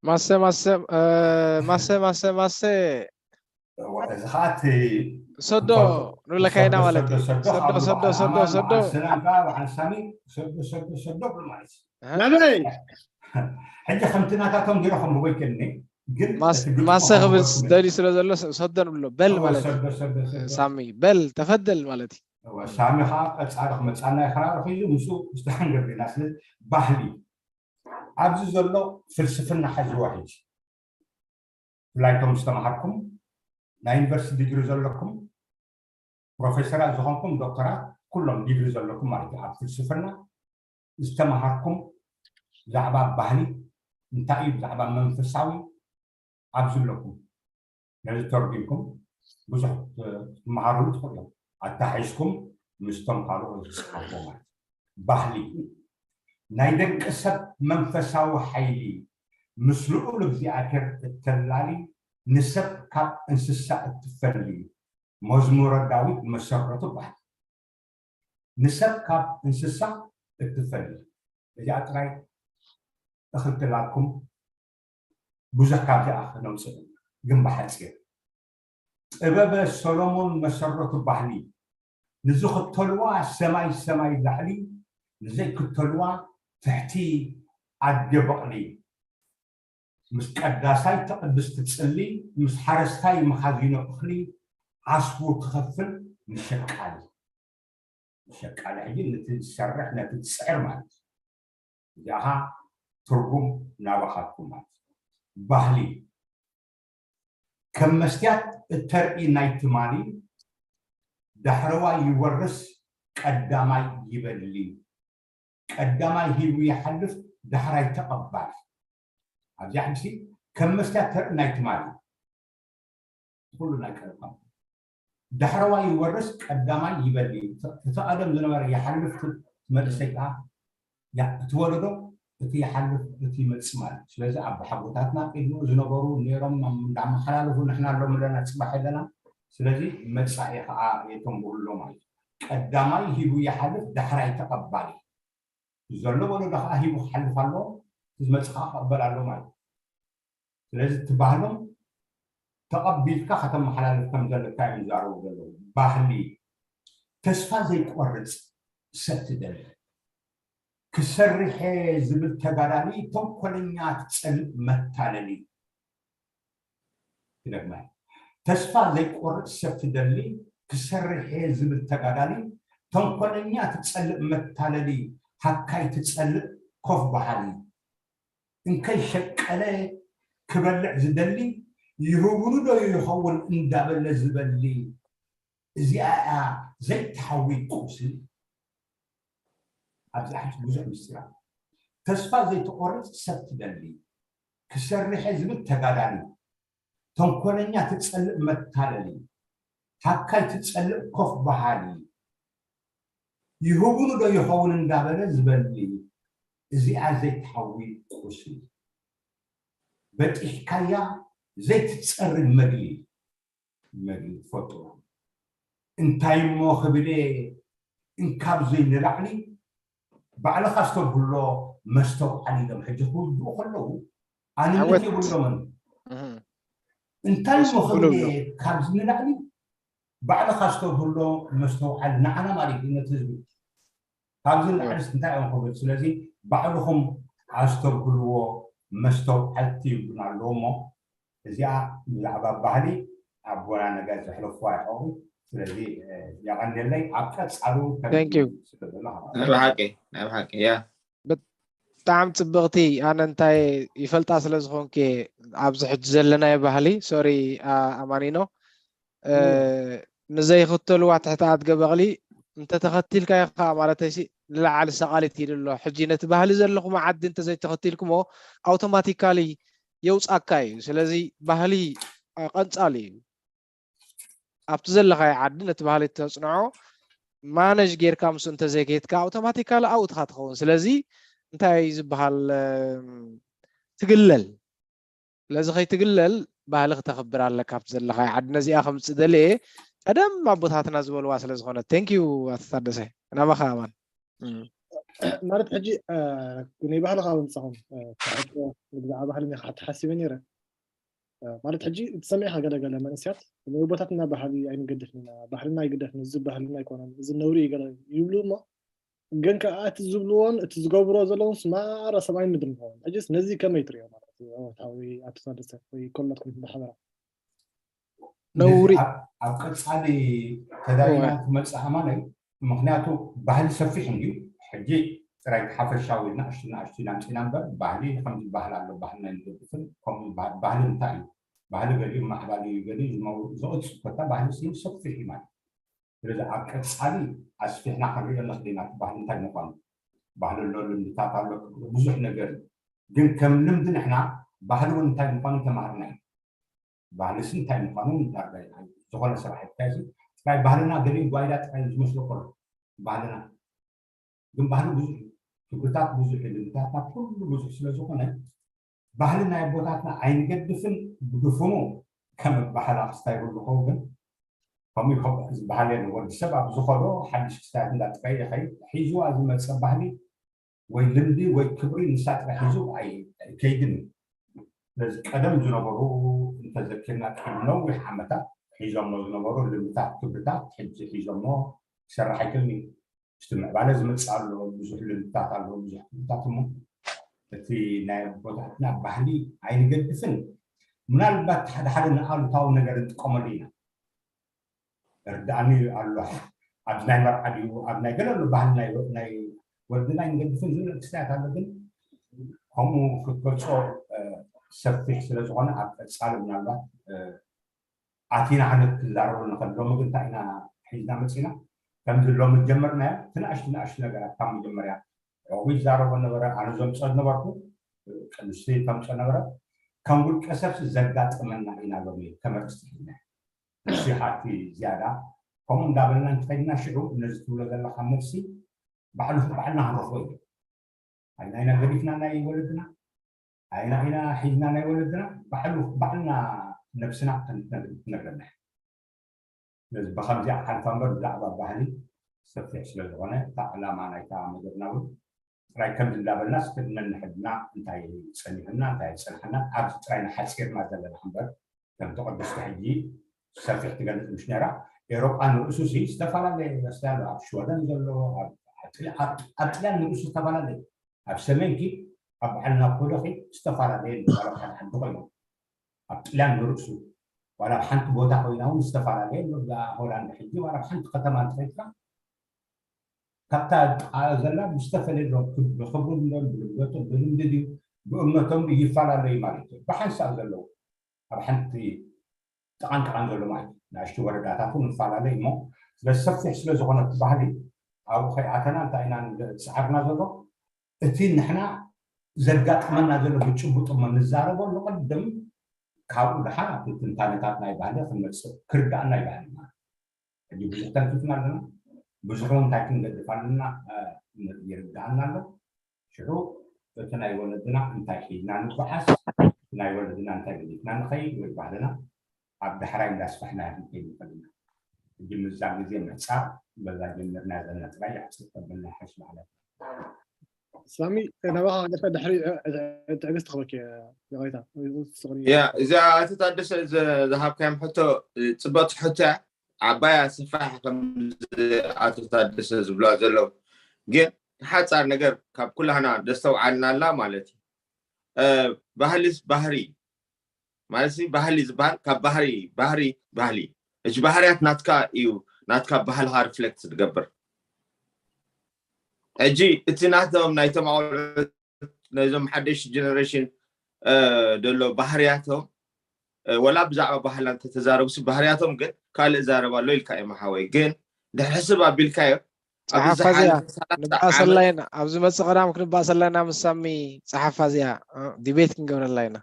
ማሰ ማሰ ማሰ ማሰ ማሰ እዚ ከዓ እቲ ሰዶ ንብለካ ኢና ማለት እዩ ሰዶ ሰዶ ሰዶ ሰዶ ስናጋ በዓል ሳሚ ሰዶ ሰዶ ሰዶ ብሎ ማለት እዩ ናበይ ሕጂ ከምቲ ናታቶም ገይረ ከም ብጎይከኒ ግን ማሰ ክብል ደልዩ ስለ ዘሎ ሰዶ ንብሎ በል ማለት እዩ ሳሚ በል ተፈደል ማለት እዩ ሳሚ ከዓ ቀፃሊ ክመፃና ይከራረክ እዩ ምስ ዝተሓንገር ኢና ስለ ባህሊ ኣብዚ ዘሎ ፍልስፍና ሓዝዎ ሕጂ ብፍላይ እቶም ዝተምሃርኩም ናይ ዩኒቨርሲቲ ዲግሪ ዘለኩም ፕሮፌሰራት ዝኾንኩም ዶክተራት ኩሎም ዲግሪ ዘለኩም ማለት እዩ ኣብ ፍልስፍና ዝተምሃርኩም ብዛዕባ ባህሊ እንታይ እዩ ብዛዕባ መንፈሳዊ ኣብዚ ኣለኩም ነዚ ተርጉምኩም ብዙሕ ትመሃሩሉ ትኽእሉ እዮም ኣታሒዝኩም ምስቶም ካልኦት ዝፅሓፍዎ ማለት ባህሊ ናይ ደቂ ሰብ መንፈሳዊ ሓይሊ ምስ ልዑል እግዚኣብሔር እተላሊ ንሰብ ካብ እንስሳ እትፈሊ መዝሙረ ዳዊት መሰረቱ ባህሊ። ንሰብ ካብ እንስሳ እትፈሊ። እዚኣ ጥራይ እኽልትላኩም ብዙሕ ካብዚኣ ክነውፅእ ግን ብሓፂር ጥበበ ሰሎሞን መሰረቱ ባህሊ። ንዝኽተልዋ ሰማይ ሰማይ ላዕሊ፣ ንዘይክተልዋ ትሕቲ ኣድገ በቕሊ። ምስ ቀዳሳይ ትቕድስ ትጽሊ፣ ምስ ሓረስታይ መኻዚኖ እኽሊ ዓስቡ ትኸፍል ንሸቃሊ። ንሸቃሊ ሕጂ ነቲ ዝሰርሕ ነቲ ዝስዕር ማለት እዩ። እዚኣ ትርጉም ናባኻትኩም ማለት እዩ። ባህሊ ከም መስትያት እተርኢ ናይ ትማሊ ዳሕረዋይ ይወርስ ቀዳማይ ይበሊ። ቀዳማይ ሂቡ ይሓልፍ ዳሕራይ ተቐባል። ኣብዚኣ ሕጂ ከም መስትያት ተርኢ ናይ ትማሊ ኩሉ ናይ ቀደምካ ዳሕረዋይ ይወርስ ቀዳማይ ይበሊ። እቲ ቀደም ዝነበረ ይሓልፍ፣ እቲ መንእሰይ ከዓ ያ- እቲ ወለዶ እቲ ይሓልፍ እቲ ይመፅእ ማለት እዩ። ስለዚ ኣቦሓጎታትና ቅድሚኡ ዝነበሩ ነይሮም እንዳመሓላለፉ ንሕና ሎም ኣለና ፅባሕ ኣለና። ስለዚ መፃኢ ከዓ የተንብህሎ ማለት እዩ። ቀዳማይ ሂቡ ይሓልፍ ዳሕራይ ተቐባሊ። ዘሎ ወለዶ ከዓ ሂቡ ክሓልፍ ኣለዎ፣ ዝመፅእ ከዓ ክቕበል ኣለዎ ማለት እዩ። ስለዚ እቲ ባህሎም ተቐቢልካ ከተመሓላልፍ ከም ዘለካ እዮም ዝዛረቡ ዘለዉ። ባህሊ ተስፋ ዘይቆርፅ ሰብ ትደሊ። ክሰርሐ ዝብል ተጋዳሊ ተንኮለኛ ትፀልእ መታለሊ። ይደግመ ተስፋ ዘይቆርፅ ሰብ ትደሊ። ክሰርሐ ዝብል ተጋዳሊ ተንኮለኛ ትፀልእ መታለሊ። ሃካይ ትፀልእ ኮፍ በሃሊ። እንከይ ሸቀለ ክበልዕ ዝደሊ ይህቡሉ ዶ ይኸውን እንዳበለ ዝበሊ። እዚኣ እያ ዘይትሓዊ ቁስሊ። ኣብዚ ሕጂ ብዙሕ ምስጢር ኣሎ። ተስፋ ዘይትቆርፅ ሰብ ትደሊ። ክሰርሐ ዝብል ተጋዳሊ። ተንኮለኛ ትፀልእ መታለሊ። ሃካይ ትፀልእ ኮፍ በሃሊ። ይህቡሉ ዶ ይኸውን እንዳበለ ዝበሊ። እዚኣ ዘይትሓዊ ቁስሊ። በጢሕካያ ዘይትፀሪ መግሊ። መግሊ ትፈልጥዎ እንታይ እሞ ክብል እየ እንካብ ዘይንላዕሊ ባዕልኻ ዝተብህሎ መስተውዓሊ ኢሎም ሕጂ ክውድኡ ከለዉ ኣንነት የብሎምን። እንታይ እሞ ክብል እየ ካብዚ ንላዕሊ ባዕልኻ ዝተብህሎ መስተውዓሊ ንዓና ማለት እዩ ነቲ ህዝቢ ካብዚ ንላዕሊ እንታይ እዮም ክብል። ስለዚ ባዕልኹም ኣስተብህልዎ መስተውዓልቲ ይብሉና ኣለዎ እሞ እዚኣ ብዛዕባ ባህሊ ኣቦና ነገር ዘሕለፍዋ ይኸውን። ስለዚ የቐንየለይ ኣብ ቀፃሉ ናይ ብሓቂ ናይ ብሓቂ ያ ብጣዕሚ ፅብቕቲ ኣነ እንታይ ይፈልጣ ስለ ዝኾንኩ ኣብዚ ሕጂ ዘለናዮ ባህሊ ሶሪ ኣማኒኖ ንዘይኽተልዋ ትሕቲ ኣድገ በቕሊ እንተተኸቲልካዮ ከዓ ማለተይሲ ንላዕሊ ሰቓሊት ኢሉ ኣሎ ሕጂ ነቲ ባህሊ ዘለኹም ዓዲ እንተዘይተኸቲልኩሞ ኣውቶማቲካሊ የውፃካ እዩ ስለዚ ባህሊ ቀንፃሊ እዩ ኣብቲ ዘለካዮ ዓዲ ነቲ ባህሊ ተፅንዖ ማነጅ ጌርካ ምስ እንተዘይከይትካ ኣውቶማቲካሊ ኣውትካ ትኸውን ስለዚ እንታይ ዝበሃል ትግለል ስለዚ ከይትግለል ባህሊ ክተኽብር ኣለካ ኣብቲ ዘለካዮ ዓዲ ነዚኣ ከምፅእ ደልየ ቀደም ኣቦታትና ዝበልዋ ስለ ዝኾነ ቴንኪዩ ኣቶ ታደሰ ናባኻ ኣማን ማለት ሕጂ ናይ ባህሊ ካብ ምፃኹም ብዛዕባ ባህሊ ክሓቲ ሓሲበ ነይረ ማለት ሕጂ እቲ ሰሚዕካ ገለገለ መንእስያት ንቦታትና ባህሊ ኣይንገድፍን ኢና ባህልና ኣይግደፍን እዚ ባህልና ኣይኮነን እዚ ነውሪ ይገለ ይብሉ እሞ ግን ከዓ እቲ ዝብልዎን እቲ ዝገብሮ ዘለውን ስማራ ሰማይን ምድሪ ንኸውን ሕጂስ ነዚ ከመይ ትሪኦ ማለት እዩ ኣወታዊ ኣቶ ታደሰ ወይ ኮላትኩም ብሓበራ ነውሪ ኣብ ቀፃሊ ተዳይና ክመፅእ ኣማን እዩ ምክንያቱ ባህሊ ሰፊሕ እንድዩ ሕጂ ጥራይ ሓፈሻዊ ናእሽቱ ናእሽቱ ኢና ምፅና እምበር ባህሊ ከምዚ ባህል ኣሎ ባህልና ይንገድፍን ከምኡ ባህሊ እንታይ እዩ ባህሊ ገሊኡ ማዕባሊ እዩ ገሊኡ ዝቕፅ ኮታ ባህሊ ስም ሰፊሕ እዩ ማለት ስለዚ ኣብ ቀፃሊ ኣስፊሕና ክንሪኦ ንኽእል ኢና ባህሊ እንታይ ምኳኑ ባህሊ ኣሎ ልምድታት ኣሎ ብዙሕ ነገር እዩ ግን ከም ልምዲ ንሕና ባህሊ እውን እንታይ ምኳኑ ተማሃርና እዩ ባህልስ እንታይ ምዃኑ ዳርጋ ዝኾነ ስራሕ ይካየድ ናይ ባህልና ገሊኡ ጓይዳ ጥራይ ዝመስሎ ከሎ ባህልና ግን ባህሊ ብዙሕ ክብርታት ብዙሕ ልምድታትና ኩሉ ብዙሕ ስለ ዝኾነ ባህሊ ናይ ኣቦታትና ኣይንገድፍን ብድፉኑ ከም በዓል ክስታይ ይብሉ ከው ግን ከምኡ ይኸው ዝበሃል የለን። ወዲ ሰብ ኣብ ዝኸዶ ሓድሽ ክስታያት እንዳጥረየ ይኸይድ። ሒዝዋ ዝመፀ ባህሊ ወይ ልምዲ ወይ ክብሪ ንሳ ጥራሕ ሒዙ ኣይ- ኣይከይድን እዩ። ስለዚ ቀደም ዝነበሩ እንተዘኪርና ቅድሚ ነዊሕ ዓመታት ሒዞሞ ዝነበሩ ልምድታት፣ ክብርታት ሕጂ ሒዞሞ ክሰርሕ ኣይክእልን እዩ። ምስቲ ምዕባለ ዝመፅእ ኣሎ፣ ብዙሕ ልምድታት ኣሎ፣ ብዙሕ ክብርታት እሞ እቲ ናይ ኣቦታትና ባህሊ ኣይንገድፍን። ምናልባት ሓደ ሓደ ንኣሉታዊ ነገር ንጥቀመሉ ኢና። እርዳእኒ ኣሎ፣ ኣብ ናይ መርዓ ድዩ ኣብ ናይ ገለ ኣሎ ባህሊ ናይ ናይ ወለድና ኣይንገድፍን ዝብል ክስታያት ኣሎ። ግን ከምኡ ክትገልፆ እ፣ ሰፊሕ ስለ ዝኾነ ኣብ ቀፃሊ ምናልባት እ፣ ኣቲና ክንዛረበሉ ንኽእል። ሎሚ ግን እንታይ ኢና ሒዝና መፂና? ከምዚ ሎሚ ዝጀመርናዮ እቲ ንኣሽቱ ንኣሽቱ ነገራት ካብ መጀመርያ ዕቑብ ይዛረቦ ነበረ፣ ኣነ ዘምፅኦ ዝነበርኩ ቅዱስ ተምፅኦ ነበረ። ከም ውልቀ ሰብሲ ዘጋጠመና ኢና ሎሚ ከም ኣርእስቲ ሒዝና። ንሱ ሓቲ ዝያዳ ከምኡ እንዳበልና እንተኸይድና ሽዑ ነዚ ትብሎ ዘለካ መልሲ ባዕሉ ባዕልና ክንረኽቦ እዩ። ኣይና ኢና ገዲፍና ናይ ወለድና፣ ኣይና ኢና ሒዝና ናይ ወለድና፣ ባዕሉ ባዕልና ነብስና ክንነግር- ክነግረና እዩ። ስለዚ ብከምዚኣ ሓልፋ እምበር ብዛዕባ ባህሊ ሰፊሕ ስለ ዝኾነ እታ ዕላማ ናይታ መደብና እውን ጥራይ ከምዚ እንዳበልና እስኪ ነንሕድና እንታይ ጸኒሑና እንታይ ኣይጸንሐና ኣብዚ ጥራይ ንሓጺርና ዘለና እምበር ከምቲ ቅድስቲ ሕጂ ሰፊሕ ትገልጽ ምሽ ነራ። ኤውሮጳ ንርእሱ ሲ ዝተፈላለየ ዩኒቨርሲቲ ኣሎ። ኣብ ሽወደን ዘሎ ኣብ- ኣብ ጥል- ኣብ- ኣብ ጥልያን ንርእሱ ዝተፈላለየ ኣብ ሰሜንኪ ኣብ በዓል ናፖሊ ኺ ዝተፈላለየ ኣሎ። ዋላ ኣብ ሓደ ዓዲ ኮይኖም ኣብ ጥልያን ንርእሱ ዋላ ኣብ ሓንቲ ቦታ ኮይና እውን ዝተፈላለየ ኣሎ። እዛ ሆላንድ ሕጂ ዋላ ኣብ ሓንቲ ከተማ እንተኸይድካ ካብታ ጥቓ ዘላ ብዝተፈለየ ዶ ብክብሩ ዶ ብልምደቱ ብልምዲ ድዩ ብእምነቶም ይፈላለዩ ማለት እዩ። ብሓንሳብ ዘለዉ ኣብ ሓንቲ ጥቓን ጥቓን ዘሎ ማለት እዩ። ንኣሽቱ ወረዳታት እውን ይፈላለዩ እሞ ስለ ሰፊሕ ስለ ዝኾነ እቲ ባህሊ ኣብኡ ከይኣተና እንታይ ኢና ዝፀዓርና ዘሎ እቲ ንሕና ዘጋጥመና ዘሎ ብጭቡጥ እሞ ንዛረበሉ ቅድም ካብኡ ደሓን ኣብቲ ትንታነታት ናይ ባህሊ ክንመፅእ ክርዳእና ይበሃል ማለት ሕጂ ብዙሕ ተንኪፍና ኣለና። ብዙሕ እውን እንታይ ክንገድፍ ኣለና ይርዳእና ኣሎ። ሽዑ እቲ ናይ ወለድና እንታይ ሒዝና ንጓዓዝ፣ ናይ ወለድና እንታይ ገዲፍና ንኸይድ ወይ ባህልና ኣብ ዳሕራይ እንዳስፋሕና ክንከይድ ንኽእል ኢና። ሕጂ ምዛ ግዜ ምሕፃር በዛ ጀምርና ዘለና ጥራይ ይሕፅር ተብልና ይሓሽ ማለት ሳሚ ናባኻ ገፈ ድሕሪ ትዕግስቲ ክበክ ይቕሬታ ያ እዚኣ ኣቶ ታደሰ ዝሃብካዮም ሕቶ ፅብቕቲ ሕቶ እያ። ዓባያ ስፋሕ ከም ኣቶ ታደሰ ዝብላ ዘለዉ ግን ሓፃር ነገር ካብ ኩላህና ደስተውዓልናላ ማለት እዩ። ባህልስ ባህሪ ማለት ባህሊ ዝበሃል ካብ ባህሪ ባህሪ ባህሊ እቲ ባህርያት ናትካ እዩ። ናትካ ባህልካ ሪፍሌክት ዝገብር ሕጂ እቲ ናቶም ናይቶም ኣቆልዑት ናይዞም ሓደሽ ጀነሬሽን ዘሎ ባህርያቶም ወላ ብዛዕባ ባህልና እንተተዛረቡሲ ባህርያቶም ግን ካልእ ዛረብ ኣሎ ኢልካ እዮም ሓወይ ግን ድሕሪ ሕስብ ኣቢልካዮ ጸሓፋ እዚኣ ንባእሰላ ኢና ኣብ ዝመፅእ ቀዳም ክንባእሰላ ኢና ምስ ሳሚ ጸሓፋ እዚኣ ዲቤት ክንገብረላ ኢና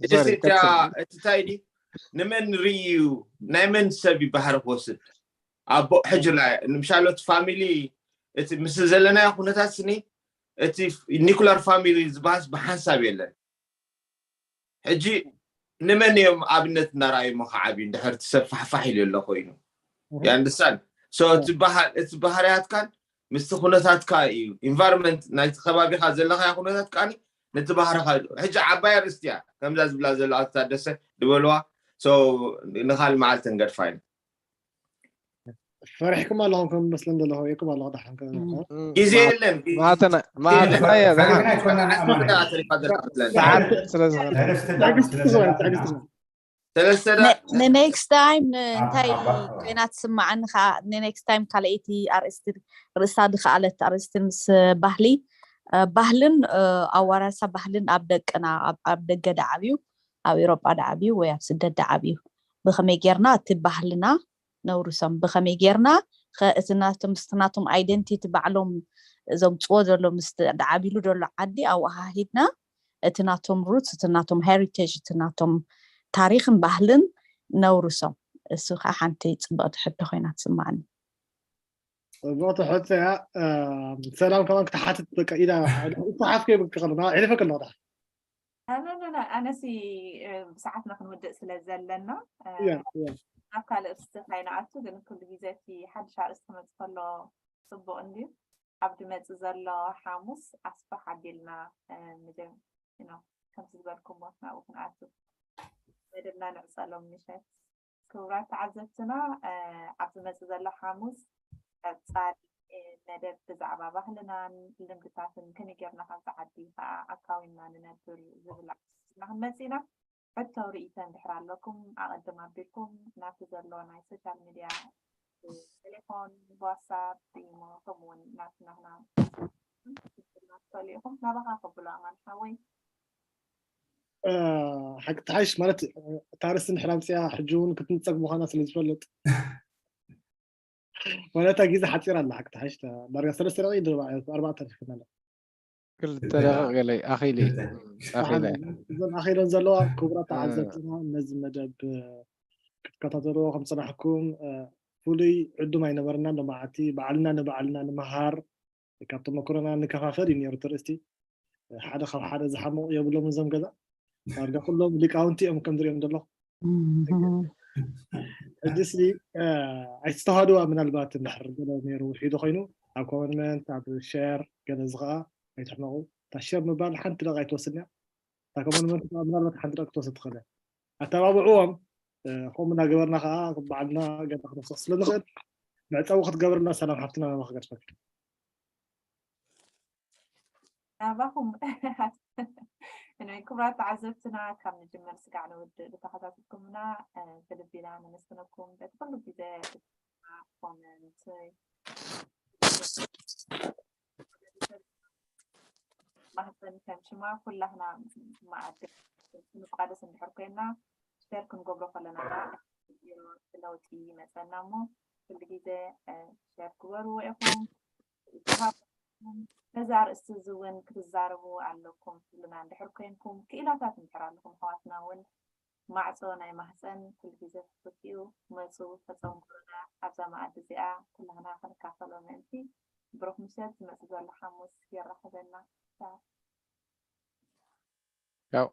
እቲ እንታይ ድዩ ንመን ርእዩ ናይ መን ሰብ ይባህር ክወስድ ኣቦ ሕጂ ምሻሎት ፋሚሊ እቲ ምስ ዘለናዮ ኩነታት ስኒ እቲ ኒኩላር ፋሚሊ ዝበሃስ ብሓንሳብ የለን ሕጂ ንመን እዮም ኣብነት እናረኣዩ ሞ ከዓብዩ እንድሕር እቲ ሰብ ፋሕፋሕ ኢሉ ኣሎ ኮይኑ ያንድሳን እቲ ባህርያትካን ምስቲ ኩነታትካ እዩ ኢንቫይሮንመንት ናይቲ ከባቢካ ዘለካ ኩነታት ከዓኒ ነቲ ባህርካ ሕጂ ዓባይ ኣርእስቲ እያ ከምዛ ዝብላ ዘሎ ኣቶ ታደሰ ዝበልዋ ንካል መዓልቲ ንገድፋ ኢና ፈሪሕኩም ኣለኹም ከም መስለን ዘለኹ የኩም ኣለኹ ዳሓን ግዜ የለን ማተና ማተና እያ ፈሪሕና ኣይኮናን ኣማን ሰዓት ስለ ዝኾነ ሰለስተ ንኔክስት ታይም እንታይ ኮይና ትስማዓኒ ከዓ ንኔክስት ታይም ካልኣይቲ ኣርእስቲ ርእሳ ዝከኣለት ኣርእስቲ ምስ ባህሊ ባህልን ኣዋራሳ ባህልን ኣብ ደቅና ኣብ ደገ ዳዓብዩ ኣብ ኤውሮጳ ዳዓብዩ ወይ ኣብ ስደት ዳዓብዩ ብከመይ ጌርና እቲ ባህልና ነውርሶም ብከመይ ጌርና ከ እቲ ናቶም ምስቲ ናቶም ኣይደንቲቲ ባዕሎም ዘምፅዎ ዘሎ ምስ ዓቢሉ ዘሎ ዓዲ ኣወሃሂድና እቲ ናቶም ሩት እቲ ናቶም ሄሪቴጅ እቲ ናቶም ታሪክን ባህልን ነውርሶም እሱ ከዓ ሓንቲ ፅብቅቲ ሕቶ ኮይና ትስማዓኒ ፅብቅቲ ሕቶ እያ ሰላም ከማን ክትሓትት በቃ ኢዳ ተሓፍከ ይብቅ ከለና ዕልፈ ከለኹ ኣነሲ ብሰዓትና ክንውድእ ስለ ዘለና ናብ ካልእ ርስቲ ካይንኣቱ፣ ግን ኩሉ ግዜ እቲ ሓድሽ ኣርእስቲ ክመፅእ ከሎ ፅቡቕ እንድዩ። ኣብ ድመፅእ ዘሎ ሓሙስ ኣስፋሕ ኣቢልና ከምቲ ዝበልኩሞ ናብኡ ክንኣቱ መደብና ንዕፀሎም ምሸት። ክቡራት ተዓዘብትና፣ ኣብ ዝመፅእ ዘሎ ሓሙስ ቀፃሊ መደብ ብዛዕባ ባህልናን ልምድታትን ከመይ ጌርና ካብዚ ዓዲ ከዓ ኣካዊንና ንነብር ዝብል ኣርእስትና ክንመፅእ ኢና። ሕቶ ርእይቶ እንድሕር ኣለኩም ኣቐድም ኣቢልኩም ናብቲ ዘሎ ናይ ሶሻል ሚድያ፣ ቴሌፎን፣ ዋትሳፕ፣ ኢሞ፣ ከምኡ እውን ናብቲ ናትና ክትፈልዩ ኢኹም። ናባኻ ከብሎ ኣማን ሓወይ። ሓቂ ተሓይሽ ማለት እታ ርእስቲ እንድሕር ኣምፅያ ሕጂ እውን ክትንፀግ ምዃና ስለ ዝፈልጥ ዋላ እታ ግዜ ሓፂራ ኣላ። ሓቂ ተሓይሽ ዳርጋ ሰለስተ ደቂቕ ድርባ ኣርባዕተ ተሪፍና ኣላ። ክልተ ደቂቕ ገለ ኣኺሉ ኣኺለ እዞም ኣኺለን ዘለዋ ክቡራት ተዓዘብትና ነዚ መደብ ክትከታተልዎ ከም ፅናሕኩም ፍሉይ ዕዱም ኣይነበረና። ሎማዓቲ ባዕልና ንባዕልና ንምሃር ካብ ተመክሮና ንከፋፈል እዩ ነይሩ እቲ ርእስቲ። ሓደ ካብ ሓደ ዝሓምቕ የብሎም እዞም ገዛ ዳርጋ ኩሎም ሊቃውንቲ እዮም ከም ዝሪኦም ዘለኹ። ሕጂ ሲ ኣይተስተውሃልዋ ምናልባት እንድሕር ገለ ነይሩ ውሒዱ ኮይኑ ኣብ ኮመንመንት ኣብ ሸር ገለ እዚ ከዓ ኣይትሕመቑ። እታ ሸር ምባል ሓንቲ ደቂቕ ኣይትወስድን እያ። እታ ኮመንመንት ከዓ ምናልባት ሓንቲ ደቂቕ ክትወስድ ትኽእል እያ። ኣተባብዕዎም። ከምኡ እናገበርና ከዓ ባዕልና ገለ ክንወስኽ ስለ ንኽእል መዕፀዊ ክትገብርና ሰላም ሓፍትና ናባኺ ገድፈኪ። ናባኹም ክቡራት ተዓዘብትና ካብ ንጅምር ስጋዕ ንውድእ ዝተኸታተልኩምና ብልቢ ኢና ነመስግነኩም። በቲ ኩሉ ግዜ ኮመንት ማህፀን ከም ሽማ ኩላህና መኣዲ ክንቋደስ እንድሕር ኮይና ሸር ክንገብሮ ከለና ለውጢ ይመፀና እሞ ኩሉ ግዜ ሸር ግበርዎ ኢኹም። ነዚ ኣርእስቲ እዚ እውን ክትዛረቡ ኣለኩም ትብሉና እንድሕር ኮይንኩም ክኢላታት እንድሕር ኣለኹም ኣሕዋትና እውን ማዕፆ ናይ ማህፀን ኩሉ ግዜ ክፍት እዩ። መፁ ተፀንብሩና ኣብዛ መኣዲ እዚኣ ኩላህና ክንካፈሎ ምእንቲ ብሩኽ ምሸት ዝመፅእ ዘሎ ሓሙስ የራኽበና። ያው